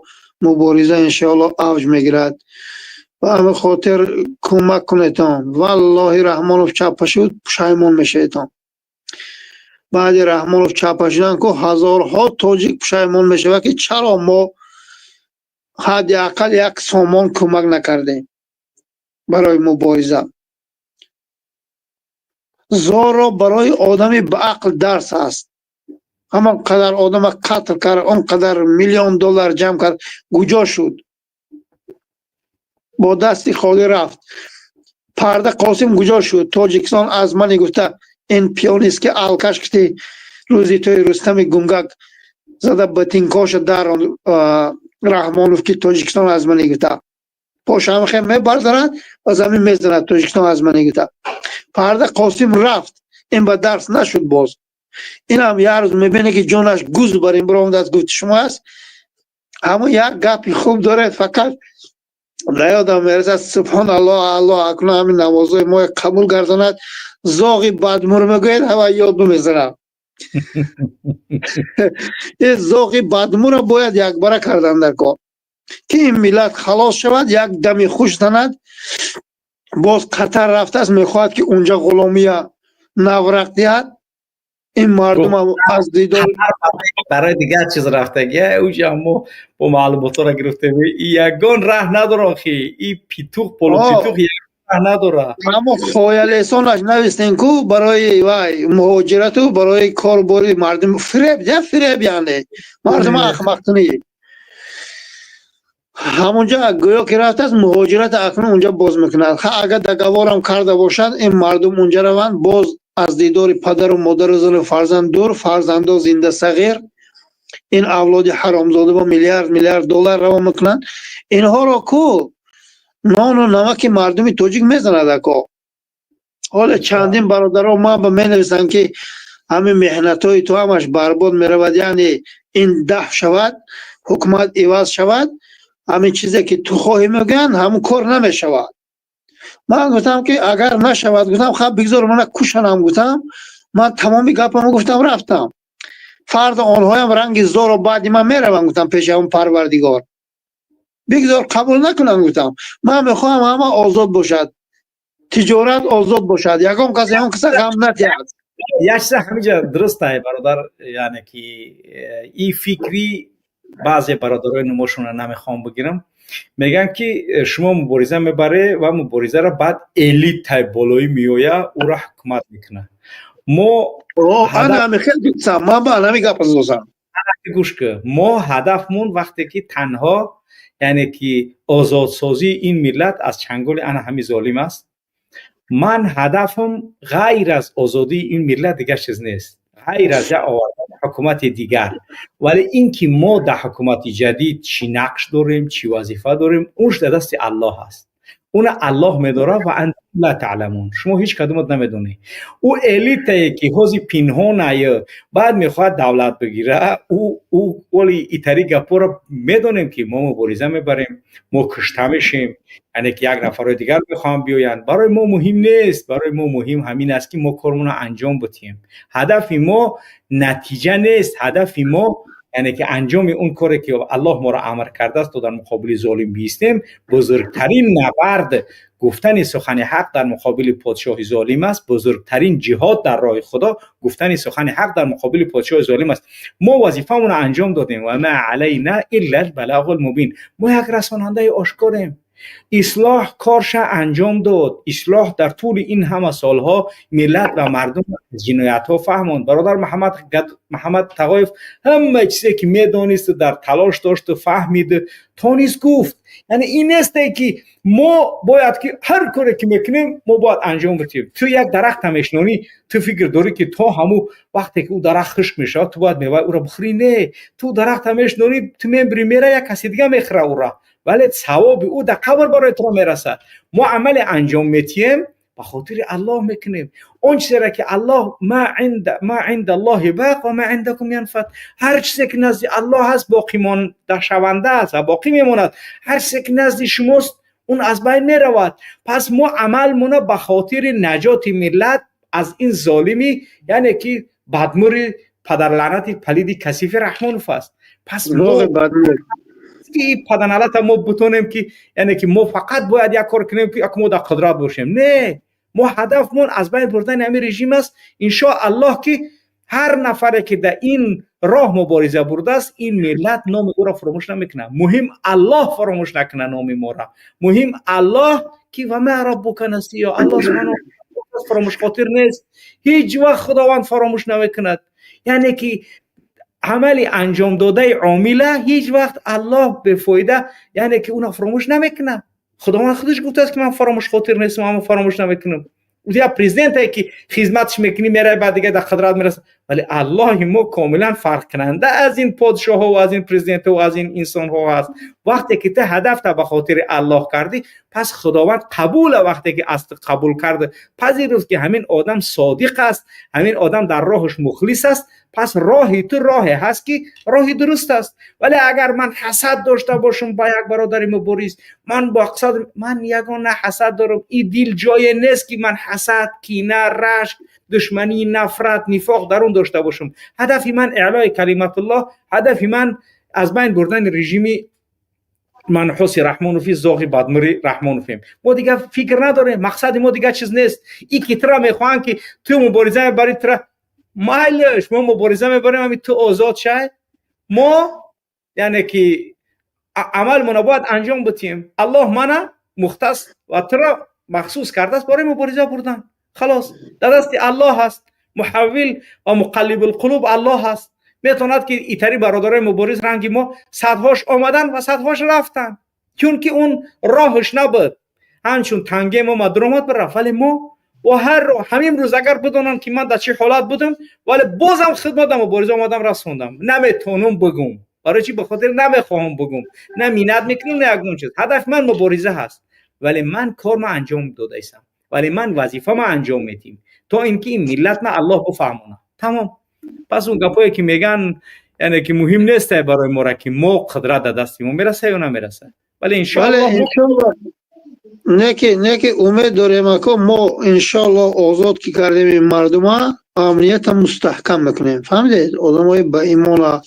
C: мубориза иншоалло авҷ мегирад. Ба ҳамин хотир кӯмак кунедтон. Валлоҳи, Раҳмонов чаппа шуд, пушаймон мешаведтон. Баъди Раҳмонов чаппа шудан ку ҳазорҳо тоҷик пушаймон мешавад, ки чаро мо ҳадди ақал як сомон кӯмак накардем барои мубориза. Зорро барои одами ба ақл дарс аст. Ҳамон қадар одама қатл кард, он қадар миллион доллар ҷамъ кард, куҷо шуд? Бо дасти холӣ рафт. Парда Қосим куҷо шуд? Тоҷикистон аз мани гуфта, ин пионист, ки алкаш кити рӯзи тои Рустами гумгак зада ботинкоша дар Раҳмонов, ки Тоҷикистон аз мани гуфта, пошамхе мебардарад ва замин мезанад. Тоҷикистон аз мани гуфта, Парда Қосим рафт, ин ба дарс нашуд. Боз инам як рӯз мебине, ки ҷонаш гуз бар ин биромадааст. Гуфти шумо аст, ҳамон як гапи хуб доред, фақат наёдам мерасад. Субҳоналлоҳ, Аллоҳ акнун ҳамин намозҳои мо қабул гардонад. Зоғи бадмур мегӯяд, ҳава ёд бимезанам. Ин зоғи бадмурро бояд якбара кардан дар кор. Ки ин миллат халос шавад, як дами хуш занад. Боз Қатар рафтааст, мехоҳад, ки унҷа ғуломия наврақ диҳад. Ин мардум аз дидор
A: Барои дигар чиз рафтагия уҷа. Мо бо маълумотҳоро гирифтем, ягон раҳ надора охи, и петух, полупетух раҳ надора.
C: Аммо хоялесонаш навистем ку барои вай муҳоҷирату барои корбори мардум фиреб я фиреб, яъне мардума ахмақкунӣ. Ҳамунҷа гӯё ки рафтааст муҳоҷират, акнун унҷа боз мекунад. Агар договор ам карда бошад, ин мардум унҷа раванд, боз аз дидори падару модару зану фарзанд дур, фарзандо зинда сағир. Ин авлоди ҳаромзода бо миллиард миллиард доллар равон мекунанд. Инҳоро ку нону намаки мардуми тоҷик мезанад, ако. Ҳоле чандин бародаро ман ба менависанд, ки ҳамин меҳнатҳои ту ҳамаш барбод меравад, яъне ин даф шавад, ҳукумат иваз шавад, ҳамин чизе ки ту хоҳӣ, мегӯянд, ҳамун кор намешавад. Ман гуфтам, ки агар нашавад, гуфтам, хаб, бигзор мана кушанам, гуфтам. Ман тамоми гапамо гуфтам, рафтам. Фардо онҳоям ранги зоро баъди ман мераванд, гуфтам, пеши ҳамун Парвардигор. Бигзор қабул накунанд, гуфтам. Ман мехоҳам ҳама озод бошад, тиҷорат озод бошад, ягон кас ягон каса ғам надиҳад.
A: Як чиза ҳамиҷа дурустай, бародар, яъне ки и фикри баъзе бародарои нумошонро намехоҳам бигирам, мегӯянд, ки шумо мубориза мебаре ва муборизаро баъд элитаи болоӣ меоя, ӯро ҳукумат мекунад. Мо
C: Ман ба ҳамин гап зозам.
A: Гӯш кун, мо ҳадафмон вақте ки танҳо, яъне ки, озодсозии ин миллат аз чанголи ана ҳамин золим аст. Ман ҳадафам ғайр аз озодии ин миллат дигар чиз нест, ғайр аз як овардани ҳукумати дигар. Вале ин ки мо дар ҳукумати ҷадид чӣ нақш дорем, чӣ вазифа дорем, унш дар дасти Аллоҳ аст. Уна Аллоҳ медорад. Ва антум ла таъламун, шумо ҳеҷ кадомат намедонед. Ӯ элитае ки ҳози пинҳонае, баъд мехоҳад давлат бигира, ӯ оли итари гапҳоро медонем, ки мо мубориза мебарем, мо кушта мешем, яъне ки як нафарҳои дигар мехоҳанд биёянд. Барои мо муҳим нест. Барои мо муҳим ҳамин аст, ки мо кормонро анҷом бидиҳем. Ҳадафи мо натиҷа нест. Ҳадафи мо, яъне ки, анҷоми он коре ки Аллоҳ моро амр кардааст, то дар муқобили золим биистем. Бузургтарин набард гуфтани сухани ҳақ дар муқобили подшоҳи золим аст. Бузургтарин ҷиҳод дар роҳи Худо гуфтани сухани ҳақ дар муқобили подшоҳи золим аст. Мо вазифамонро анҷом додем. Ва ма алайна илла албалағул мубин. Мо як расонандаи ошкорем. Ислоҳ корша анҷом дод. Ислоҳ дар тӯли ин ҳама солҳо миллат ва мардум аз ҷиноятҳо фаҳмонд. Бародар Муҳаммад Тағоев ҳама чизе ки медонисту дар талош дошту фаҳмиду тонист, гуфт. Яъне ин несте, ки мо бояд ки ҳар коре ки мекунем, мо бояд анҷом бидиҳем. Ту як дарахта мешинонӣ, ту фикр дорӣ, ки то ҳамун вақте ки ӯ дарахт хушк мешавад, ту бояд меваи ӯро бихӯрӣ? Не, ту дарахта мешинонӣ, ту мебирӣ, мера, як каси дига мехӯра ӯра, вале савоби ӯ дар қабр барои туро мерасад. Мо амале анҷом метиҳем, ба хотири Аллоҳ мекунем. Он чизеро ки Аллоҳ, ма инда Аллоҳи бақ ва ма индакум янфад, ҳар чизе ки назди Аллоҳ ҳаст, боқимондашаванда аст ва боқӣ мемонад. Ҳар чизе ки назди шумост, он аз байн меравад. Пас мо амалмона ба хотири наҷоти миллат аз ин золими, яъне ки бадмури падарлаънати палиди касифи Раҳмонов аст. Пас мо ки паданалата мо бутонем, ки яъне ки мо фақат бояд як кор кунем, ки як мо дар қудрат бошем. Не, мо ҳадафмон аз байн бурдани ҳамин режим аст. Иншо Аллоҳ, ки ҳар нафаре ки дар ин роҳ мубориза бурдааст, ин миллат номи ӯро фуромӯш намекунад. Муҳим Аллоҳ фаромӯш накунад номи моро. Муҳим Аллоҳ ки ва ма раббука насиё, Аллоҳ субҳанаҳу фаромӯшхотир нест. Ҳеҷ вақт Худованд фаромӯш намекунад. Яъне ки амали анҷомдодаи омила ҳеҷ вақт Аллоҳ бефоида, яъне ки уна фаромӯш намекунад. Худованд худаш гуфтааст, ки ман фаромӯшхотир нестам, аммо фаромӯш намекунам. Я президенте ки хизматш мекунӣ, меравӣ, баъд дига дар қудрат мерасад. Вале Аллоҳи мо комилан фарқкунанда аз ин подшоҳо ва аз ин президентҳо ва аз ин инсонҳо ҳаст. Вақте ки ту ҳадафта ба хотири Аллоҳ кардӣ, пас Худованд қабула. Вақте ки аз ту қабул карда, пазируфт, ки ҳамин одам содиқ аст, ҳамин одам дар роҳаш мухлис аст, пас роҳи ту роҳе ҳаст, ки роҳи дуруст аст. Вале агар ман ҳасад дошта бошам ба як бародари мубориз, ман мақсад, ман ягона ҳасад дорам, и дил ҷое нест, ки ман ҳасад, кина, рашк, душманӣ, нафрат, нифоқ дар он дошта бошам. Ҳадафи ман эълои калиматуллоҳ, ҳадафи ман аз байн бурдани режими Манҳуси Раҳмонови, зоғи бадмури Раҳмоновем. Мо дигар фикр надорем, мақсади мо дигар чиз нест. И ки тура мехоҳанд, ки ту мубориза мебарӣ, тура майлаш, мо мубориза мебарем, ҳами ту озод шай. Мо яъне ки амалмона бояд анҷом битиҳем. Аллоҳ мана мухтас ва тура махсус кардааст барои мубориза бурдан. Халос, дар дасти Аллоҳ аст. Муҳаввил ва муқаллибулқулуб Аллоҳ аст. Метавонад, ки итари бародарои мубориз ранги мо садҳош омадан ва садҳош рафтанд, чунки он роҳш набуд. Ҳамчун тангем омад, дуромад, бирафт. Вале мо бо ҳар роҳ, ҳамин рӯз агар бидонанд, ки ман дар чӣ ҳолат будам, вале бозам хидмат да мубориза омадам, расондам. Наметавонам бигум. Барои чӣ? Ба хотир намехоҳам бигум, на миннат мекунам, на ягон чиз. Ҳадафи ман мубориза ҳаст, вале ман кор ма анҷом додаистам, вале ман вазифа ма анҷом медиҳем, то ин ки ин миллат ма Аллоҳ бифаҳмонад. Тамом. Пас он гапое ки меган, яъне ки муҳим нест барои мора, ки мо қудрат дар дасти мо мераса ё намераса, вале иншоаллоҳ.
C: Неки умед дорем, ако, мо иншоаллоҳ озод ки кардем ин мардума, амнията мустаҳкам мекунем, фаҳмидед? Одамои ба имона,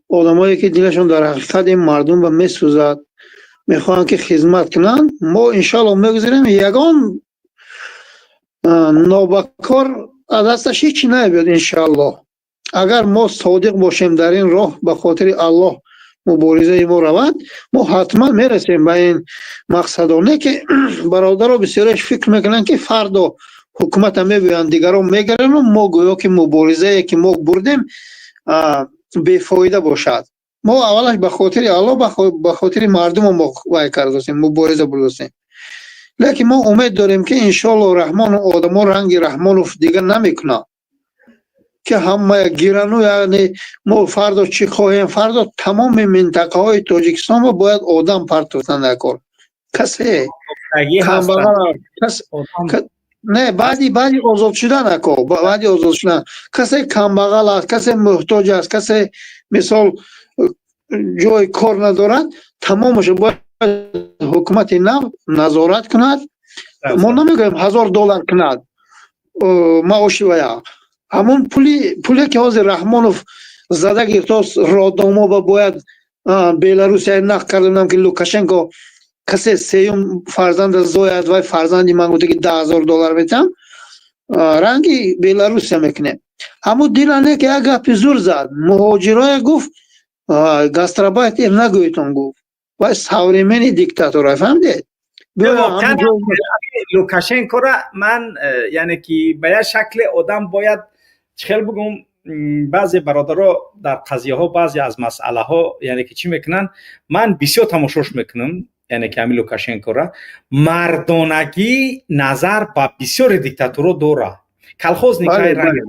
C: одамое ки дилашон дар ҳақиқат ин мардум ба месӯзад, мехоҳанд ки хизмат кунанд, мо иншоаллоҳ мегузарем. Ягон нобакор аз дасташ ҳеҷ намебиёд, иншоаллоҳ. Агар мо содиқ бошем дар ин роҳ, ба хотири Аллоҳ муборизаи мо равад, мо ҳатман мерасем ба ин мақсадо. Не ки бародаро бисёреш фикр мекунанд, ки фардо ҳукумата мебиёянд, дигарон мегирану мо гӯё ки муборизае ки мо бурдем, бефоида бошад. Мо аввалаш ба хотири Аллоҳ, ба хотири мардумо мо вай кардастем, мубориза бурдастем. Лекин мо умед дорем, ки иншоаллоҳ Раҳмону одамо ранги Раҳмонов дигар намекунад, ки ҳама гирану, яъне мо фардо чӣ хоҳем? Фардо тамоми минтақаҳои Тоҷикистонро бояд одам партофтан дар кор. Касе не, баъди озод шудан, ако, баъди озод шудан касе камбағал аст, касе муҳтоҷ аст, касе, мисол, ҷои кор надорад, тамомашо бояд ҳукумати нав назорат кунад. Мо намегӯем 1000 доллар кунад маоши вая. Ҳамон пуле ки ҳозир Раҳмонов зада гирифтост, роддомо ба бояд Беларусия нақл кардам, ки Лукашенко касе сеюм фарзанда зояд, вай фарзанди ман гуфта, ки 10 000 доллар метиҳам, ранги Беларусия мекунем. Ҳамун дилане ки як гапи зур зад, муҳоҷирое гуфт, гастарбайтер нагӯетон, гуфт. Вай современный диктатора, фаҳмидед?
A: Лукашенкора ман яъне ки ба як шакле одам бояд чӣ хел бигӯм, баъзе бародаро дар қазияҳо, баъзе аз масъалаҳо, яъне ки чӣ мекунанд, ман бисёр тамошош мекунам. Яъне ки ҳамин Лукашенкора мардонагӣ назар ба бисёри диктатурҳо дора. Колхозникаи ранг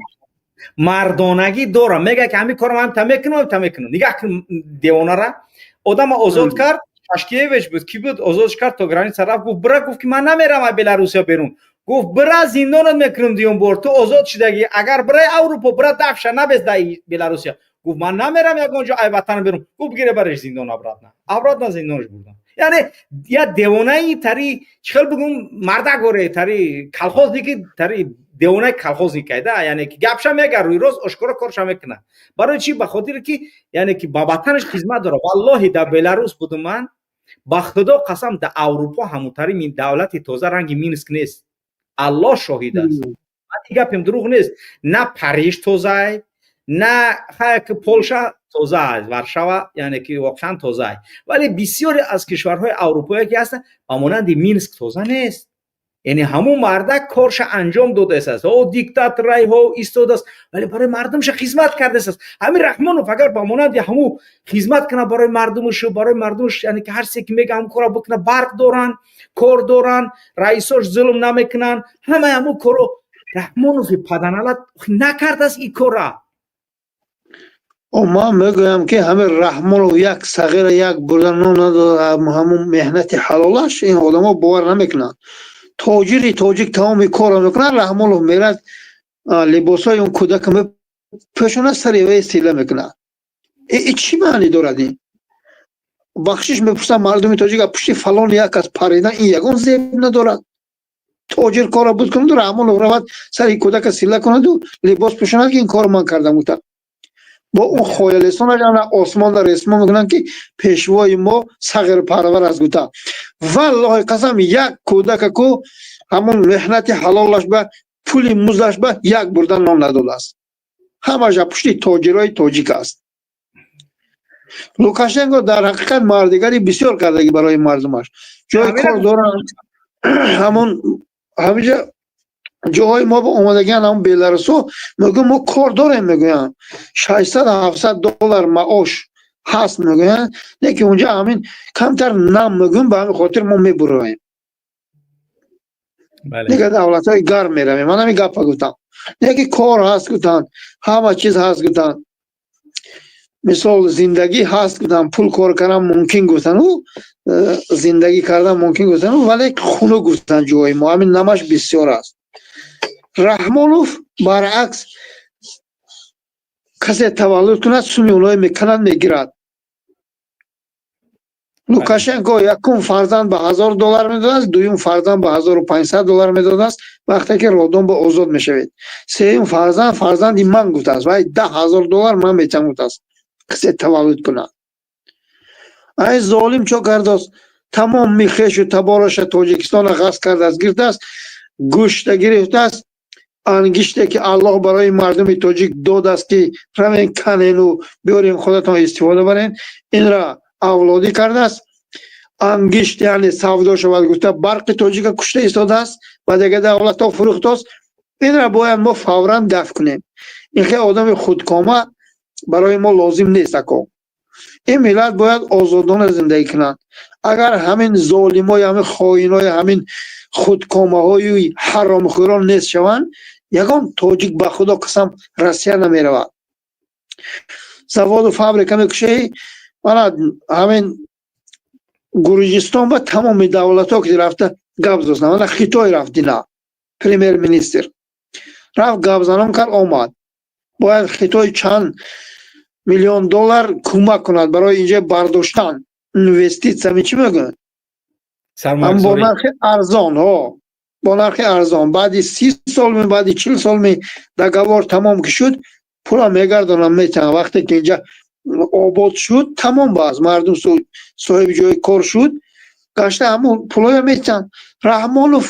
A: мардонагӣ дора. Мега, ки ҳамин корро ман та мекунам, та мекунам. Нигаҳ кун девонара, одама озод кард. Шашкевич буд, ки буд, озодш кард, то граница рафт, гуфт: «Бира». Гуфт, ки ман намерам аз Беларусия берун. Гуфт: «Бира, зиндонат мекунам дуюм бор, ту озод шудагӣ, агар бирай Аврупо, бира, дафша набез дар Беларусия». Гуфт: «Ман намерам ягон ҷо, ай ватан берун». Гуфт: «Бигире, бареш зиндон, обратно, обратно зиндонаш бурдам». Яъне я девонаи тари, чӣ хел бигум, мардагоре тари колхозники, тари девонаи колхозникай да. Яъне ки гапша мега рӯи рост, ошкоро корша мекунад. Барои чӣ? Ба хотире ки яъне ки ба ватанаш хизмат дорад. Валлоҳи, дар Беларус будум ман, ба Худо қасам, дар Аврупо ҳамутари давлати тоза ранги Минск нест. Аллоҳ шоҳид аст, ман ин гапем дурӯғ нест. На Париж тозай, на ки Полша тоза аст, Варшава, яъне ки воқеан тоза аст, вале бисёре аз кишварҳои аврупоие ки ҳастанд, ба монанди Минск тоза нест. Яъне ҳамун мардак корша анҷом додааст. О диктаторайҳо истодааст, вале барои мардумша хизмат кардааст. Ҳамин Раҳмонов агар ба монанди ҳамун хизмат кунад барои мардумушу барои мардумаш, яъне ки ҳар чизе ки мега, ҳамун корро бикунад, барқ доранд, кор доранд, раисош зулм намекунанд, ҳамаи ҳамун корро Раҳмонови паданалат накардааст ин корра.
C: Ман мегӯям, ки ҳамин Раҳмонов як сағира як бурда нон надода, ҳамун меҳнати ҳалолаш, ин одамо бовар намекунанд. Тоҷири тоҷик тамоми корро мекунад, Раҳмонов мерад, либосҳои он кӯдака мепӯшонад, сари вай сила мекунад. Чӣ маънӣ дорад ин? Бахшиш мепурсам мардуми тоҷик, пушти фалон як кас паридан, ин ягон зеб надорад. Тоҷир корро буд кунаду, Раҳмонов равад, сари кӯдака сила кунаду либос пӯшонад, ки ин корро ман кардам, гуфта. Бо он хоялистонаш осмонда ресмон мекунанд, ки пешвои мо сағирпарвар аст гуфта. Валлоҳи қасам, як кӯдакаку ҳамон меҳнати ҳалолаш ба пули муздаш ба як бурда нон надодааст. Ҳамаша пушти тоҷирои тоҷик аст. Лукашенко дар ҳақиқат мардигари бисёр кардагӣ барои мардумаш. Ҷои кор доранд. Ҳамон ҳамиҷа ҷоҳои мо омадагиан, ҳамон беларусо мегӯян, мо кор дорем, мегӯянд, 600-700 доллар маош ҳаст, мегӯянд, лекин унҷа ҳамин камтар нам мегӯем, ба ҳамин хотир мо мебуроем, дигар давлатҳои гарм меравем. Ман ҳамин гапа гуфтам, лекин кор ҳаст гуфтанд, ҳама чиз ҳаст гуфтанд, мисол, зиндагӣ ҳаст гуфтанд, пул кор кардан мумкин гуфтану зиндагӣ кардан мумкин гуфтану, вале хунук гуфтанд ҷои мо, ҳамин намаш бисёр аст. Раҳмонов баръакс, касе таваллуд кунад, суми оное мекунад, мегирад. Лукашенко якум фарзанд ба 1000 доллар медодааст, дуюм фарзанд ба 1500 доллар медодааст, вақте ки роддом ба озод мешавед. Сеюм фарзанд, фарзанди ман гуфтааст, вай 10 000 доллар ман метиҳам гуфтааст, касе таваллуд кунад. Ай золим чо кардааст? Тамоми хешу табораша Тоҷикистона ғасб кардааст, гирифтааст, гӯшта гирифтааст. Ангиште ки Аллоҳ барои мардуми тоҷик додааст, ки равен канену биёрем, худатон истифода барен, инра авлодӣ кардааст. Ангишт яъне савдо шавад гуфта, барқи тоҷика кушта истодааст ва дигар давлатҳо фурӯхтааст. Инра бояд мо фавран дафт кунем. Ин хел одами худкома барои мо лозим нест, ако. Ин миллат бояд озодона зиндагӣ кунанд. Агар ҳамин золимои, ҳамин хоинои, ҳамин худкомаҳои ҳаромхӯрон нест шаванд, ягон тоҷик, ба Худо қасам, Россия намеравад. Заводу фабрика мекушаӣ, мана ҳамин Гурҷистон ба тамоми давлатҳо ки рафта гап застан. Мана Хитой рафт, дина премьер-министр рафт, гапзанон кард, омад. Бояд Хитой чанд миллион доллар кӯмак кунад барои инҷа бардоштан, инвеститсия чӣ мегӯянд, бо нархи арзон, ҳо, бо нархи арзон. Баъди 30 сол ми, баъди 40 сол ми, договор тамом ки шуд, пула мегардонам, метиҳам. Вақте ки инҷа обод шуд, тамом, баз мардум соҳиби ҷои кор шуд, гашта ҳамун пулоя метиҳанд. Раҳмонов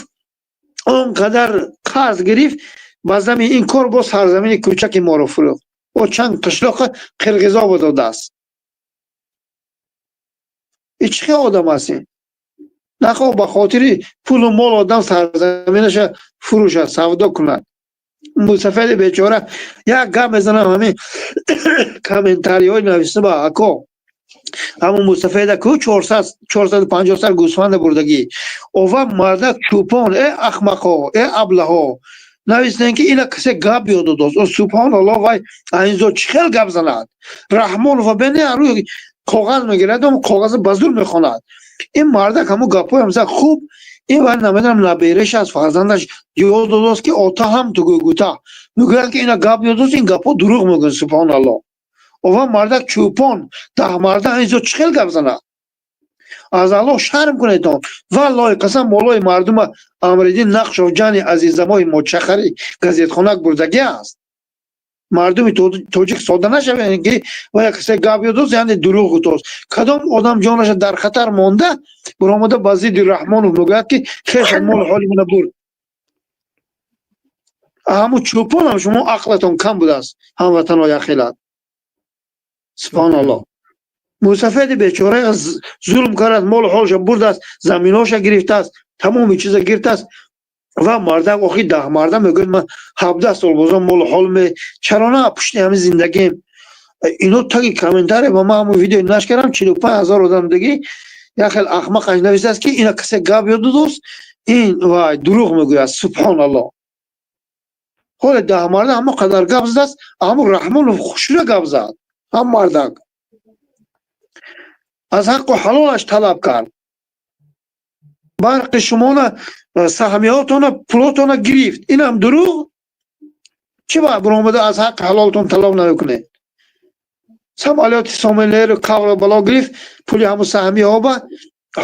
C: он қадар қарз гирифт, ба зами ин кор бо сарзамини кӯчаки моро фурӯхт, бо чанд қишлоқа қирғизобо додааст. И чӣ хел одам аст ин? Нахоҳ ба хотири пулу мол одам сарзаминаша фурӯшад, савдо кунад. Мусафеди бечора як гап мезанам, ҳамин комментариҳои нависта ба ако, ҳамун мусафеда ку 450 сар гӯсфанда бурдагӣ ова мардак чӯпон. Э ахмақо, э аблаҳо, навистем, ки ина касе гап ёд додост. Субҳоналлоҳ, вай айнзо чӣ хел гап занад? Раҳмонова бене рӯи коғаз мегирад, коғаза ба зур мехонад. Ин мардак ҳамун гапҳоям зад хуб. Ин вай намедонам, набереш аст, фарзандаш ёд додост, ки ота ҳам ту гута мегӯяд, ки ина гап ёд дост, ин гапҳо дурӯғ мегӯянд. Субҳоналлоҳ, ова мардак чӯпон, даҳ марда инзо чӣ хел гап занад? Аз Аллоҳ шарм кунедон. Валлоҳи қасам, молои мардума Амриддин Нақшов ҷани азизамои мочахари газетхонак бурдагӣ аст. Мардуми тоҷик сода нашавед, ки вая касе гап ёдост, яъне дурӯғ гуфтост. Кадом одам ҷонаша дар хатар монда, баромада ба зидди Раҳмонов мегӯяд, ки хешат моли ҳоли мана бурд? Ҳамун чӯпонам шумо ақлатон кам будааст, ҳамватанои ахилат. Субҳоналлоҳ, мусафеди бечора зулм кард, молу ҳолша бурдааст, заминҳоша гирифтааст, тамоми чиза гирифтааст. Ва мардак охи даҳ марда мегӯяд, ман 17 сол бозам молу ҳол чаро на пушти ҳамин зиндагим. Ино таги комментария ба ман ҳамун видео нашр кардам, 45 000 одам диги як хел ахмақаш нависааст, ки ина касе гап ёд додост, ин вай дурӯғ мегӯяд. Субҳоналлоҳ, ҳоле даҳ марда ҳамо қадар гап задааст, ҳамун Раҳмонов хушра гап зад. Ҳам мардак аз ҳаққу ҳалолаш талаб кард, барқи шумона, саҳмиётона, пулотона гирифт, инам дурӯғ. Чӣ ба баромада аз ҳаққи ҳалолтон талаб намекунед? Самолёти Сомонэйру қавлу бало гирифт, пули ҳамун саҳмиҳо ба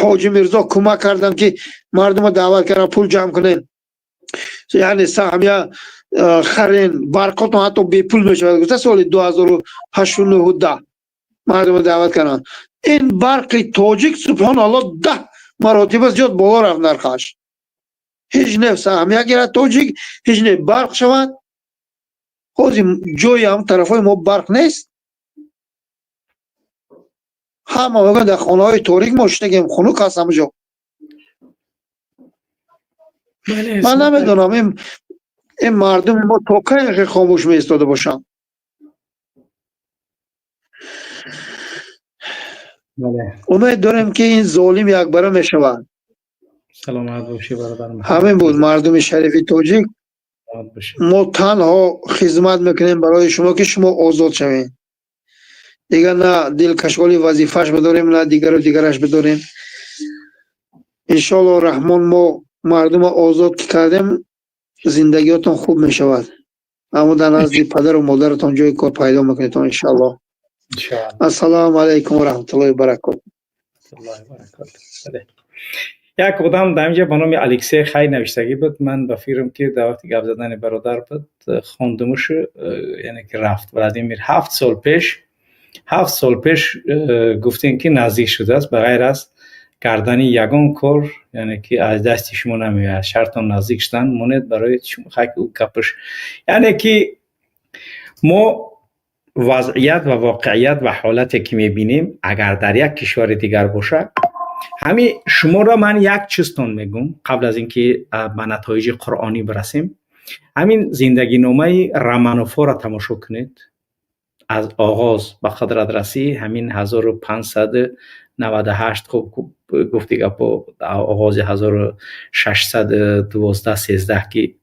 C: Ҳоҷи Мирзо кӯмак карданд, ки мардума даъват карданд, пул ҷамъ кунем, яъне саҳмия. Харен барқотон ҳатто бепул мешавад гуфта соли 2008, 9, 10 мардумо даъват карданд. Ин барқи тоҷик, субҳоналло, 10 маротиба зиёд боло рафт нархаш. Ҳеҷ не саҳмия гирад тоҷик, ҳеҷ не барқ шавад. Ҳозир ҷои ҳам тарафҳои мо барқ нест. Ҳама мегӯянд, дар хонаҳои торик мо шидагем, хунук аст ҳама ҷо. Ман намедонам, ин мардуми мо то кай хомӯш меистода бошанд. Умед дорем, ки ин золим якбара мешавад.
A: Саломат бошӣ, бародар.
C: Ҳамин буд, мардуми шарифи тоҷик. Мо танҳо хизмат мекунем барои шумо, ки шумо озод шавед. Дигар на дилкашоли вазифааш бидорем, на дигару дигараш бидорем. Иншоалло раҳмон, мо мардума озод ки кардем, зиндагиётон хуб мешавад, аммо дар назди падару модаратон ҷои кор пайдо мекунедон, иншоалло. Ассалому алайкум ва раҳматуллоҳи баракоту.
A: Як одам дар инҷа ба номи Алексей хай навиштагӣ буд. Ман ба фикрам, ки дар вақти гап задани бародар буд, хондумушу, яъне ки рафт. Владимир, 7 сол пеш, 7 сол пеш гуфтем, ки наздик шудааст, ба ғайр аз кардани ягон кор, яъне ки аз дасти шумо намеояд. Шартон наздик шудан монед барои шумо. Хай, гапаш, яъне ки мо вазъият ва воқеият ва ҳолате ки мебинем, агар дар як кишвари дигар бошад, ҳами шуморо ман як чизтон мегӯм, қабл аз ин ки ба натоиҷи қуръонӣ бирасем. Ҳамин зиндагиномаи Романовҳоро тамошо кунед, аз оғоз ба қудрат расӣ, ҳамин 1598, хуб гуфти гапо, оғози 1612, 13, ки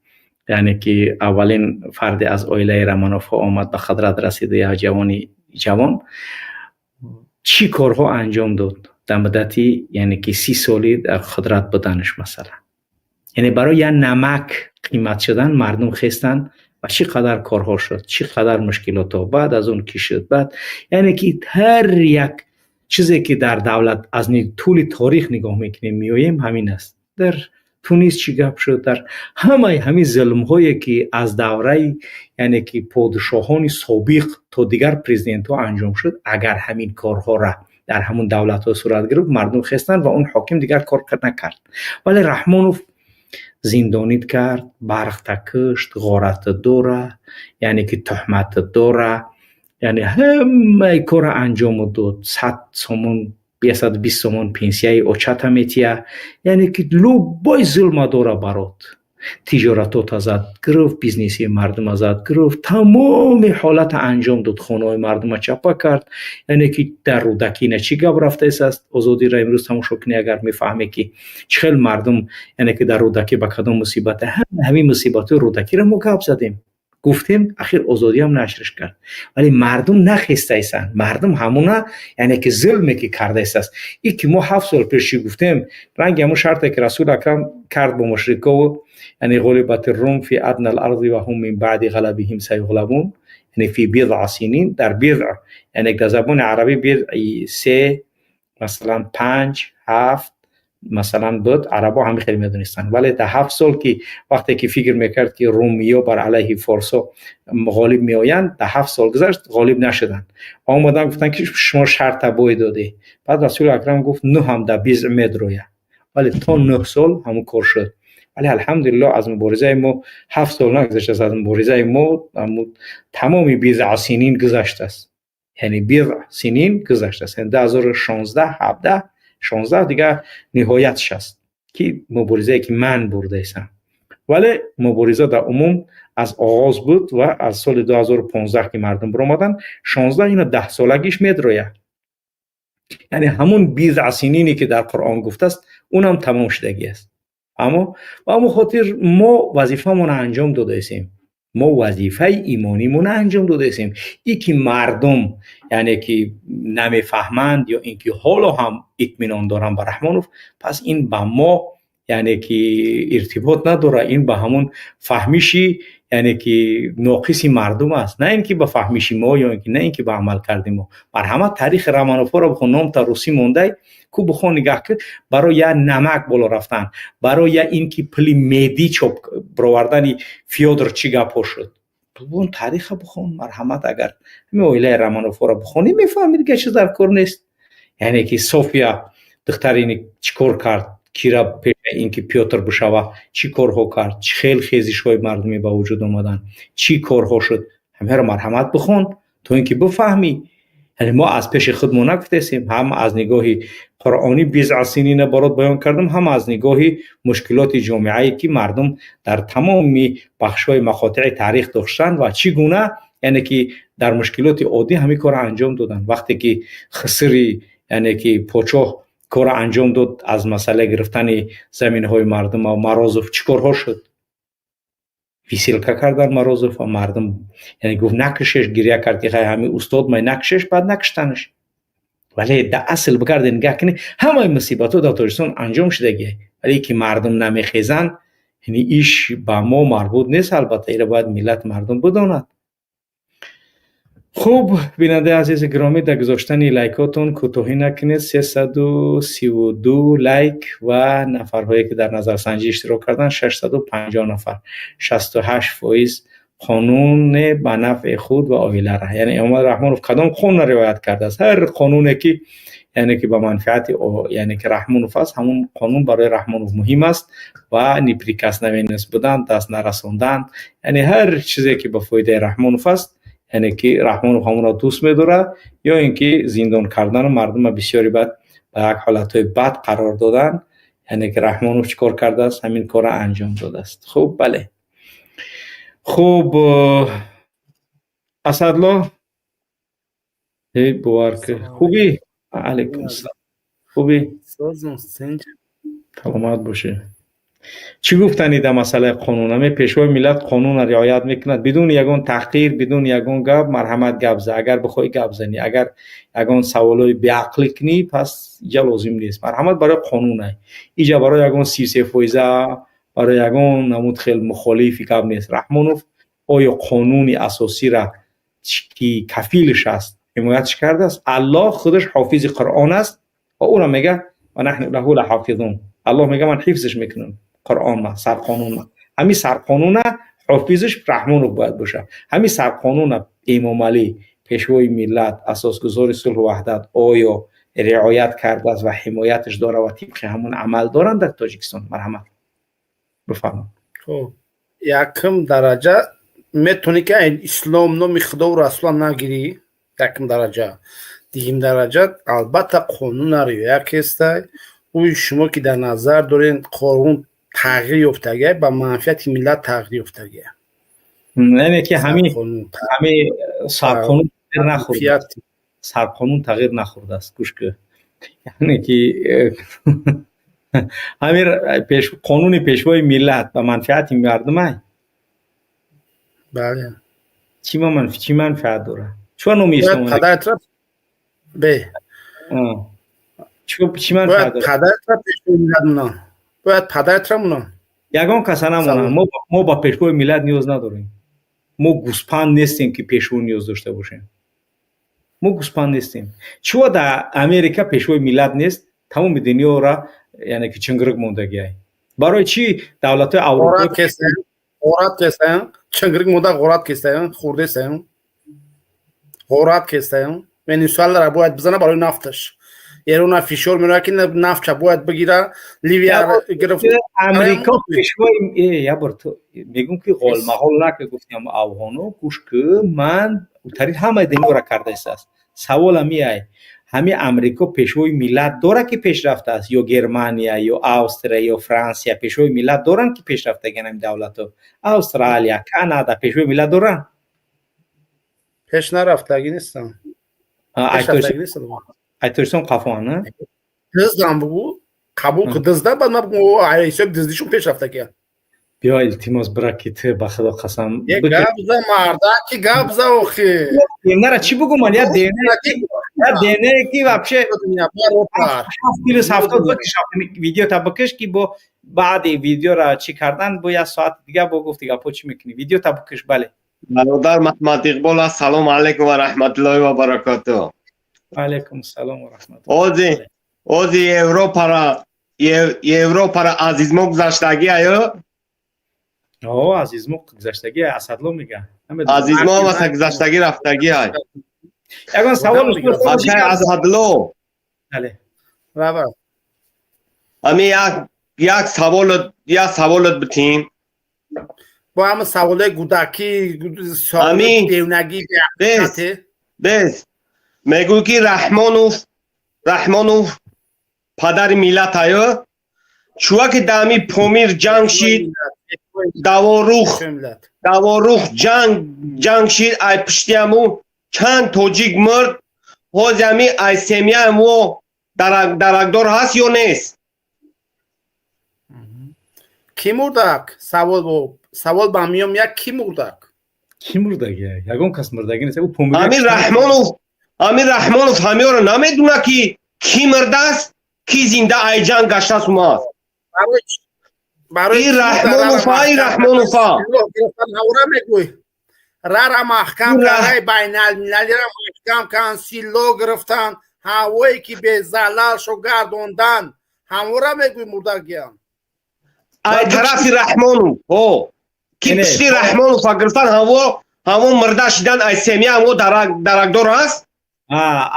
A: яъне ки аввалин фарде аз оилаи Романовҳо омад, ба қудрат расида, як ҷавони ҷавон чӣ корҳо анҷом дод дар муддати, яъне ки 30 соли дар қудрат буданаш. Масалан, яъне барои як намак қимат шудан мардум хестанд ва чӣ қадар корҳо шуд, чӣ қадар мушкилотҳо баъд аз он ки шуд. Баъд, яъне ки ҳар як чизе ки дар давлат аз тӯли торих нигоҳ мекунем, меоем, ҳамин аст. Дар Тунис чӣ гап шуд? Дар ҳамаи ҳамин зулмҳое ки аз давраи, яъне ки подшоҳони собиқ то дигар президентҳо анҷом шуд, агар ҳамин корҳоро дар ҳамун давлатҳо сурат гирифт, мардум хестанд ва он ҳоким дигар кор накард. Вале Раҳмонов зиндонид кард, барқта кушт, ғорат дора, яъне ки туҳмат дора, яъне ҳамаи корро анҷому дод. 100 сомон, 120 сомон пенсияи очата метия, яъне ки любой зулма дора барот. Тиҷоратота зад гирифт, бизнеси мардума зад гирифт, тамоми ҳолата анҷом дод, хонаҳои мардума чапа кард. Яъне ки дар Рӯдакӣ на чӣ гап рафтааст? Озодиро имрӯз тамошо кунӣ агар, мефаҳме, ки чӣ хел мардум, яъне ки дар Рӯдакӣ ба кадом мусибата. Ҳамин мусибатҳои Рӯдакиро мо гап задем, гуфтем, ахир Озодиам нашрш кард, вале мардум нахестаистанд. Мардум ҳамуна, яъне ки зулме ки кардаистааст, и ки мо 7 сол пеш чӣ гуфтем, ранги ҳамун шарте ки Расул Акрам кард бо мушрикову, яъне غلبت الروم في أدنى الأرض وهم من بعد غلبهم سيغلبون, яъне في بضع سنين, дар بضع, яъне дар забони арабӣ بضع се, масалан, панҷ, ҳафт, масалан, буд. Арабо ҳами хеле медонистанд. Вале дар 7 сол ки вақте ки фикр мекард, ки румиё бар алайҳи форсо ғолиб меоянд, дар 7 сол гузашт, ғолиб нашуданд. Омаданд, гуфтанд, ки шумо шарта бой додӣ. Баъд Расули Акрам гуфт: нӯ ҳам дар بضع медроя. Вале то 9 сол ҳамун кор шуд. Вале, алҳамдулилло, аз муборизаи мо 7 сол нагузаштааст, аз муборизаи мо тамоми بضع سنين гузаштааст, яъне بضع سنين гузаштааст, яъне 2016, 17, 16 дигар ниҳоятш аст, ки муборизае ки ман бурдаистам. Вале мубориза дар умум аз оғоз буд ва аз соли 2015 ки мардум биромаданд, 16, ина 10-солагиш медрояд. Яъне ҳамун بضع سنين е ки дар Қуръон гуфтааст, унам тамом шудагӣ аст. Аммо ба ҳамон хотир мо вазифамонро анҷом додаистем, мо вазифаи имонимонро анҷом додаистем. И ки мардум, яъне ки намефаҳманд ё ин ки ҳоло ҳам итминон доранд ба Раҳмонов, пас ин ба мо, яъне ки, иртибот надорад. Ин ба ҳамун фаҳмиши, Яъне ки ноқиси мардум аст, на ин ки ба фаҳмиши мо ё ин ки на ин ки ба амалкарди мо. Марҳамат, таърихи Романовҳоро бихон, номта русӣ мондай ку, бихон, нигаҳ ки барои як намак боло рафтан, барои я ин ки пули медӣ чоп бировардани Фёдор чӣ гапҳо шуд. Бун таъриха бихон, марҳамат. Агар ҳамин оилаи Романовҳоро бихонӣ, мефаҳмӣ, дигар чиз дар кор нест. Яъне ки София духтари чӣ кор кард, кира пеша ин ки Пётр бишава, чӣ корҳо кард, чӣ хел хезишҳои мардумӣ ба вуҷуд омаданд, чӣ корҳо шуд, ҳамаро марҳамат бихон, то ин ки бифаҳмӣ. Яъне мо аз пеши худ мо нагуфтесем, ҳам аз нигоҳи қуръонӣ بضع سنين барот баён кардам, ҳам аз нигоҳи мушкилоти ҷомеае, ки мардум дар тамоми бахшҳои мақотеи таърих доштанд ва чӣ гуна, яъне ки дар мушкилоти оддӣ ҳамин корро анҷом доданд. Вақте ки хисири, яъне ки подшоҳ, корро анҷом дод аз масъалаи гирифтани заминҳои мардум ва Морозов, чӣ корҳо шуд? Высылка кардан Морозов ва мардум, яъне гуфт: «Накушеш». Гиря кард, ки хай, ҳамин устод май, накушеш. Баъд накуштанаш. Вале дар асл бигарде, нигаҳ кунӣ, ҳамаи мусибатҳо дар Тоҷикистон анҷом шудагия, вале ки мардум намехезанд, яъне иш ба мо марбут нест. Албатта, иро бояд миллат, мардум бидонад. Хуб, бинандаи азизи гиромӣ, дар гузоштани лайкотон кӯтоҳӣ накунед. 332 лайк ва нафарҳое, ки дар назарсанҷӣ иштирок карданд, 650 нафар, 68% қонуне ба нафъи худ ва оилара. Яъне Эмомалӣ Раҳмонов кадом қонунро риоят кардааст? Ҳар қонуне ки, яъне ки ба манфиати, яъне ки Раҳмонов аст, ҳамон қонун барои Раҳмонов муҳим аст ва неприкосновенность будан, даст нарасондан, яъне ҳар чизе, ки ба фоидаи Раҳмонов аст, яъне ки Раҳмонов ҳамонро дӯст медорад, ё ин ки зиндон кардану мардума бисёри бад ба як ҳолатҳои бад қарор додан, яъне ки Раҳмонов чӣ кор кардааст, ҳамин корро анҷом додааст. Хуб, бале, хуб, Асадло, бовар ки хубӣ? Алайкум ассалом, хубӣ? Саломат бошед. Чӣ гуфтанӣ дар масъалаи қонун? Ҳаме Пешвои миллат қонунро риоят мекунад бидуни ягон таҳқир, бидуни ягон гап. Марҳамат, гап за, агар бихоҳӣ гап занӣ. Агар ягон саволҳои беақлӣ кунӣ, пас иҷа лозим нест. Марҳамат, барои қонунай, иҷа барои ягон 33 фоиза, барои ягон намуд хел мухолифи гап нест. Раҳмонов оё қонуни асосира, ки кафилиш аст, ҳимоятш кардааст? Аллоҳ худаш ҳофизи Қуръон аст ва ӯро мега: «ونحن له لحافظون». Аллоҳ мега: «Ман ҳифзш мекунам Қуръонма, сарқонунма». Ҳамин сарқонуна ҳофизиш Раҳмонов бояд бошад. Ҳамин сарқонуна Эмомалӣ, Пешвои миллат, асосгузори сулҳу ваҳдат, оё риоят кардааст ва ҳимояташ дора ва тибқи ҳамон амал доранд дар Тоҷикистон? Марҳамат, бифармоед.
D: Хуб, якум дараҷа метавонӣ, ки ислом номи Худову Расула нагирӣ, якум дараҷа. Дуюм дараҷа, албатта, қонуна риоя кестай. Ӯи шумо, ки дар назар дорен, қонун тағйир ёфтагия, ба манфиати миллат тағйир ёфтагия.
A: Яъне ки ҳамин сарқонун тағйир нахӯрд, сарқонун тағйир нахӯрдааст. Гӯш ки, яъне ки ҳамин қонуни Пешвои миллат ба манфиати мардумай?
D: Бале.
A: Чӣ манфиат дорад? Чӯ номи ислом
D: бе
A: чӣ манфиат дорад?
D: Падаратра Пешвои миллат монанд, бояд падаратра монанд.
A: Ягон каса намонанд. Мо ба Пешвои миллат ниёз надорем. Мо гӯспанд нестем, ки пешво ниёз дошта бошем. Мо гӯспанд нестем. Чӯ дар Америка Пешвои миллат нест, тамоми дунёра, яъне ки чингирик мондагиай? Барои чӣ давлатҳои Аврупо
D: Ғорат кестаян, чингирик монда, ғорат кестаян, хӯрдестаян, ғорат кестаян. Венесуэлара бояд бизана барои нафташ. Эрона фишор меояд, ки нафтша бояд бигира. Ливия гирифт.
A: Амрико пешвои, ябор мегум, ки ғолмағол нака, гуфтем афғоно. Гӯш ки, ман тари ҳамаи дунёра кардаистааст. Саволам иай: ҳами Амрико Пешвои миллат дора, ки пешрафтааст, ё Германия, ё Австрия, ё Франсия Пешвои миллат доранд, ки пешрафтагиан? Ҳами давлатҳо, Австралия, Канада, Пешвои миллат доранд?
D: Пеш нарафтагӣ нестам.
A: Тоҷикистон қафоан?
D: Диздам бугу, қабул дизда, баъд ман ҳисоби диздишон пеш рафтагиям.
A: Биё, илтимос, бира, ки ту, ба Худо қасам.
D: Гап за, мардаки, гап за охи.
A: Нара чӣ бугум ман? Я ДН ки вообще 7 плюс 70 бикиш, видеота бикиш, ки бо Баъди видеора чӣ кардан, бо як соат дига бо гуфти гапо чӣ мекунӣ? Видео та букиш, бале.
E: Бародар Маҳмад Иқбол, ассалому алайкум ва раҳматуллоҳи ва баракотуҳ.
A: Алайкум салом ва раҳматуллоҳ.
E: Ози Европара Азизмо гузаштагӣ аю?
A: О, Азизмо гузаштагӣ, Асадло мега.
E: Азизмо маса гузаштагӣ рафтагӣ ай.
A: Ягон савол?
E: Акай Асадло.
A: Бале.
D: Рава.
E: Ами як саволот битим.
D: Бо ҳама саволои гудакӣ,
E: Ами
D: девнагӣ.
E: Бес. Бес. Мегӯй ки Раҳмонов падари миллат аю? Чува ки дар ами Помир ҷанг шид, Даворух ҷанг шид, ай пишти ҳаму чанд тоҷик мурд, ҳози ами ай семья ҳамо даракдор ҳаст ё нест?
D: Кӣ мурдак? Савол ба миём як: кӣ мурдак?
A: Кӣ мурдагӣ? Ягон кас мурдагӣ нест. Ӯ Помир.
E: Ами Раҳмонов ҳамёро намедуна, ки кӣ мурдааст, кӣ зинда ай ҷанг гаштааст умад.
D: Барои
E: И Раҳмонова, и Раҳмонова.
D: Ҳавра мегӯй, рара маҳкам кардаи байналмилалира маҳкам кан, силло гирифтан, ҳавое ки безалалшо гардондан, ҳамора мегӯй мурдагиям.
E: Ай тарафи Раҳмонов, ҳо, ки пишти Раҳмонова гирифтан, ҳаво мурда шидан, ай семья ҳамо даракдор ҳаст.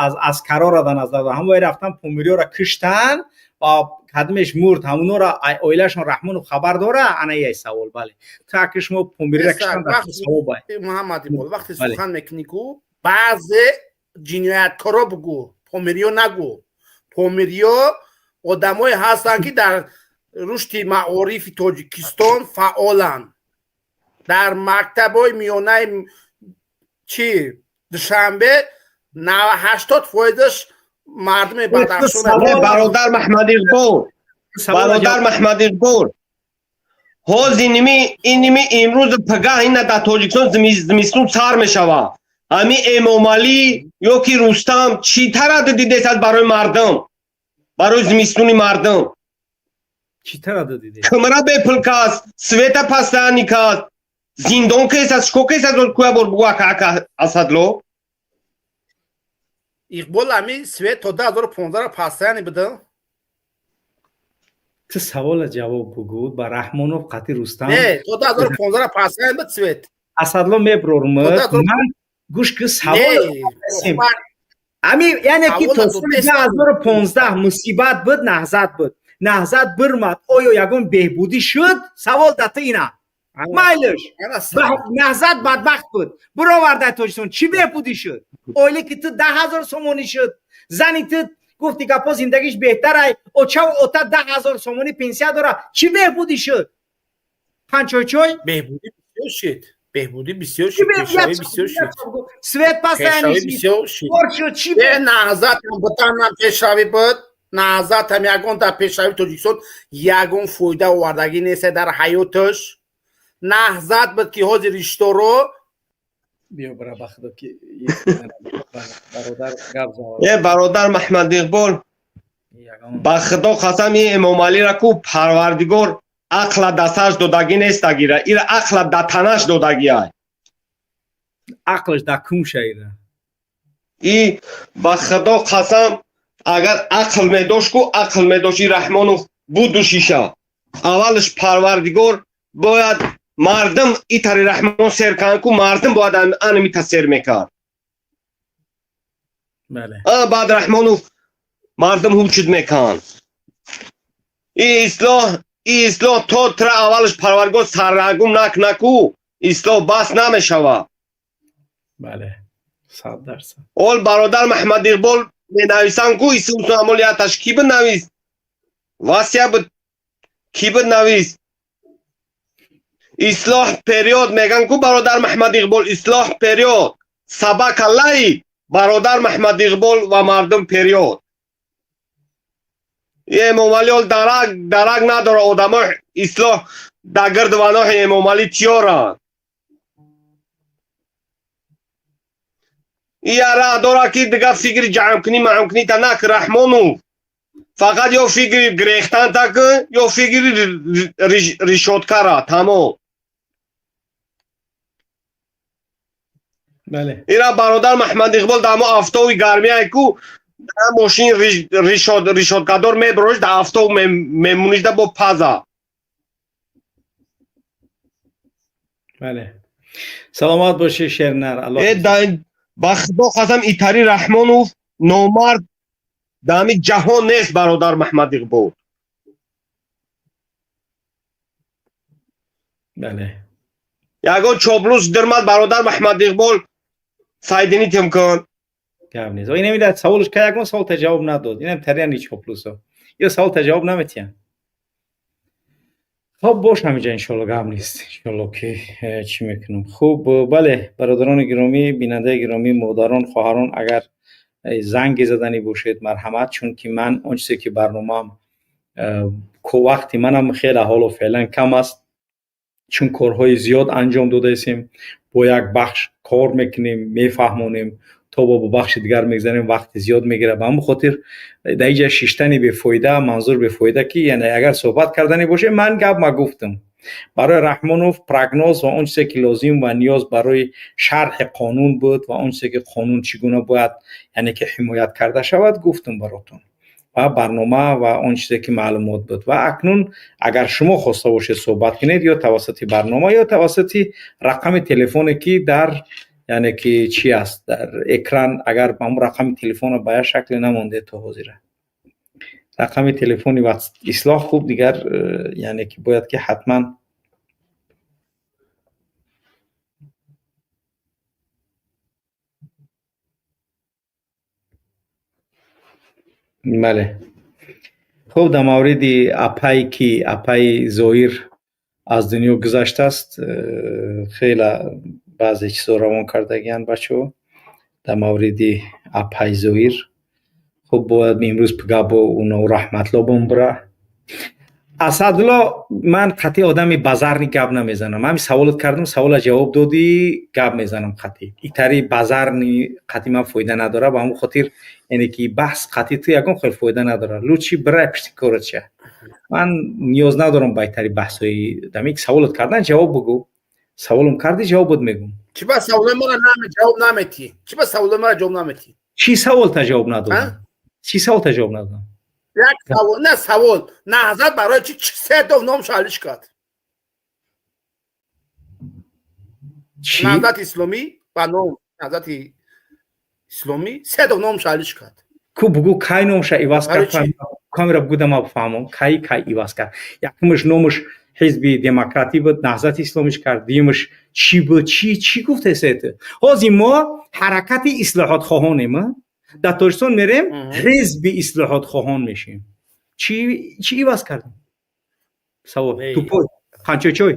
A: Аз аскарора дар назар дорам. Ҳамое рафтан, помириёра киштан ва кадмеш мурд, ҳамунора оилашон Раҳмонов хабар дора? Ана яй савол, бале. Та ки шумо помирира киштан, савол.
D: Муҳаммад Иқбол, вақте сухан мекунӣ ку, баъзе ҷинояткоро бугӯ, помириё нагӯ. Помириё одамое ҳастанд, ки дар рушди маорифи Тоҷикистон фаъоланд, дар мактабҳои миёнаи чи Душанбе 80 фоизаш мардуми Бадахшон.
E: Бародар Маҳмад Иқбол, бародар Маҳмад Иқбол, ҳози ними иними имрӯз пагаҳ ина дар Тоҷикистон зимистон сар мешавад. Ҳами Эмомалӣ ё ки Рустам чӣ тарадд дидесад барои мардум, барои зимистони мардум?
A: Чӣ тарадд диде?
E: Кмра бепул каст, света пастани каст, зиндон кесад, шко кесад, куя бор бугу, ака Асадло.
D: Иқбол, ами свет то 2015 пастани буда.
A: Ту савола ҷавоб бугӯ ба Раҳмонов қати Рустам.
D: Не, то 2015 пастани буд свет.
A: Асадло, мебрормуд ман, гӯш ки, савол ами, яъне ки то соли 2015 мусибат буд, наҳзат буд, наҳзат бирмад, оё ягон беҳбудӣ шуд? Савол да ту ина. Майлиш, наҳзат бадбахт буд, бировардай Тоҷикистон, чӣ беҳбудӣ шуд? Оиле ки ту 10 000 сомонӣ шуд, зани ту, гуфти гапо, зиндагиш беҳтарай, очаву ота 10 000 сомонӣ пенсия дора, чӣ беҳбудӣ шуд? Панчойчой.
D: Беҳбудӣ бисёр шуд, беҳбудӣ бисёр шуд, пешравӣ бисёр шуд.
A: Свет
D: пешравӣ бисёр шуд.
A: Шуд чӣ?
D: Наҳзатам бутанам пешравӣ буд, наҳзатам ягон дар пешравии Тоҷикистон ягон фоида овардагӣ нест дар ҳаёташ. Наҳзат буд, ки ҳозир ишторо
A: Биё, бара, ба худо ки бародар гап.
E: Э, бародар Маҳмад Иқбол, ба худо қасам, ин Эмомалира ку Парвардигор ақла дасташ додагӣ нестагира, ира ақла да танаш додагиай.
A: Ақлаш да кумша ира.
E: И ба худо қасам, агар ақл медошт ку, ақл медошт и Раҳмонов буду шиша. Аввалаш Парвардигор бояд мардум итари Раҳмон сер кан ку, мардум бояд анамита сер мекард. Баъд Раҳмонов мардум ҳучуд мекан. И ислоҳ, и ислоҳ то тра аввалаш Парвардигор саррагум накунаку, ислоҳ бас намешавад.
A: Бале, 100%.
E: Ол бародар Маҳмад Иқбол менависанд ку, исусамол яташ ки бинавис, васия ки бинавис, ислоҳ вперёд меган ку, бародар Маҳмад Иқбол, ислоҳ вперёд, собака лает, бародар Маҳмад Иқбол ва мардум вперёд. Эмомалӣ ол дарак надора, одамо ислоҳ да гирду ваноҳи Эмомалӣ тиёранд. Яра дора ки дига фикри ҷамъкунӣ маъмкунӣ та нак, Раҳмонов. Фақат ё фикри грехтан такун, ё фикри решёткара, тамом.
A: Бале.
E: Ира бародар Маҳмад Иқбол дар мо афтови гармияй ку, дар мошин решёткадор меброш, дар афтов мемунишда бо паза.
A: Бале. Саломат бошӣ, Шернар. Аллоҳ.
E: Ба Худо қасам, Итари Раҳмонов номард дар ҳамин ҷаҳон нест, бародар Маҳмад Иқбол.
A: Бале.
E: Ягон чоплус дирмад, бародар Маҳмад Иқбол, сайдини тим кун.
A: Гап нест. Ин намедонад саволш ка, ягон савол та ҷавоб надод. Инам тариани чоплусо. Ё савол та ҷавоб наметиҳанд. Хоб, бош, ҳамиҷа иншоалло гап нест. Иншоалло ки чӣ мекунам. Хуб, бале, бародарони гиромӣ, бинандаи гиромӣ, модарон, хоҳарон, агар занге заданӣ бошед, марҳамат, чунки ман он чизе ки барномаам вақти манам хеле ҳоло феълан кам аст, чун корҳои зиёд анҷом додаистем, бо як бахш кор мекунем, мефаҳмонем, то бо бахши дигар мегзарем, вақти зиёд мегирад. Ба ҳамин хотир дар инҷа шиштани бефоида, манзур бефоида ки, яъне агар суҳбат карданӣ бошем, ман гап ма гуфтам. Барои Раҳмонов прогноз ва он чизе ки лозим ва ниёз барои шарҳи қонун буд ва он чизе ки қонун чӣ гуна бояд, яъне ки ҳимоят карда шавад, гуфтам баротон ва барнома ва он чизе ки маълумот буд. Ва акнун агар шумо хоста бошед суҳбат кунед, ё тавассути барнома, ё тавассути рақами телефоне ки дар, яъне ки чӣ аст, дар экран, агар ҳамон рақами телефонро ба як шакле намонде то ҳозира рақами телефони ислоҳ, хуб, дигар яъне ки бояд ки ҳатман бале. Хуб, дар мавриди апай ки апаи Зоир аз дунё гузаштааст, хеле баъзе чизо равон кардагиянд бачаҳо дар мавриди апаи Зоир. Хуб, бояд имрӯз пига бо уно раҳматло бумбура. Асадулло, ман қатъи одами базарни гап намезанам. Ҳамин саволот кардам, савола ҷавоб додӣ, гап мезанам қатъи. Итари базарни қатъи ман фоида надорад, ба ҳамон хотир, яъне ки баҳс қатъи ту ягон хел фоида надорад. Лучше бирай пишти корот ша. Ман ниёз надорам ба итари баҳсҳои дами. Саволот кардан, ҷавоб бугӯ. Саволам кардӣ, ҷавоб буд мегӯм.
D: Чӣ ба саволои мара ҷавоб наметӣ? Чӣ ба саволои мара ҷавоб наметӣ?
A: Чӣ савол та ҷавоб надодам? Чӣ савол та ҷавоб надодам?
D: Як савол, на савол. Наҳзат барои чӣ се дов номш алиш кард? Наҳзати исломӣ ба ном Наҳзати исломӣ се дов номш алиш кард.
A: Ку бугӯ, кай номша иваз кард? Камера бугӯ, ма бифаҳмам. Кай кай иваз кард? Якумаш номаш Ҳизби Демократӣ буд, Наҳзати исломиш кард. Дуюмаш чӣ буд? Чӣ чӣ гуфтесед? Ҳозир мо Ҳаракати ислоҳотхоҳонем, дар Тоҷикистон мерем, Ҳизби ислоҳотхоҳон мешем. Чӣ чӣ иваз кардем? Савол тупой. Қанчочой,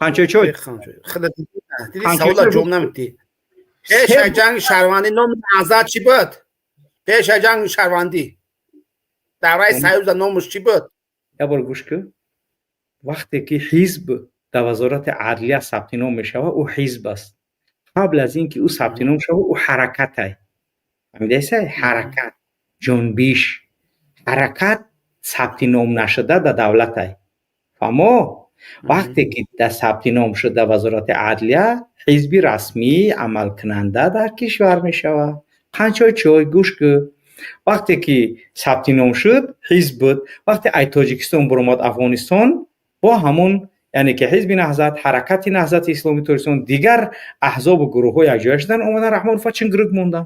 A: қанчочой.
D: Савола ҷавоб намедиҳӣ. Пеша ҷанги шаҳрвандӣ номи Наҳзат чӣ буд? Пеша ҷанги шаҳрвандӣ давраи Союза номаш чӣ буд?
A: Як бор гӯш кун. Вақте ки ҳизб дар Вазорати адлия сабти ном мешавад, ӯ ҳизб аст. Қабл аз ин ки ӯ сабти ном шавад, ӯ ҳаракатай. Фаҳмидаисай? Ҳаракат, ҷунбиш, ҳаракат сабти ном нашуда дар давлатай. Фаҳмо? Вақте ки дар сабти ном шуд дар Вазорати адлия, ҳизби расмии амалкунанда дар кишвар мешавад. Қанчой чой, гӯш кун. Вақте ки сабти ном шуд, ҳизб буд. Вақте ай Тоҷикистон буромад Афғонистон, бо ҳамон, яъне ки Ҳизби Наҳзат, Ҳаракати Наҳзати Исломии Тоҷикистон, дигар аҳзобу гурӯҳҳо якҷоя шудан, омадан Раҳмонова чингирик мондан.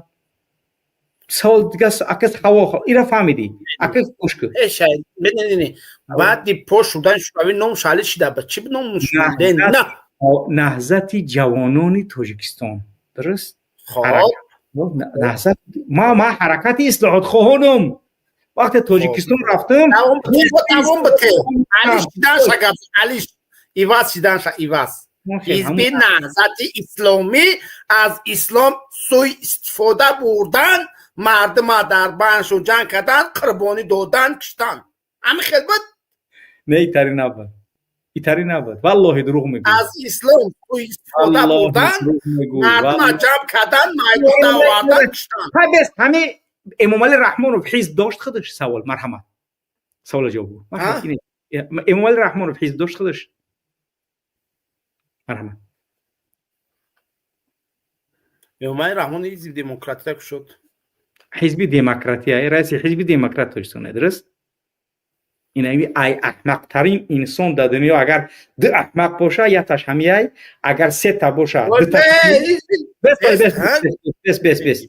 A: Савол дигар акас ҳаво ира фаҳмидӣ? Акас гӯш кун.
D: Баъди пош шудан Шӯравӣ ном шалиш шида ба чӣ ном?
A: Наҳзати ҷавонони Тоҷикистон, дуруст? Наҳзат ма Ҳаракати ислоҳотхоҳонам. Вақте Тоҷикистон рафтам,
D: иваз шиданша, иваз. Ҳизби Наҳзати Исломӣ аз ислом сӯй истифода бурдан, мардума дар баншу ҷанг кардан, қурбонӣ додан, киштан, ҳамин хел буд.
A: Не, итари набуд, итари набуд, валлоҳи, дурӯғ мегӯ.
D: Аз ислом сӯй истифода бурдан, мардума ҷамъ кардан, майдон овардан, киштан.
A: Ҳами Эмомалӣ Раҳмонов ҳизб дошт худаш? Савол, марҳамат, савола ҷавоб. Эмомалӣ Раҳмонов ҳизб дошт худаш? Марҳамат.
D: Эмомалӣ Раҳмонов ҳизби демократия шуд.
A: Ҳизби демократия, раиси ҳизби демократ Тоҷикистон, дуруст? Ин ай аҳмақтарин инсон дар дунё. Агар ду аҳмақ боша, якташ ҳамияй, агар сета боша, бес, бес, бес.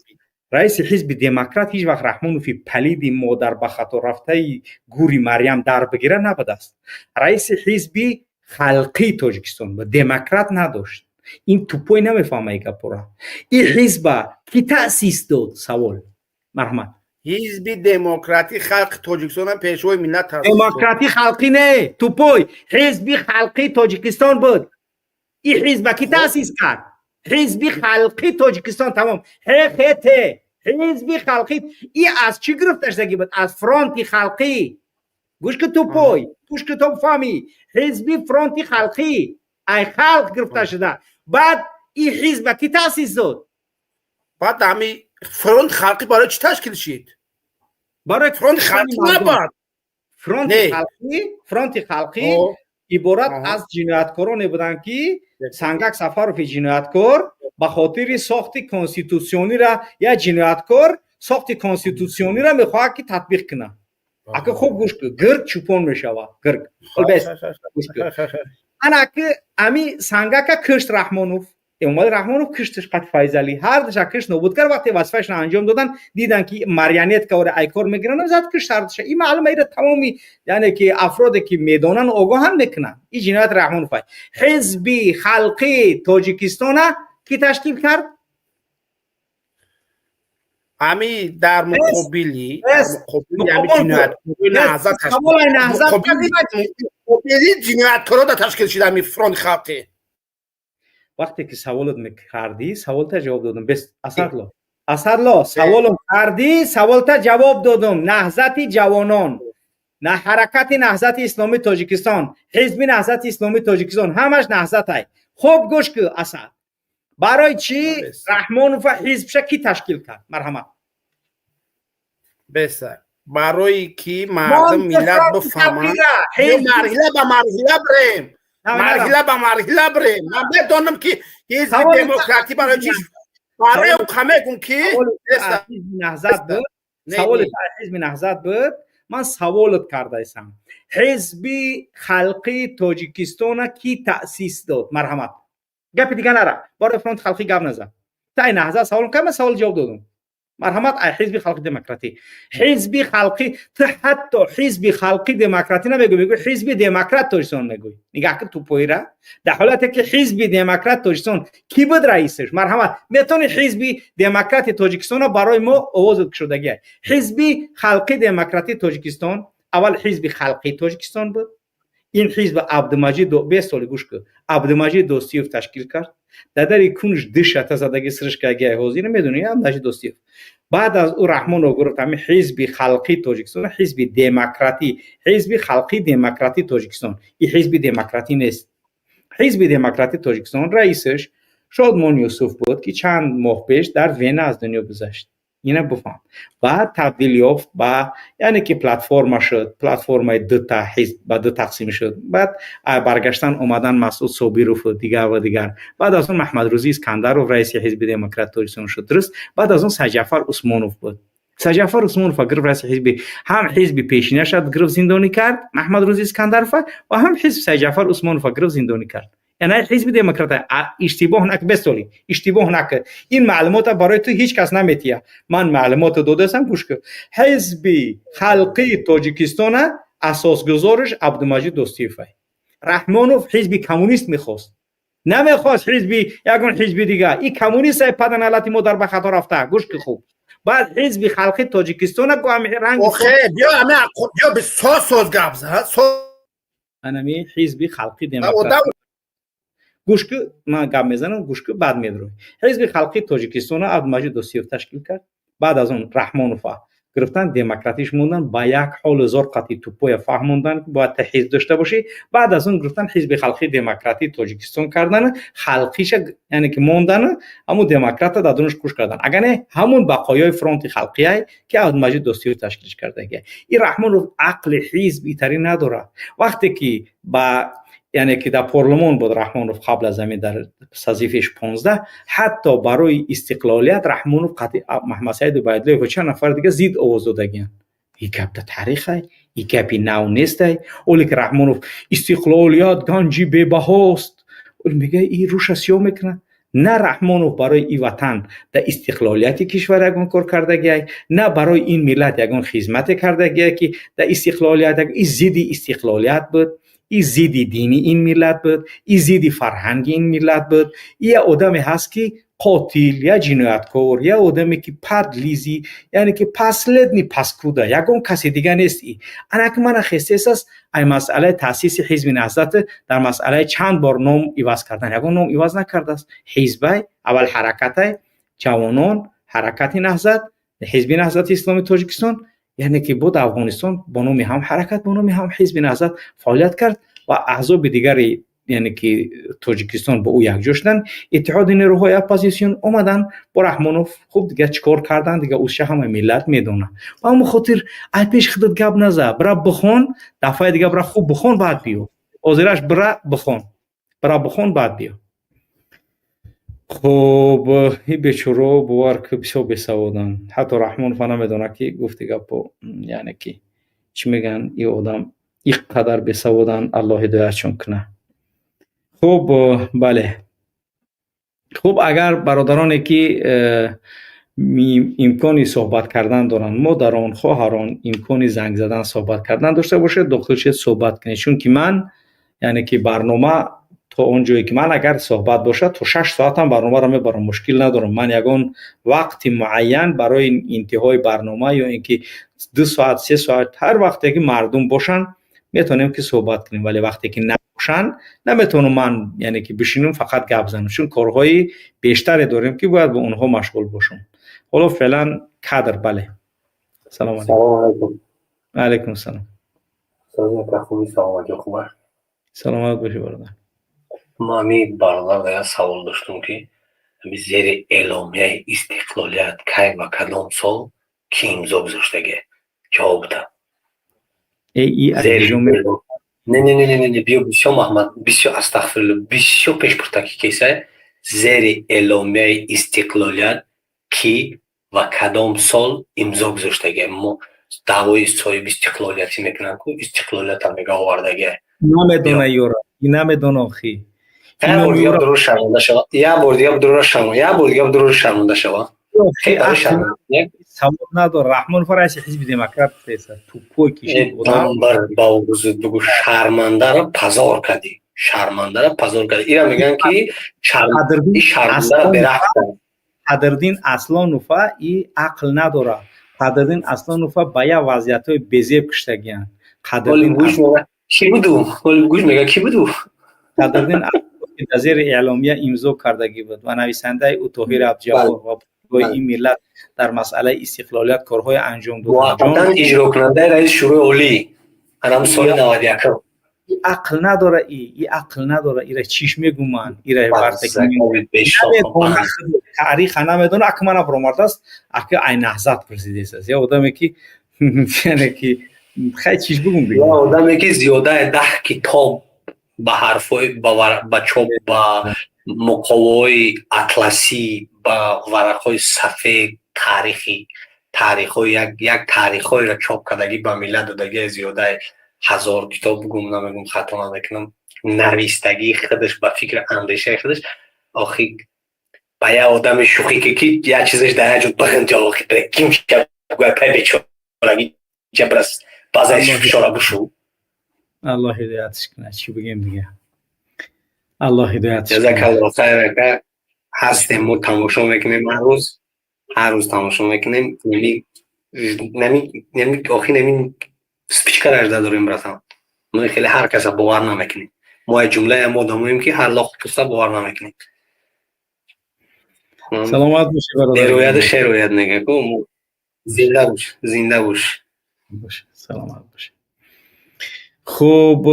A: Раиси ҳизби демократ ҳеҷ вақт Раҳмонови палиди модар ба хато рафтаи гури Марьям дар бигира набудааст. Раиси ҳизби халқии Тоҷикистон ба демократ надошт. Ин тупой намефаҳма гапора. Ин ҳизба ки таъсис дод? Савол, марҳамат.
D: Ҳизби демократии халқи Тоҷикистон пешвои миллат.
A: Демократии халқӣ не, тупой, ҳизби халқии Тоҷикистон буд. Ин ҳизба ки таъсис кард? Ҳизби халқии Тоҷикистон, тамом, ХХТ, ҳизби халқӣ. И аз чӣ гирифташдаги буд? Аз фронти халқӣ. Гӯш ки, тупой, гӯш ки, то фаҳмӣ. Ҳизби фронти халқӣ, ай халқ гирифта шуда. Баъд ин ҳизба ки таъсис дод?
D: Баъд ҳами фронти халқӣ барои чӣ ташкил шид?
A: Барои
D: фронти халқӣ набад.
A: Фронти халқӣ, фронти халқӣ иборат аз ҷинояткороне буданд, ки Сангак Сафарови ҷинояткор ба хотири сохти конститутсионира, як ҷинояткор сохти конститутсионира мехоҳад, ки татбиқ кунад. Ака, хуб гӯш кун, гирг чӯпон мешавад, гирг. Гӯш кун, ана ки ами Сангака кишт Раҳмонов, Эмомалӣ Раҳмонов киштиш қат Файзалӣ, ҳардуша кишт, нобуд кард. Вақте вазифаашро анҷом додан, дидан, ки марионетка оре айкор мегиранд, зад кишт ҳардуша. Ин маълума, ира тамоми, яъне ки афроде ки медонанд, огоҳанд, мекунанд. Ин ҷиноят Раҳмонов. Ҳизби халқии Тоҷикистона ки ташкил кард?
D: Ами дар муқобили ҷинояткоро ташкил шуда ами фронти халқӣ.
A: Вақте ки саволот мекардӣ, саволта ҷавоб додам. Бес, Асадло, Асадло, саволом кардӣ, саволта ҷавоб додам. Наҳзати ҷавонон, на ҳаракати Наҳзати исломии Тоҷикистон, ҳизби Наҳзати исломии Тоҷикистон, ҳамаш наҳзатай. Хуб гӯш ку, Асад, барои чӣ Раҳмонова ҳизбша кӣ ташкил кард? Марҳамат.
D: Беса, барои ки мардум, миллат бифаҳманд, марҳила ба марҳила бирем, марҳила ба марҳила бирем. Ман медонам, ки ҳизби демократӣ барои чи, барои мегум, ки
A: Наҳзат буд. Саволи ҳизби Наҳзат буд. Ман саволот кардаистам: ҳизби халқии Тоҷикистона кӣ таъсис дод? Марҳамат, гапи дига нара, бораи фронти халқӣ гап назан. Та ай Наҳзат саволам кард, ман савол ҷавоб додам. Марҳамат, ай ҳизби халқи демократӣ, ҳизби халқӣ. Ту ҳатто ҳизби халқи демократӣ намегӯй, мегӯй ҳизби демократ Тоҷикистон мегӯй. Нигаҳ кун тупоира. Дар ҳолате ки ҳизби демократ Тоҷикистон кӣ буд раисаш? Марҳамат, метавони ҳизби демократи Тоҷикистона барои мо овозат кушодагия? Ҳизби халқи демократии Тоҷикистон аввал ҳизби халқии Тоҷикистон буд. Ин ҳизб Абдумаҷид, бесоли гӯш кун, Абдумаҷид Достиев ташкил кард. Дар кунш дишата задаги сиришкагиай, ҳозир медони Абдумаҷид Достиев. Баъд аз ӯ Раҳмонов гуфт ҳамин ҳизби халқии Тоҷикистон ҳизби демократӣ, ҳизби халқии демократии Тоҷикистон. Ин ҳизби демократӣ нест. Ҳизби демократии Тоҷикистон раисаш Шодмон Юсуф буд, ки чанд моҳ пеш дар Вена аз дунё гузашт. Ина бифаҳм. Баъд табдил ёфт ба, яъне ки платформа шуд, платформаи дута ҳизб ба ду тақсим шуд. Баъд баргаштан омадан Масъуд Собирову дигар ва дигар. Баъд аз он Маҳмадрӯзӣ Искандаров раиси ҳизби демократ Тоҷикистон шуд, дуруст? Баъд аз он Сайҷафар Усмонов буд. Сайҷафар Усмонов гирифт раиси ҳизби, ҳам ҳизби пешинаша гирифт, зиндонӣ кард Маҳмадрӯзӣ Искандарова, ва ҳам ҳизби Сайҷафар Усмонова гирифт, зиндонӣ кард. Яъне ҳизби демократ иштибоҳ нак, бесоли иштибоҳ накар. Ин маълумота барои ту ҳеҷ кас наметиҳад, ман маълумота додастам, гӯш кун. Ҳизби халқии Тоҷикистона асосгузораш Абдумаҷид Достиевай. Раҳмонов ҳизби коммунист мехост, намехост ҳизби ягон ҳизби дигар. И коммунистай паданалати модар ба хато рафта. Гӯш ки хуб. Баъд ҳизби халқи Тоҷикистона ранг
D: биё, биё, соз соз гап зад.
A: Анами ҳизби халқи демократ, гӯш ки, ман гап мезанам, гӯш ки, баъд медурӯй. Ҳизби халқии Тоҷикистона Абдумаҷид Достиев ташкил кард. Баъд аз он Раҳмонова Гирифтан, демократиш мондан, ба як ҳоли зор қатъи тупоя фаҳмондан, ки бояд та ҳизб дошта бошӣ. Баъд аз он гирифтан, Ҳизби халқии демократии Тоҷикистон кардана, халқиша, яъне ки мондана, ҳамун демократа дар дунаш куш кардан. Агар не, ҳамун бақоёи фронти халқияй, ки Абдумаҷид Достиёв ташкилш кардагия. И Раҳмонов ақли ҳизб итарӣ надорад. Вақте ки ба, яъне ки дар парлумон буд Раҳмонов, қабл аз ҳамин дар созыв иш 15, ҳатто барои истиқлолият Раҳмонов қатъи Маҳмадсаид Убайдуллоев ва чанд нафари дига зид овоз додагиянд. И гап да таърихай, и гапи нав нестай. Оле ки Раҳмонов истиқлолият ганҷи бебаҳост мега, и руша сиёҳ мекунад. На Раҳмонов барои и ватан дар истиқлолияти кишвар ягон кор кардагиай, на барои ин миллат ягон хизмате кардагиай, ки дар истиқлолият. И зидди истиқлолият буд, и зидди дини ин миллат буд, и зидди фарҳанги ин миллат буд. И як одаме ҳаст, ки қотил, я ҷинояткор, я одаме ки подлизый, яъне ки последний паскуда, ягон касе дига нест. И анаки мана хестес аст. Ай масъалаи таъсиси Ҳизби Наҳзат, дар масъалаи чанд бор ном иваз кардан, ягон ном иваз накардааст. Ҳизбай аввал ҳаракатай ҷавонон, Ҳаракати Наҳзат, Ҳизби Наҳзати Исломии Тоҷикистон, яъне ки буд. Афғонистон бо номи ҳам ҳаракат, бо номи ҳам Ҳизби Наҳзат фаъолият кард ва аҳзоби дигари, яъне ки Тоҷикистон, бо ӯ якҷо шуданд. Иттиҳоди нерӯҳои оппозитсион омаданд бо Раҳмонов. Хуб, дига чӣ кор карданд, дига ӯша ҳама миллат медонад. Ба ҳамон хотир ай пеши худат гап наза, бира бихон, дафъаи дига бира хуб бихон, баъд биё. Ҳозираш бира бихон, бира бихон, баъд биё. Хуб, и бечоро, бовар ки, бисёр бесаводанд. Ҳатто Раҳмонов намедонад, ки гуфти гапо, яъне ки чӣ мегӯянд. И одам ин қадар бесаводанд, Аллоҳ ҳидоятшон кунад. Хуб, бале, хуб, агар бародароне ки имкони суҳбат кардан доранд, модарон, хоҳарон, имкони занг задан, суҳбат кардан дошта бошед, дохил шед, суҳбат кунед, чунки ман, яъне ки барнома то он ҷое ки ман агар суҳбат бошад, то 6 соатам барномаро мебарам, мушкил надорам. Ман ягон вақти муайян барои интиҳои барнома ё ин ки 2 соат, 3 соат, ҳар вақте ки мардум бошанд, метавонем ки суҳбат кунем, вале вақте ки набошанд, наметавонам ман, яъне ки бишинам, фақат гап занам, чун корҳои бештаре дорем, ки бояд бо онҳо машғул бошам. Ҳоло феълан кадр, бале, салом
F: алайкум.
A: Алайкум салом. Саломат бошӣ, бародар.
F: Ма ҳами бародар як савол доштум, ки ҳами зери эъломияи истиқлолият кай ва кадом сол ки имзо гузоштагӣ? Ҷавоб да. Не, не, не, не, не, биё, бисёр Маҳмад, бисёр, астағфирулло, бисёр пешпуртаки кесай. Зери эъломияи истиқлолият кӣ ва кадом сол имзо гузоштагӣ? Мо даъвои соҳиби истиқлолиятӣ мекунам ку, истиқлолиятам мега овардагӣ.
A: Намедона ёра, намедона охи.
F: Як бор дига дуруст шарманда шава, як бор дига дуруст шарманда, як бор дига дуруст шарманда шава.
A: Савод надор. Раҳмонов раиси Ҳизби Демократ тупой
F: кишид. Ба бугу, шармандаро позор кардӣ, шармандаро позор кардӣ. Ира мегӯянд, ки шармандаро бераҳм.
A: Қадрдин Аслонова и ақл надорад. Қадрдин Аслонова ба як вазъиятҳои безеб киштагиянд.
F: Ки буду? Гӯш мега, ки буду?
A: Қадрдин дар зери эъломия имзо кардагӣ буд ва нависандаи ӯ Тоҳир Абдуҷаббор ва бузургои ин миллат дар масъалаи истиқлолият корҳое анҷом дод.
F: Муваққатан иҷрокунандаи раиси Шӯрои Олӣ анам соли 91-м.
A: Ақл надора, и ақл надора. Ира чиш мегуман, ира таъриха намедона. Ака, мана баромардааст, ака, ай Наҳзат пурсидааст. Я одаме ки, яъне ки, хай, чиш бигум.
F: Я одаме ки зиёдаи 10 китоб ба ҳарфҳои, ба чоп, ба муқоваҳои атласӣ, ба варақҳои сафед, таърихи, таърихҳои, як таърихҳоеро чоп кардагӣ, ба миллат додагӣ, зиёдаи 1000 китоб бугум, намегум, хато намекунам, навистагии худаш, ба фикри андешаи худаш. Охи, ба як одами шӯхӣ, ки як чизаш дар як ҷо бихинҷа, охи, ким пай бечорагӣ ҷабрас баъзан фишора бушу.
A: Аллоҳ ҳидоятш кунад, чӣ бигем дига, Аллоҳ ҳидоятш.
F: Ҷазакаллоҳ хайр, ака. Ҳастем, мо тамошо мекунем ҳар рӯз, ҳар рӯз тамошо мекунем. Нами нами, охи, нами спичка ражда дорем, братан. Мо хеле ҳар каса бовар намекунем. Мо як ҷумлаи ам одамоем, ки ҳар лохи пуста бовар намекунем.
A: Саломат бошӣ, бародар.
F: Берояду шер ояд, мега ку. Зинда бош, зинда бош.
A: Бош, саломат бош. Хуб,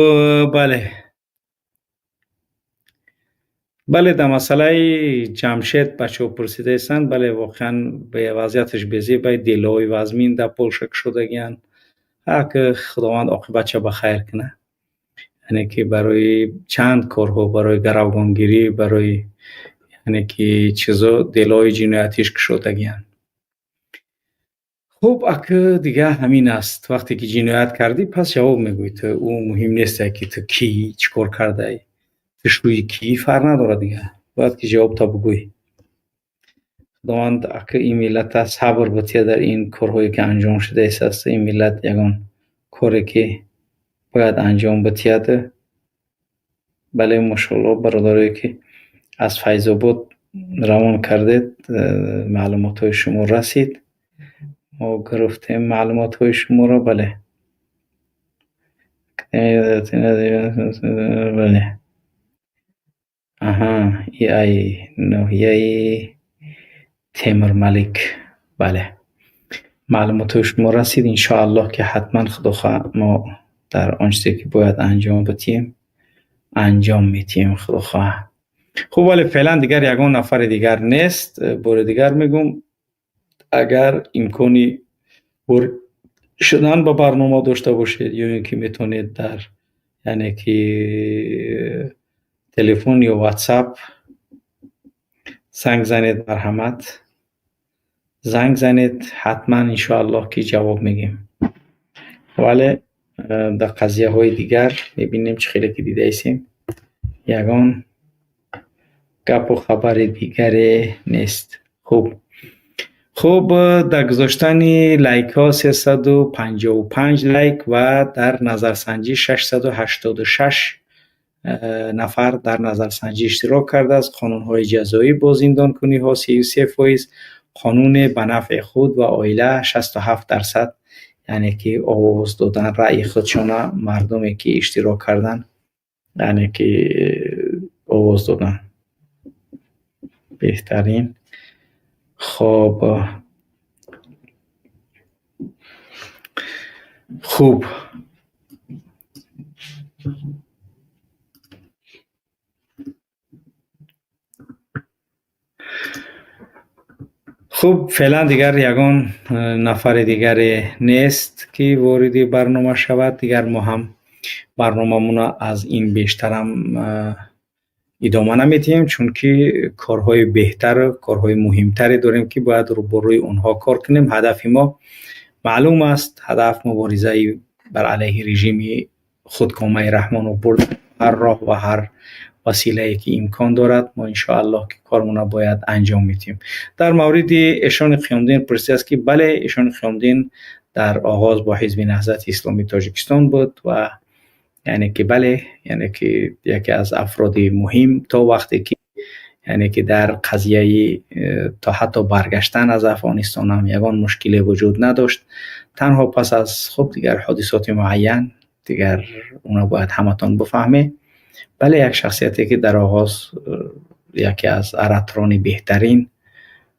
A: бале. Бале, дар масъалаи Ҷамшед бачаҳо пурсидаистанд. Бале, воқеан вазъияташ безебай, делои вазмин дар Полша кушодагианд. Ҳак Худованд оқибатша ба хайр кунад. Яъне ки барои чанд корҳо, барои гаравгонгирӣ, барои яъне ки чизо делои ҷиноятиш кушодагианд. Хуб, ака дига ҳамин аст. Вақте ки ҷиноят кардӣ, пас ҷавоб мегӯӣ. Ту ӯ муҳим нест, ки ту кӣ, чӣ кор кардаӣ. Ту шӯи кӣ, фарқ надорад дига. Бояд ки ҷавобта бигӯӣ. Худованд ака ин миллата сабр бития дар ин корҳое ки анҷом шудааст. Ин миллат ягон коре ки бояд анҷом битияд. Бале, мошоалло, бародарое ки аз Файзобод равон кардед, маълумотҳои шумо расид. Мо гирифтем маълумотҳои шуморо, бале. Бале. Аҳа, ай ноҳияи Темурмалик. Бале. Маълумотҳои шумо расид. Иншоаллоҳ ки ҳатман худо хоҳад мо дар он чизе ки бояд анҷом битиҳем, анҷом метиҳем, худо хоҳад. Хуб, вале феълан дигар ягон нафари дигар нест. Бори дигар мегӯм, агар имкони ворид шудан ба барнома дошта бошед ё ин ки метавонед дар яъне ки телефон ё WhatsApp занг занед, марҳамат занг занед, ҳатман иншоаллоҳ ки ҷавоб мегӯем. Вале дар қазияҳои дигар мебинем, чӣ хеле ки дидаистем, ягон гапу хабари дигаре нест. Хуб, хуб, дар гузоштани лайкҳо 355 лайк ва дар назарсанҷӣ 686 нафар дар назарсанҷӣ иштирок кардааст. Қонунҳои ҷазоӣ бо зиндонкуниҳо 33%, қонуне ба нафъи худ ва оила 67%, яъне ки овоз додан раъйи худшона мардуме ки иштирок кардан, яъне ки овоз додан. Беҳтарин. Хоб, хуб, хуб, феълан дигар ягон нафари дигаре нест ки вориди барнома шавад. Дигар мо ҳам барномамона аз ин бештарам идома намедиҳем, чунки корҳои беҳтару корҳои муҳимтаре дорем ки бояд рӯбарӯи онҳо кор кунем. Ҳадафи мо маълум аст. Ҳадаф муборизаи бар алайҳи режими худкомаи Раҳмонов бурд. Ҳар роҳ ва ҳар василае ки имкон дорад, мо иншоаллоҳ ки кормона бояд анҷом медиҳем. Дар мавриди Эшони Қиёмдин пурсидааст ки бале, Эшони Қиёмдин дар оғоз бо Ҳизби Наҳзати Исломии Тоҷикистон буд ва яъне ки бале, яъне ки яке аз афроди муҳим то вақте ки яъне ки дар қазияи то ҳатто баргаштан аз Афғонистон ҳам ягон мушкиле вуҷуд надошт. Танҳо пас аз хуб дигар ҳодисоти муайян, дигар оно бояд ҳаматон бифаҳмед. Бале, як шахсияте ки дар оғоз яке аз аратрони беҳтарин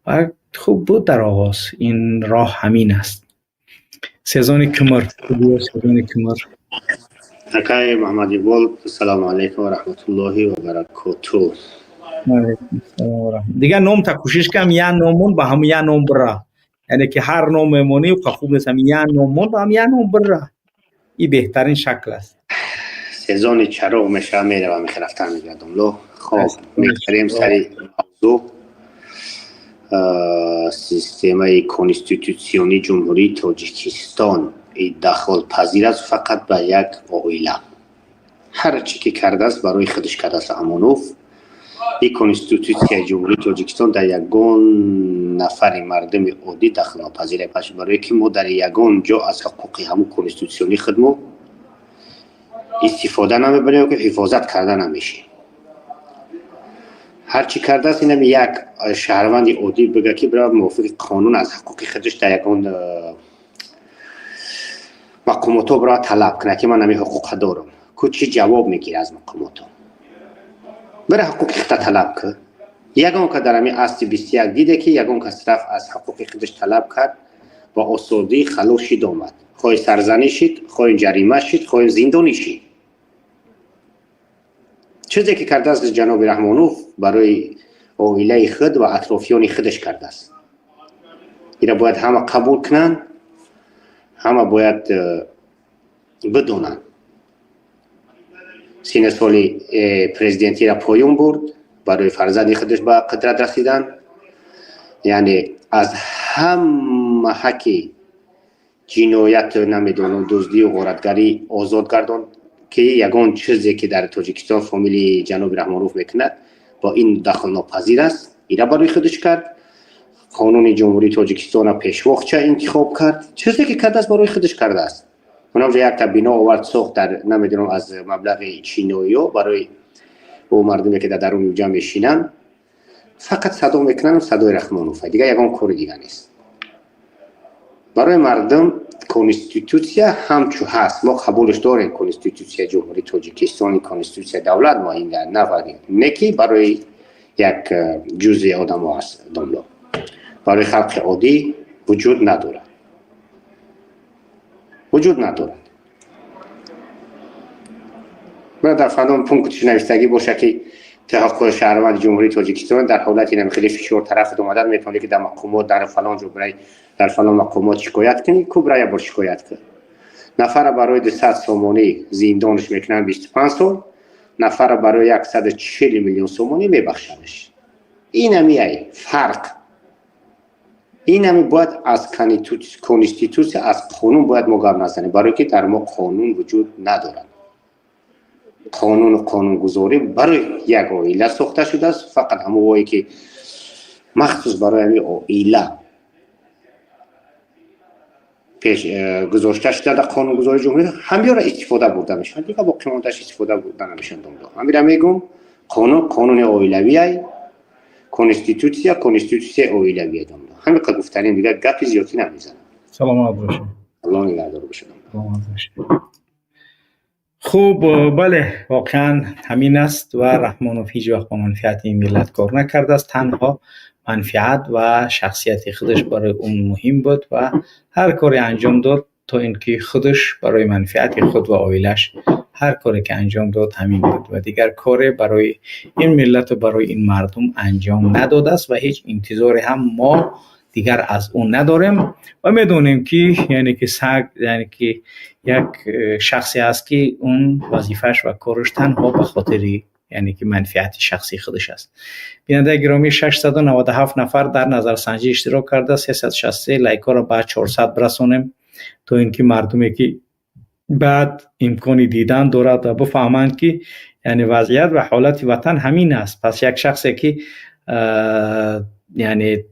A: ва хуб буд дар оғоз. Ин роҳ ҳамин аст. Сезони кумр, сезони кумр.
G: Акай Муҳаммад Иқбол, ассалому алайкум ва раҳматуллоҳи ва баракотуҳ.
A: Дигар ном та кӯшиш кам, я номон ба ҳам я ном бира. Яъне ки ҳар ном мемонӣ, хуб нест, ҳам я номон ба ҳам я ном бира. Ин беҳтарин шакл аст.
G: Сезони чароғ мешава, меравам, рафтан мегардам. Ло, хоб, мегзарем сари мавзӯъ. Системаи конститутсионии Ҷумҳурии Тоҷикистон дахолпазир аст фақат ба як оила. Ҳар чӣ ки кардааст, барои худаш кардааст Амонов. Ин конститутсияи Ҷумҳурии Тоҷикистон дар ягон нафари мардуми оддӣ дахлнопазир аст, барое ки мо дар ягон ҷо аз ҳуқуқи ҳамун конститутсионии худмо истифода намебарем, ки ҳифозат карда намешем. Ҳар чӣ кардааст, инам як шаҳрванди оддӣ бигӯяд, ки бирав мувофиқи қонун аз ҳуқуқи худаш дар ягон мақомотҳо бирав талаб кунад, ки ман ҳамин ҳуқуққа дорам. Ку чӣ ҷавоб мегирад аз мақомотҳо? Бира ҳуқуқи худта талаб кун. Ягон ка дар ҳамин асри 21 диде, ки ягон кас рафт аз ҳуқуқи худаш талаб кард, Ба осодӣ халос шид, омад. Хоҳи сарзанӣ шид, хоҳи ҷарима шид, хоҳи зиндонӣ шид. Чизе ки кардааст ҷаноби Раҳмонов, барои оилаи худ ва атрофиёни худаш кардааст. Ира бояд ҳама қабул кунанд, ҳама бояд бидонанд. Сина соли президентиро поён бурд барои фарзанди худаш ба қудрат расидан, яъне аз ҳама ҳаққи ҷиноят, намедонам, дуздию ғоратгарӣ озод гардонд, ки ягон чизе ки дар Тоҷикистон фамилии ҷаноби Раҳмонов мекунад, бо ин дахлнопазир аст. Ира барои худаш кард. Қонуни Ҷумҳурии Тоҷикистонро пешвоқча интихоб кард. Чизе ки кардааст, барои худаш кардааст. Онамҷо якта бино овард, сохт, дар намедонам, аз маблағи чиноиё барои ӯ. Мардуме ки дар даруни ҷамъ мешинанд, фақат садо мекунанд, садои Раҳмонов, дигар ягон кори дига нест. Барои мардум конститутсия ҳамчу ҳаст, мо қабулш дорем. Конститутсияи Ҷумҳурии Тоҷикистони, конститутсияи давлат мо не ки барои як ҷузъи одамо аст, домло, барои халқи оддӣ вуҷуд надорад, вуҷуд надорад. Дар фалон пунктш навиштагӣ боша, ки ҳуқуқи шаҳрванди Ҷумҳурии Тоҷикистон дар ҳолати хеле фишор тарафат омадан, метавонӣ ки дар мақомот, дар фалон ҷо, дар фалон мақомот шикоят кунӣ. Ку, бира, як бор шикоят кун. Нафара барои 200 сомонӣ зиндонш мекунанд 25 сол, нафара барои 140 миллион сомонӣ мебахшандш. Инами ай фарқ, инами бояд аз конститутсия, аз қонун бояд мо гап назанем, барое ки дар мо қонун вуҷуд надорад. Қонуну қонунгузорӣ барои як оила сохта шудааст, фақат ҳамовое ки махсус барои ҳамин оила пеш гузошта шуда дар қонунгузории ҷумҳурӣ, ҳамёра истифода бурда мешавад, дигар боқимондааш истифода бурда намешавад. Ҳамира мегӯм: қонун қонуни оилавиай, конститутсия конститутсияи оилавия. Ҳамин қад гуфтанем, дигар гапи зиёдтӣ намезанам.
A: Саломат бошед.
G: Аллоҳ нигаҳдор бошад.
A: Саломат бошед. Хуб, бале, воқеан ҳамин аст ва Раҳмонов ҳеҷ вақт ба манфиати ин миллат кор накардааст. Танҳо манфиат ва шахсияти худаш барои ӯ муҳим буд ва ҳар коре анҷом дод, то ин ки худаш барои манфиати худ ва оилааш ҳар коре ки анҷом дод, ҳамин буд ва дигар коре барои ин миллату барои ин мардум анҷом надодааст ва ҳеҷ интизоре ҳам мо дигар аз ӯ надорем ва медонем, ки яъне ки саг, яъне ки як шахсе аст, ки он вазифааш ва кораш танҳо ба хотири, яъне ки, манфиати шахсии худаш аст. Бинандаи гиромӣ, 697 нафар дар назарсанҷӣ иштирок карда, 363. Лайкҳоро ба 400 бирасонем, то ин ки мардуме ки баъд имкони дидан дорад ва бифаҳманд, ки яъне вазъият ва ҳолати ватан ҳамин аст. Пас як шахсе ки, яъне,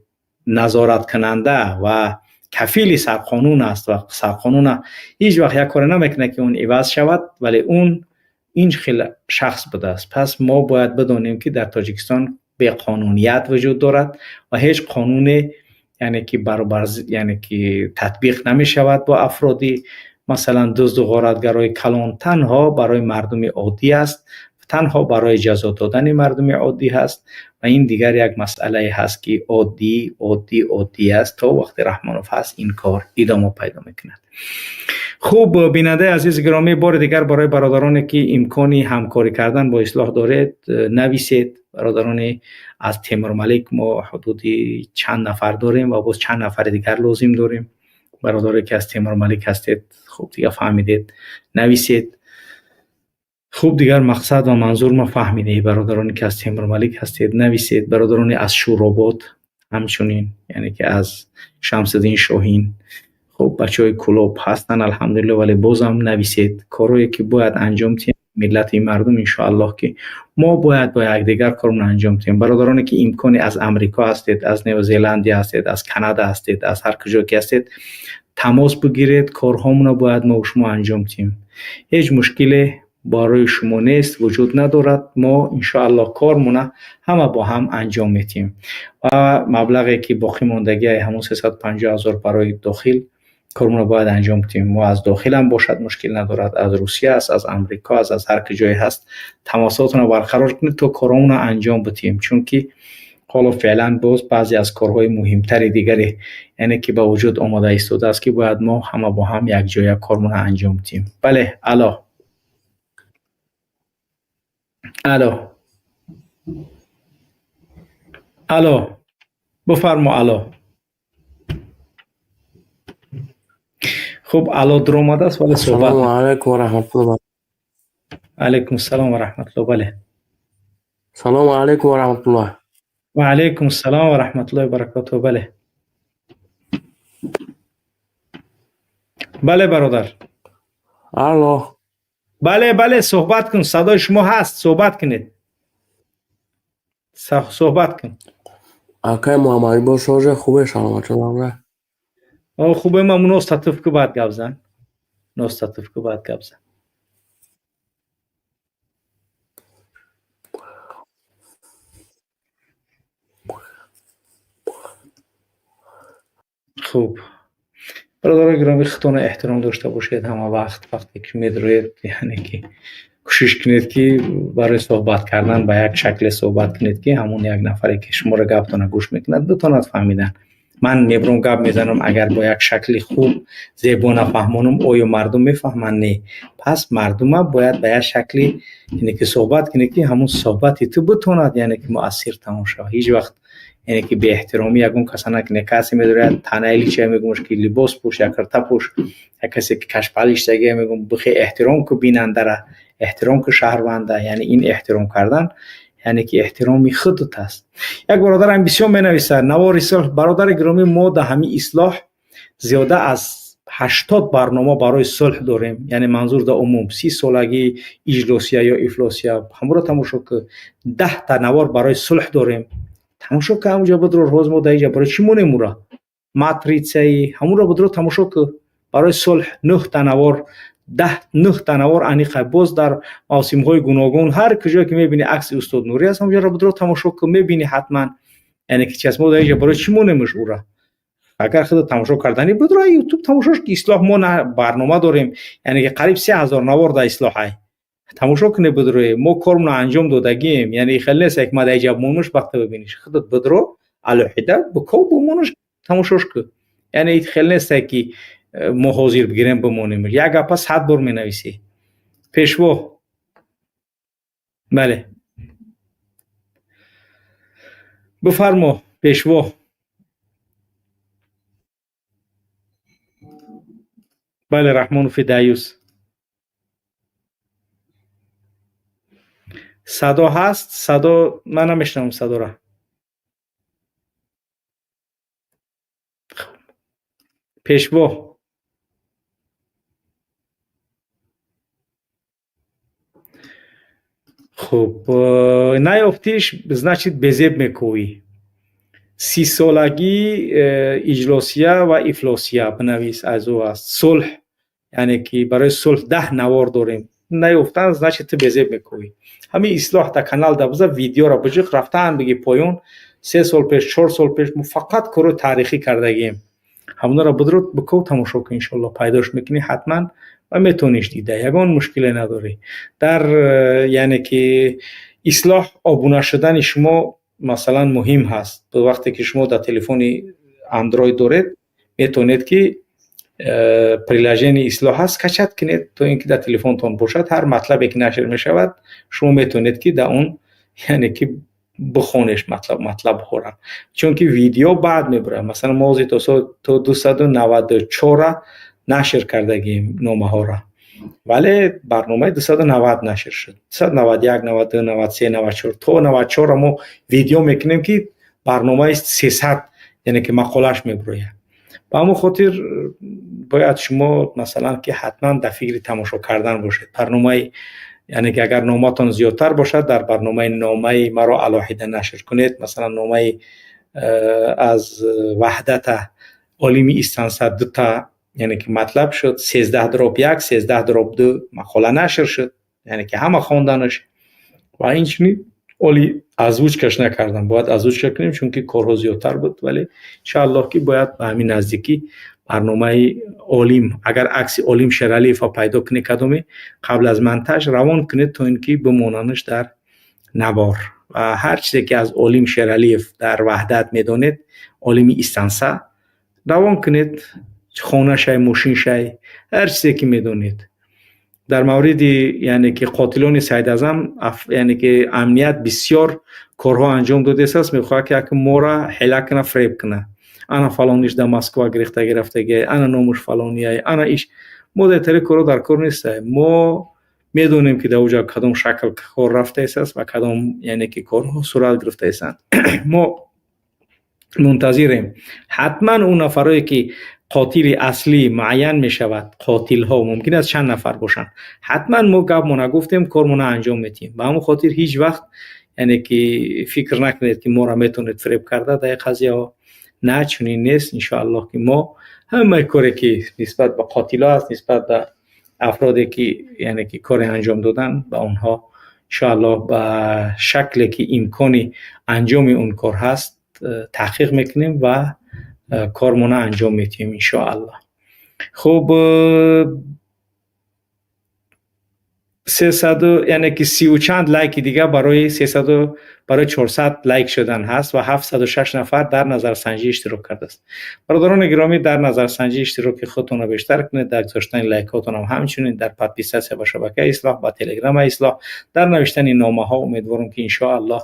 A: назораткунанда ва кафили сарқонун аст ва сарқонуна ҳеҷ вақт як коре намекунад, ки он иваз шавад, вале он ин хел шахс будааст. Пас мо бояд бидонем, ки дар Тоҷикистон беқонуният вуҷуд дорад ва ҳеҷ қонуне, яъне ки, баробар, яъне ки, татбиқ намешавад бо афроди, масалан, дузду ғоратгарои калон. Танҳо барои мардуми оддӣ аст, танҳо барои ҷазо додани мардуми оддӣ ҳаст ва ин дигар як масъалае ҳаст, ки оддӣ, оддӣ, оддӣ аст. То вақте Раҳмонов ҳаст, ин кор идома пайдо мекунад. Хуб, бинандаи азизи гиромӣ, бори дигар барои бародароне ки имкони ҳамкорӣ кардан бо Ислоҳ доред, нависед. Бародарони аз Темурмалик, мо ҳудуди чанд нафар дорем ва боз чанд нафари дигар лозим дорем. Бародаре ки аз Темурмалик ҳастед, хуб, дигар фаҳмидед, нависед. Хуб, дигар мақсад ва манзур ма фаҳмидед. Бародароне ки аз Темурмалик ҳастед, нависед. Бародарони аз Шӯробод ҳамчунин, яъне ки аз Шамсиддин Шоҳин. Хуб, бачаҳои Кӯлоб ҳастанд, алҳамдулилло, вале бозам нависед. Корҳое ки бояд анҷом диҳем, миллати мардум, иншоаллоҳ, ки мо бояд бо якдигар кормон анҷом диҳем. Бародароне ки имкони аз Амрико ҳастед, аз Нев Зеландия ҳастед, аз Канада ҳастед, аз ҳар куҷо ки ҳастед, тамос бигиред. Корҳомонро бояд мо шумо анҷом диҳем. Ҳеҷ мушкиле барои шумо нест, вуҷуд надорад. Мо иншоаллоҳ кормона ҳама бо ҳам анҷом медиҳем ва маблағе ки боқӣ мондагиай, ҳамон 350 000, барои дохил кормонро бояд анҷом диҳем. Мо аз дохилам бошад, мушкил надорад, аз Русия аст, аз Амрико аст, аз ҳар куҷое ҳаст, тамосотонро барқарор кунед, то коромонро анҷом бидиҳем, чунки ҳоло феълан боз баъзе аз корҳои муҳимтари дигаре, яъне ки ба вуҷуд омода истодааст, ки бояд мо ҳама бо ҳам якҷоя кормона анҷом диҳем. Бале, алло, алло, алло, бифармо, алло. Хуб, алло дуромадааст, вале суҳбат.
H: Ассалому алайкум ва раҳматуллоҳ.
A: Алайкум ассалом ва раҳматуллоҳ. Бале.
H: Салому алайкум ва раҳматуллоҳ.
A: Ва алайкум ассалом ва раҳматуллоҳи ва баракотуҳ. Бале, бале, бародар.
H: Алло.
A: Бале, бале, суҳбат кун, садои шумо ҳаст, суҳбат кунед, суҳбат кун.
H: Акай Муҳаммадиқбол, шоже хубе, саломатчон?
A: Хубе, ман ностатиф ку, баъд гап зан, ностатиф ку, баъд гап зан. Хуб, бародарои гиромӣ, худтонро эҳтиром дошта бошед ҳама вақт. Вақте ки медроед, яъне ки кӯшиш кунед, ки барои суҳбат кардан ба як шакле суҳбат кунед, ки ҳамон як нафаре, ки шуморо гаптона гӯш мекунад, битонад фаҳмидан. Ман мебурам, гап мезанам, агар бо як шакли хуб, зебо нафаҳмонам, оё мардум мефаҳманд? Не. Пас мардума бояд ба як шакли, яъне ки, суҳбат кунед, ки ҳамон суҳбати ту битонад, яъне ки, муассир тамом шавад. Ҳеҷ вақт, яъне ки, беэҳтиромӣ ягон каса накунед. Касе медорад танаи лича, мегӯмаш, ки либос пӯш, як кирта пӯш. Як касе ки кашпалиштагия, мегӯм, бихе эҳтиром ку бинандара, эҳтиром ку шаҳрванда. Яъне ин эҳтиром кардан, яъне ки, эҳтироми худат аст. Як бародарам бисёр менависад: навори сулҳ. Бародари гиромӣ, мо дар ҳамин ислоҳ зиёда аз 80 барнома барои сулҳ дорем, яъне манзур дар умум 30 солагӣ, иҷлосия ё ифлосия, ҳамонро тамошо ку. 10та навор барои сулҳ дорем, тамошо ку, ҳамуҷа бидро. Ҳоз мо дар инҷа барои чӣ монем ура? Матритсаи ҳамонро бидро, тамошо ку. Барои сулҳ нӯҳта навор, 10, нӯҳта навор аниқа. Боз дар мавсимҳои гуногун ҳар куҷое ки мебини, акси устод Нурӣ аст, ҳамҷоро бидро, тамошо ку, мебини ҳатман, яъне ки, чи аст. Мо дар инҷа барои чӣ монемш ура? Агар худо тамошо карданӣ, бидро Ютуб, тамошош ки. Ислоҳ мо барнома дорем, яъне ки қариб 3000 навор дар ислоҳай, тамошо кунед, бидроe. Мо кормона анҷом додагием, яъне хеле нест, як ма дар инҷа монуш, вақте бибиниш, худат бидро алоҳида, биков, бимонуш, тамошош ку. Яъне хеле нест, ки мо ҳозир бигирем, бимонем. Як гапа 100 бор менависӣ. Пешво, бале, бифармо, пешво. Бале, Раҳмонов Даюс, садо ҳаст? Садо ман намешунавам, садора. Пешво. Хуб, наёфтиш, значит, безеб мекӯӣ. 30 солагӣ, иҷлосия ва ифлосия бинавис, аз ӯ аст. Сулҳ, яъне ки барои сулҳ 10 навор дорем. Наёфтан, значит, ту безеб мекӯӣ. Ҳамин ислоҳ да канал да биза, видеоро биҷиқ, рафтан биги поён. 3 сол пеш, 4 сол пеш мо фақат кори таърихӣ кардагием. Ҳамонро бидро, биков, тамошо кун, иншоалло пайдош мекунӣ ҳатман ва метавониш дида, ягон мушкиле надорӣ. Дар, яъне ки, ислоҳ обуна шудани шумо, масалан, муҳим ҳаст. Вақте ки шумо дар телефони Андроид доред, метавонед ки приложение ислоҳ ҳаст, скачать кунед, то ин ки дар телефонтон бошад. Ҳар матлабе ки нашр мешавад, шумо метавонед, ки дар он, яъне ки, бихонеш матлабҳоро, чунки видео баъд мебурад. Масалан, мо ҳозир то 294-а нашр кардагием номаҳоро, вале барномаи 290 нашр шуд. 291, 92, 93, 94, то 94-ро мо видео мекунем, ки барномаи 300, яъне ки, мақолааш мебурояд. Ба ҳамон хотир бояд шумо, масалан, ки ҳатман дар фикри тамошо кардан бошед барномаи, яъне ки, агар номатон зиёдтар бошад, дар барномаи номаи маро алоҳида нашр кунед. Масалан, номаи аз ваҳдата олими истансад дута, яъне ки, матлаб шуд, 13/1, 13/2 мақола нашр шуд, яъне ки, ҳама хонданаш. Ва инчунин оли озвучка ш накардам, бояд озвучка кунем, чунки корҳо зиёдтар буд. Вале иншааллоҳ, ки бояд ба ҳамин наздикӣ барномаи олим, агар акси олим Шералиева пайдо кунед, кадоме қабл аз монтаж равон кунед, то ин ки бимонанаш дар навор. و هر چیزی که از عالم شیرالیف در وحدت میدونید، عالمی استانسا روان کنید، خانه شای، ماشین شای، هر چیزی که میدونید در مورد یعنی که قاتلان سید اعظم. یعنی که امنیت بسیار کارها انجام داده است، میخواد که یک ما را حیله کنه، فریب کنه، ана фалониш дар Москва гирифта гирифтаги, ана номуш фалония, ана иш. Мо дар тари корро дар кор нестаем. Мо медонем, ки дар оҷа кадом шакл кор рафтаистааст ва кадом, яъне ки, корҳо сурат гирифтаистанд. Мо мунтазирем, ҳатман он нафарое ки қотили аслӣ муайян мешавад. Қотилҳо мумкин аст чанд нафар бошанд. Ҳатман мо гапмона гуфтем, кормона анҷом медиҳем. Ба ҳамон хотир ҳеҷ вақт, яъне ки, фикр накунед, ки моро метавонед фиреб карда дар ин қазияҳо. На, чунин нест. Иншоаллоҳ, ки мо ҳамаи коре ки нисбат ба қотилҳо аст, нисбат ба афроде ки, яъне ки, коре анҷом додан, ба онҳо иншоаллоҳ ба шакле ки имкони анҷоми он кор ҳаст, таҳқиқ мекунем ва кормона анҷом медиҳем, иншоаллоҳ. Хуб, 300, яъне ки, сию чанд лайки дига барои 300, барои 400 лайк шудан ҳаст ва 706 нафар дар назарсанҷӣ иштирок кардааст. Бародарони гиромӣ, дар назарсанҷӣ иштироки худтонро бештар кунед, дар гузоштани лайкҳотонам, ҳамчунин дар подписаться ба шабакаи Ислоҳ, ба телеграма Ислоҳ, дар навиштани номаҳо. Умедворам, ки иншоаллоҳ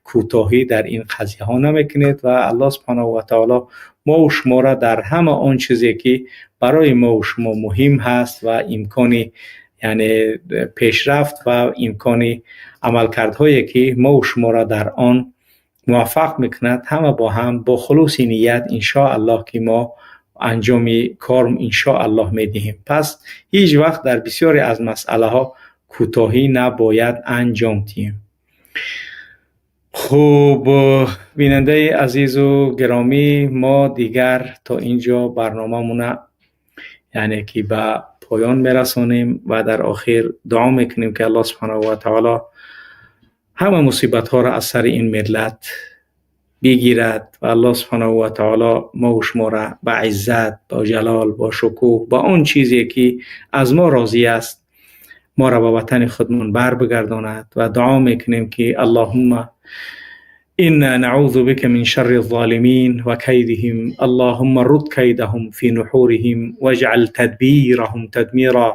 A: кӯтоҳӣ дар ин қазияҳо намекунед ва Аллоҳ субҳанаҳу ва таоло мову шуморо дар ҳама он чизе ки барои мову шумо муҳим ҳаст ва имкони, яъне, пешрафт ва имкони амалкардҳое ки мову шуморо дар он муваффақ мекунад, ҳама бо ҳам бо хулуси ният, иншоаллоҳ, ки мо анҷоми кор иншоаллоҳ медиҳем. Пас ҳеҷ вақт дар бисёре аз масъалаҳо кӯтоҳӣ набояд анҷом диҳем. Хуб, бинандаи азизу гиромӣ, мо дигар то инҷо барномамона, яъне ки, ба поён мерасонем ва дар охир дуо мекунем, ки Аллоҳ субҳанаҳу ва таоло ҳама мусибатҳоро аз сари ин миллат бигирад ва Аллоҳ субҳанаҳу ва таоло мову шуморо ба иззат, бо ҷалол, бо шукӯҳ, ба он чизе ки аз мо розӣ аст, моро ба ватани худмон бар бигардонад ва дуо мекунем, ки اللهم إنا نعوذ بك من شر الظالمين وكيدهم، اللهم رد كيدهم في نحورهم واجعل تدبيرهم تدميرا،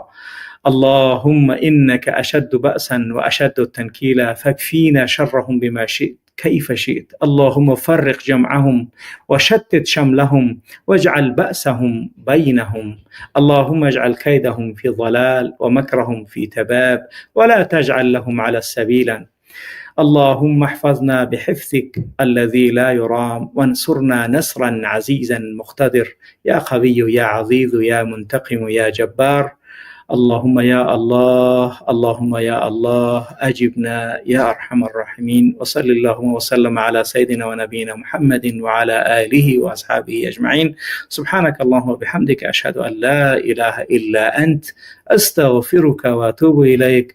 A: اللهم إنك أشد بأسا وأشد تنكيلا، فاكفينا شرهم بما شئت كيف شئت، اللهم فرق جمعهم وشتت شملهم واجعل بأسهم بينهم، اللهم اجعل كيدهم في ضلال ومكرهم في تباب ولا تجعل لهم على سبيلا، اللهم احفظنا بحفظك الذي لا يرام وانصرنا نصرا عزيزا مقتدر، يا قوي يا عزيز يا منتقم يا جبار، اللهم يا الله، اللهم يا الله، أجبنا يا أرحم الراحمين. وصل اللهم وسلم على سيدنا ونبينا محمد وعلى آله وأصحابه أجمعين. سبحانك اللهم وبحمدك، أشهد أن لا إله إلا أنت، أستغفرك وأتوب إليك.